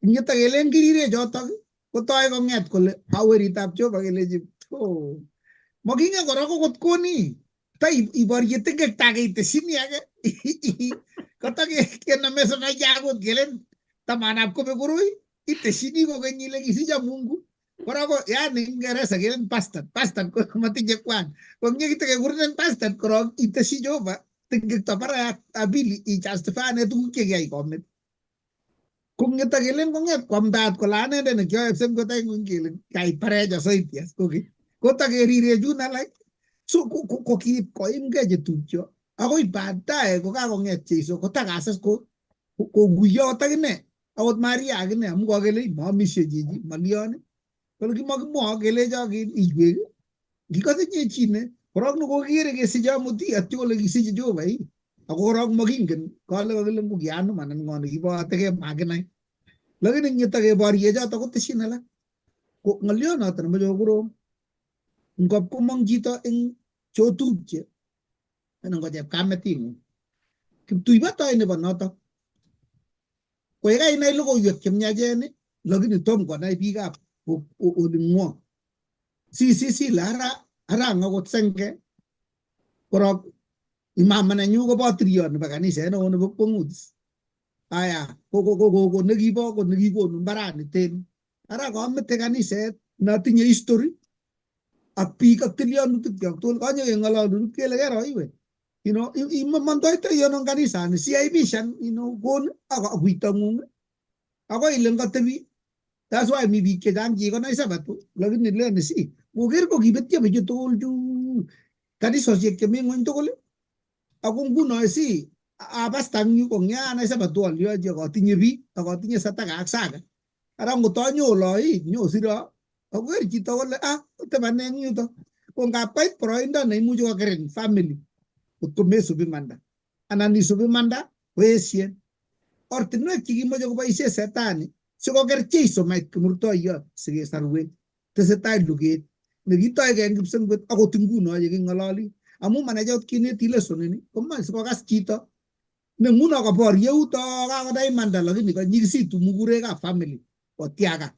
Eng yutok kelen kirire chotok kotoi kong'et kole aweritab Jehova kelechi oh mokingen kora kokot koni ta iborye tingekta ake iteshini ake kata kenome sonoya akot kelen tamanab kobe koroi iteshini kokeny ile kisicho Mungu kora ko yani Kiingereza kelen bastard bastard ko matinye kwan ko ngekite bastard korok iteshi Jehova tingekta barak abili ijustifyane tuguk chekiyai komit. Ko ngeta kelen kong'et kwamdaat kole anendet nekioe psengwet kele kaiparech asoitias koki kotakerirechun alak so ko kiib koimgei chetupcho akoi baadaye kokakong'et Jeiso kotakasas ko kokuyot akine akot Maria akine amu kakele maamishe chichi malion kole kimokimwoe kelecho iywek kikose nye chi ne korok nekokikere kesiche amut ii atyo kole kisiche Jehova ii ako korok mokingen kole kakile ngo kianum anan ng'o nekibooteke makinai lakini ng'eto keborye choto koteshin alak ko ng'olyo noto nemoche kokorom ngop komong chito eng chotupche anan ko chepkameting'ung kiptuibotoi nebo notok ko yekainai logoiwek chemiachen lakini tom konai biikab oling'wong si si si le ara arang akot senge korok imama nenyu ko patiriot nebo kaniset neo nebo Kwongut aya ko ko ko ko nekibo ko nekikonu mbaraniten ara kamete kaniset notinye history ak biik ak tilyonutik kyok tugul konye keng'ololun kele kero iwe imondoitoi ano kanisani siaibishan kon ak akuitong'ung akoi ile ngatebi. That's why mi biik chechang kikonai sabato lakini len si koker ko kibetyo bichu tugul chu kanisosiek chemi ng'weny tugul ako nguno si apasta eng yu kong'ya anai sabato alyochi ak atinye biik ak atinye sataka ak saka ara ngotanyo olo nyosiro akoker chito kole ah otebane eng yuto ko ngap koit boroindo neimuchi kokerin family kotko mesub imanda anan isub imanda koesien ortinwek chekimoche koboisie setani sikoker Jeiso mait kimurtoiyot sikesarwech tesetai luget nekitoige eng kipsengwet akot nguno yeking'ololi amu manech akot kineti lesson ini komoe sikokas chito ne nguno kaborye uto kakonai imanda lakini kanyikisitu mukurekab family kotiaka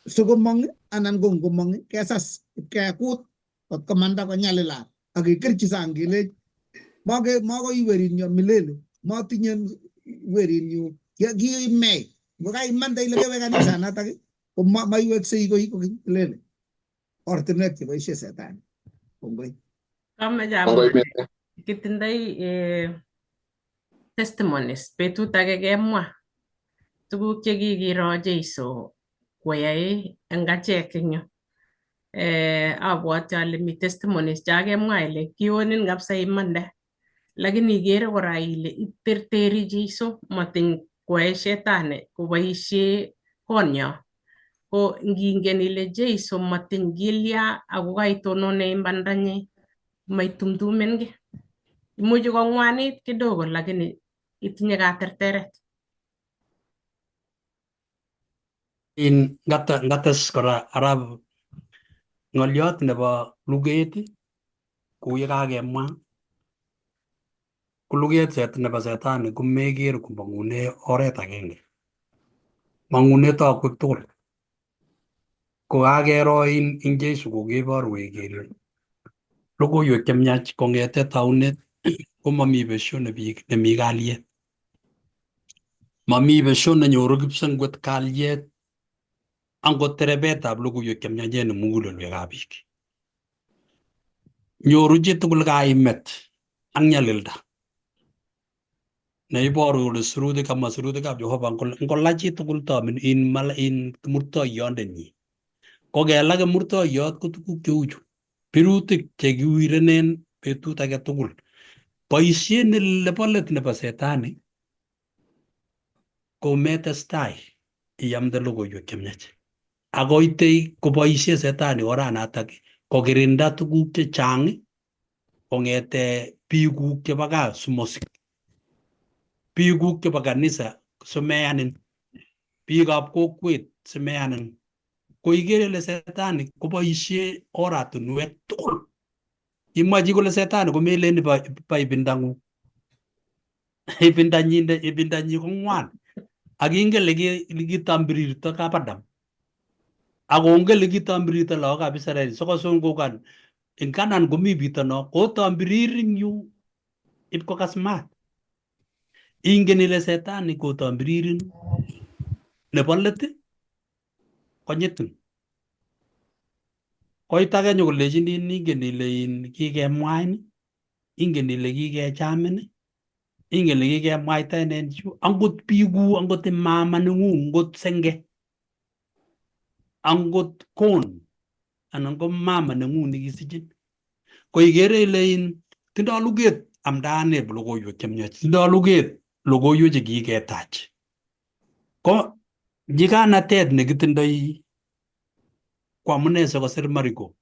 sikomong anan ko ngomong kesas kekut kot komanda konyalilat ak kekerchi sang kelech makoi werinyo milele motinye werinyu kiimei ngokaimande ile kewe kanisanatak ko maiweksei koi kokeny milele ortinwek cheboisie setani. Kongoi. Kameche amwa kitindoi testimonies betut age kemwa tuguk chekikiro Jeiso koyai eng achek eng yu. Abwati ale mi testimonies chakemwa ile kionin kabisa imande lakini ikere kora ile iterteri Jeiso matiny Koyae shetani koboisie konyo. Ko ngingen ile Jeiso matiny kilya ako kaitonone imbandanyi maitumtumen ki. Imuchi kong'wanit kidogo lakini itinye katerteret. In ngates kora arap ng'olyot nebo luget kou ye kakemwa ko luget set nebo setani komeker komong'une oret agenge. Mong'une tokwek tugul. Ko kakero in Jesu kokeborwech kele logoiwek chemiach kong'ete taunet komomi besio nemi kalyet. Mami besio nenyoru kipsengwet kalyet angot terebetab logoiwek chemiachen en mugulelwekab biik. Nyoru chitugul kaimet ak nyalilda. Neiboru kole sirutik ama sirutikab Jehova ngola chitugul tomin in mal in kimurtoiyondenyin. Ko kela kimurtoiyot ko tuguk cheuchu. Birutik chekiwirenen betut age tugul. Boisiet nebo let nebo setani ko metestai iamde logoiwek chemiach. Akoitei koboisie setani oranatak kokirinda tuguk chechang kong'ete biikuk chebo gaa simosik. Biikuk chebo kanisa simeyanin. Biikab kokwet simeyanin. Ko ikere ile setani koboisie oratinwek tugul. Imwa chi kole setani komelen bo ibindang'ung. Ibindanyi ko ng'wan. Ak ingen le kitambirirto kap Adam. Ak ongen le kitambirirto lagokab Israel sikosungukan en Canaan komi bitono kotambirir eng yu ipkokas maat. Ingen ile setani kotambiririn nebo let konyitin. Koit age nyokolechinin ingen ile in kikemwain, ingen ile kikechamin, ingen ile kikemwaitaenen chu angot biikuk, angot mama neng'ung, angot senge, angot kon anan ko mama neng'ung nekisichin. Ko ikere ile in tindo luget amdaane logoiwek chemiach, tindo luget logoiwek chekiketach. Ko nyiganatet nekitindoi ko amune sikosir Mariko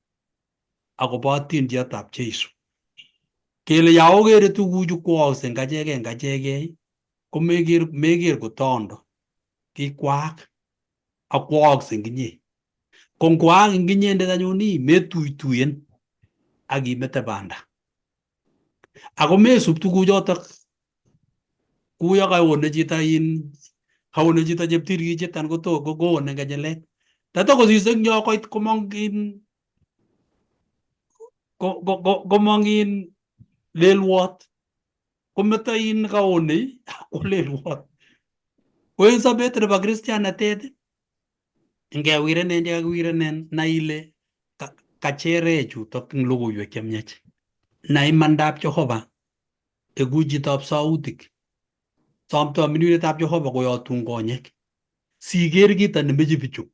akobo atindiotab Jeiso. Kele ya okere tuguchu kwookse eng achekei eng achekei ko meker kotondo kikwaak ak kwookse eng inye. Ko ngwaak eng inyendet anyun ii metuituyen ak imete banda. Ako mesub tuguchotok kuyo kaone chito in kaone chito cheptirkichet anan ko koone ngechelet. Tatokosise eng yo koit komong in komong in lelwot kometo in kaone ko lelwot. Ko en sobet nebo kristianatet ngewirenen chekakiwirenen nai ile kachere chutok eng logoiwek chemiach. Nai imandab Jehova eku chitab sautik. Som tominunetab Jehova koyotun konyek. Siker kito nemeche bichu.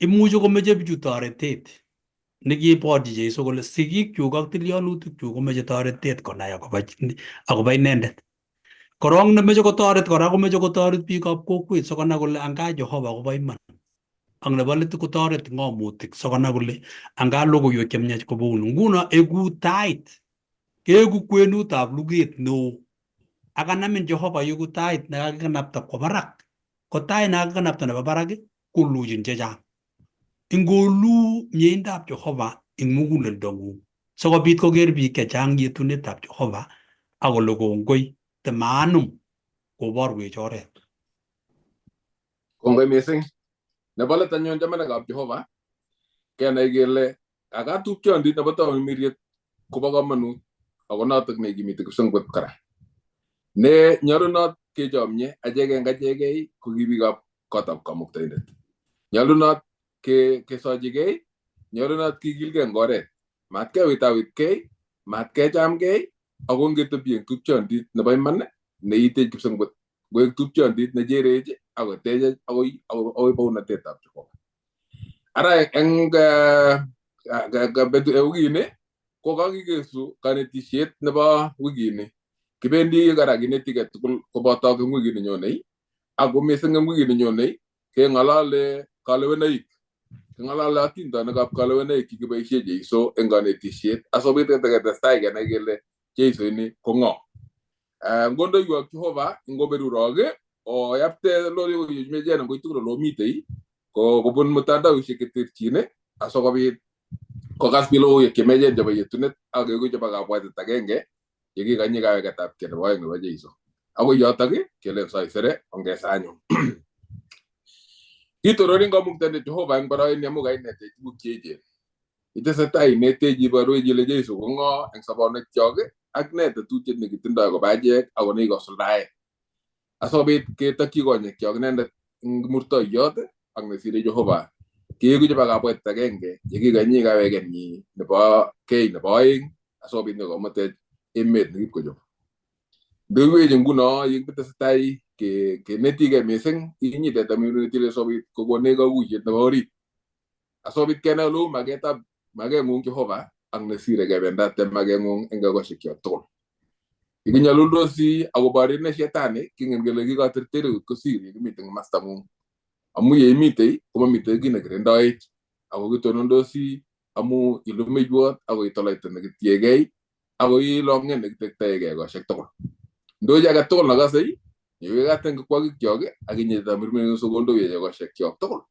Imuchi komeche bichu toretet nekiborchi Jeiso kole sigikyuk ak tilyanutikchuk komeche toretet konai akobo inendet. Korong nemeche kotoret kora komeche kotoret biikab kokwet sikonai kole anga Jehova kobo iman. Ak nebo let kotoret ng'omutik sikonai kole anga logoiwek chemiach kobounu. Nguno eku tait, keeku kwenutab luget neo. Akanamin Jehova yeku tait nekakikanapta kwo barak. Ko tait nekakikanapta nebo barak koluchin chechang. Ingoluu mieindab Jehova eng muguleldong'ung sikobit koker biik chechang yetunetab Jehova ak kole kongoi temaanum koborwech oret. Kongoi missing. Nebo let anyun chamanikab Jehova kenai kele akatupchondit nebo tamirmiriet kobo komonut ako notok nekimiti kipsengwet kora. Ne nyolunot kechomye achekei eng achekei ko ki biikab kotab kamuktaindet. Nyolunot kesochigei, nyolunot kikilgei eng oret. Mat kewitawitkei, mat kechamgei, ako ngetebi eng tupchondit nebo iman neitech kipsengwet. Koek tupchondit necherech akotechech akoi bounatetab Jehova. Ara eng wikini ko kakikesu kanetisiet nebo wikini. Kibendi kora kinetigei tugul koboto eng wikini nyonei. Ako missing eng wikit nenyone keng'olole kalewenaik. King'olole atindonikab kalewenaik chekiboisie Jeiso eng konetisiet asikobit ketestai kenai kele Jeiso ini ko ng'o. Ngondoiwok Jehova ngoberurok oyapte logoiwek chemenchen eng koitugul ole omitei ko kobun mtandaoishek cheterchin asikobit kokas biik logoiwek chemenchen chebo yetunet ak keku chebo kabwatet agenge yekikonyi kaweketabkei nebo oeng nebo Jeiso. Akoi yotok kelen saisere ongesa anyun. Kitororin kamuktaindet Jehova eng boroini amu kainetech tuguk cheechen. Itesetai inetech iborwech ile Jeiso ko ng'o eng sobonwekyok ak ne tetutiet nekitindoi koba achek ako nekikosuldaen. Asikobit ketokyi konyekyok inendet eng murtoiyot ak nesire Jehova keeku chebo kabwatet agenge yekikonyi kawekenyi nebo kei nebo oeng asikobit nyokomutech emet nekipkochob. Ndoiwech nguno yekitesetai kenetigei missing inyitet amu sikobit kokonech kakuyet nebo orit asikobit kenai oleu maketab makeng'ung Jehova ak nesire kebendate makeng'ung eng ekoshekyok tugul. Yekinyaluldosi akoborine shetani kingen kele kikotertereut kosir yekimiten komastang'ung amu yeimitei komamitei kiy nekirindoech ako kitonondosi amu ilumeiwot ako itoloito nekitiegei ako ilong'et nekitektoegei ekosiek tugul. Ndochi age tugul nekasei yewekat eng kikwokikchok ak inye tamirmirik sikondowech ekosiekyok tugul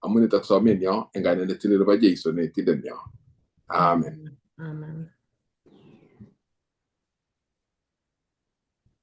amu nitok somenyo eng kainet netilil nebo Jeiso netindenyo. Amen. Amen.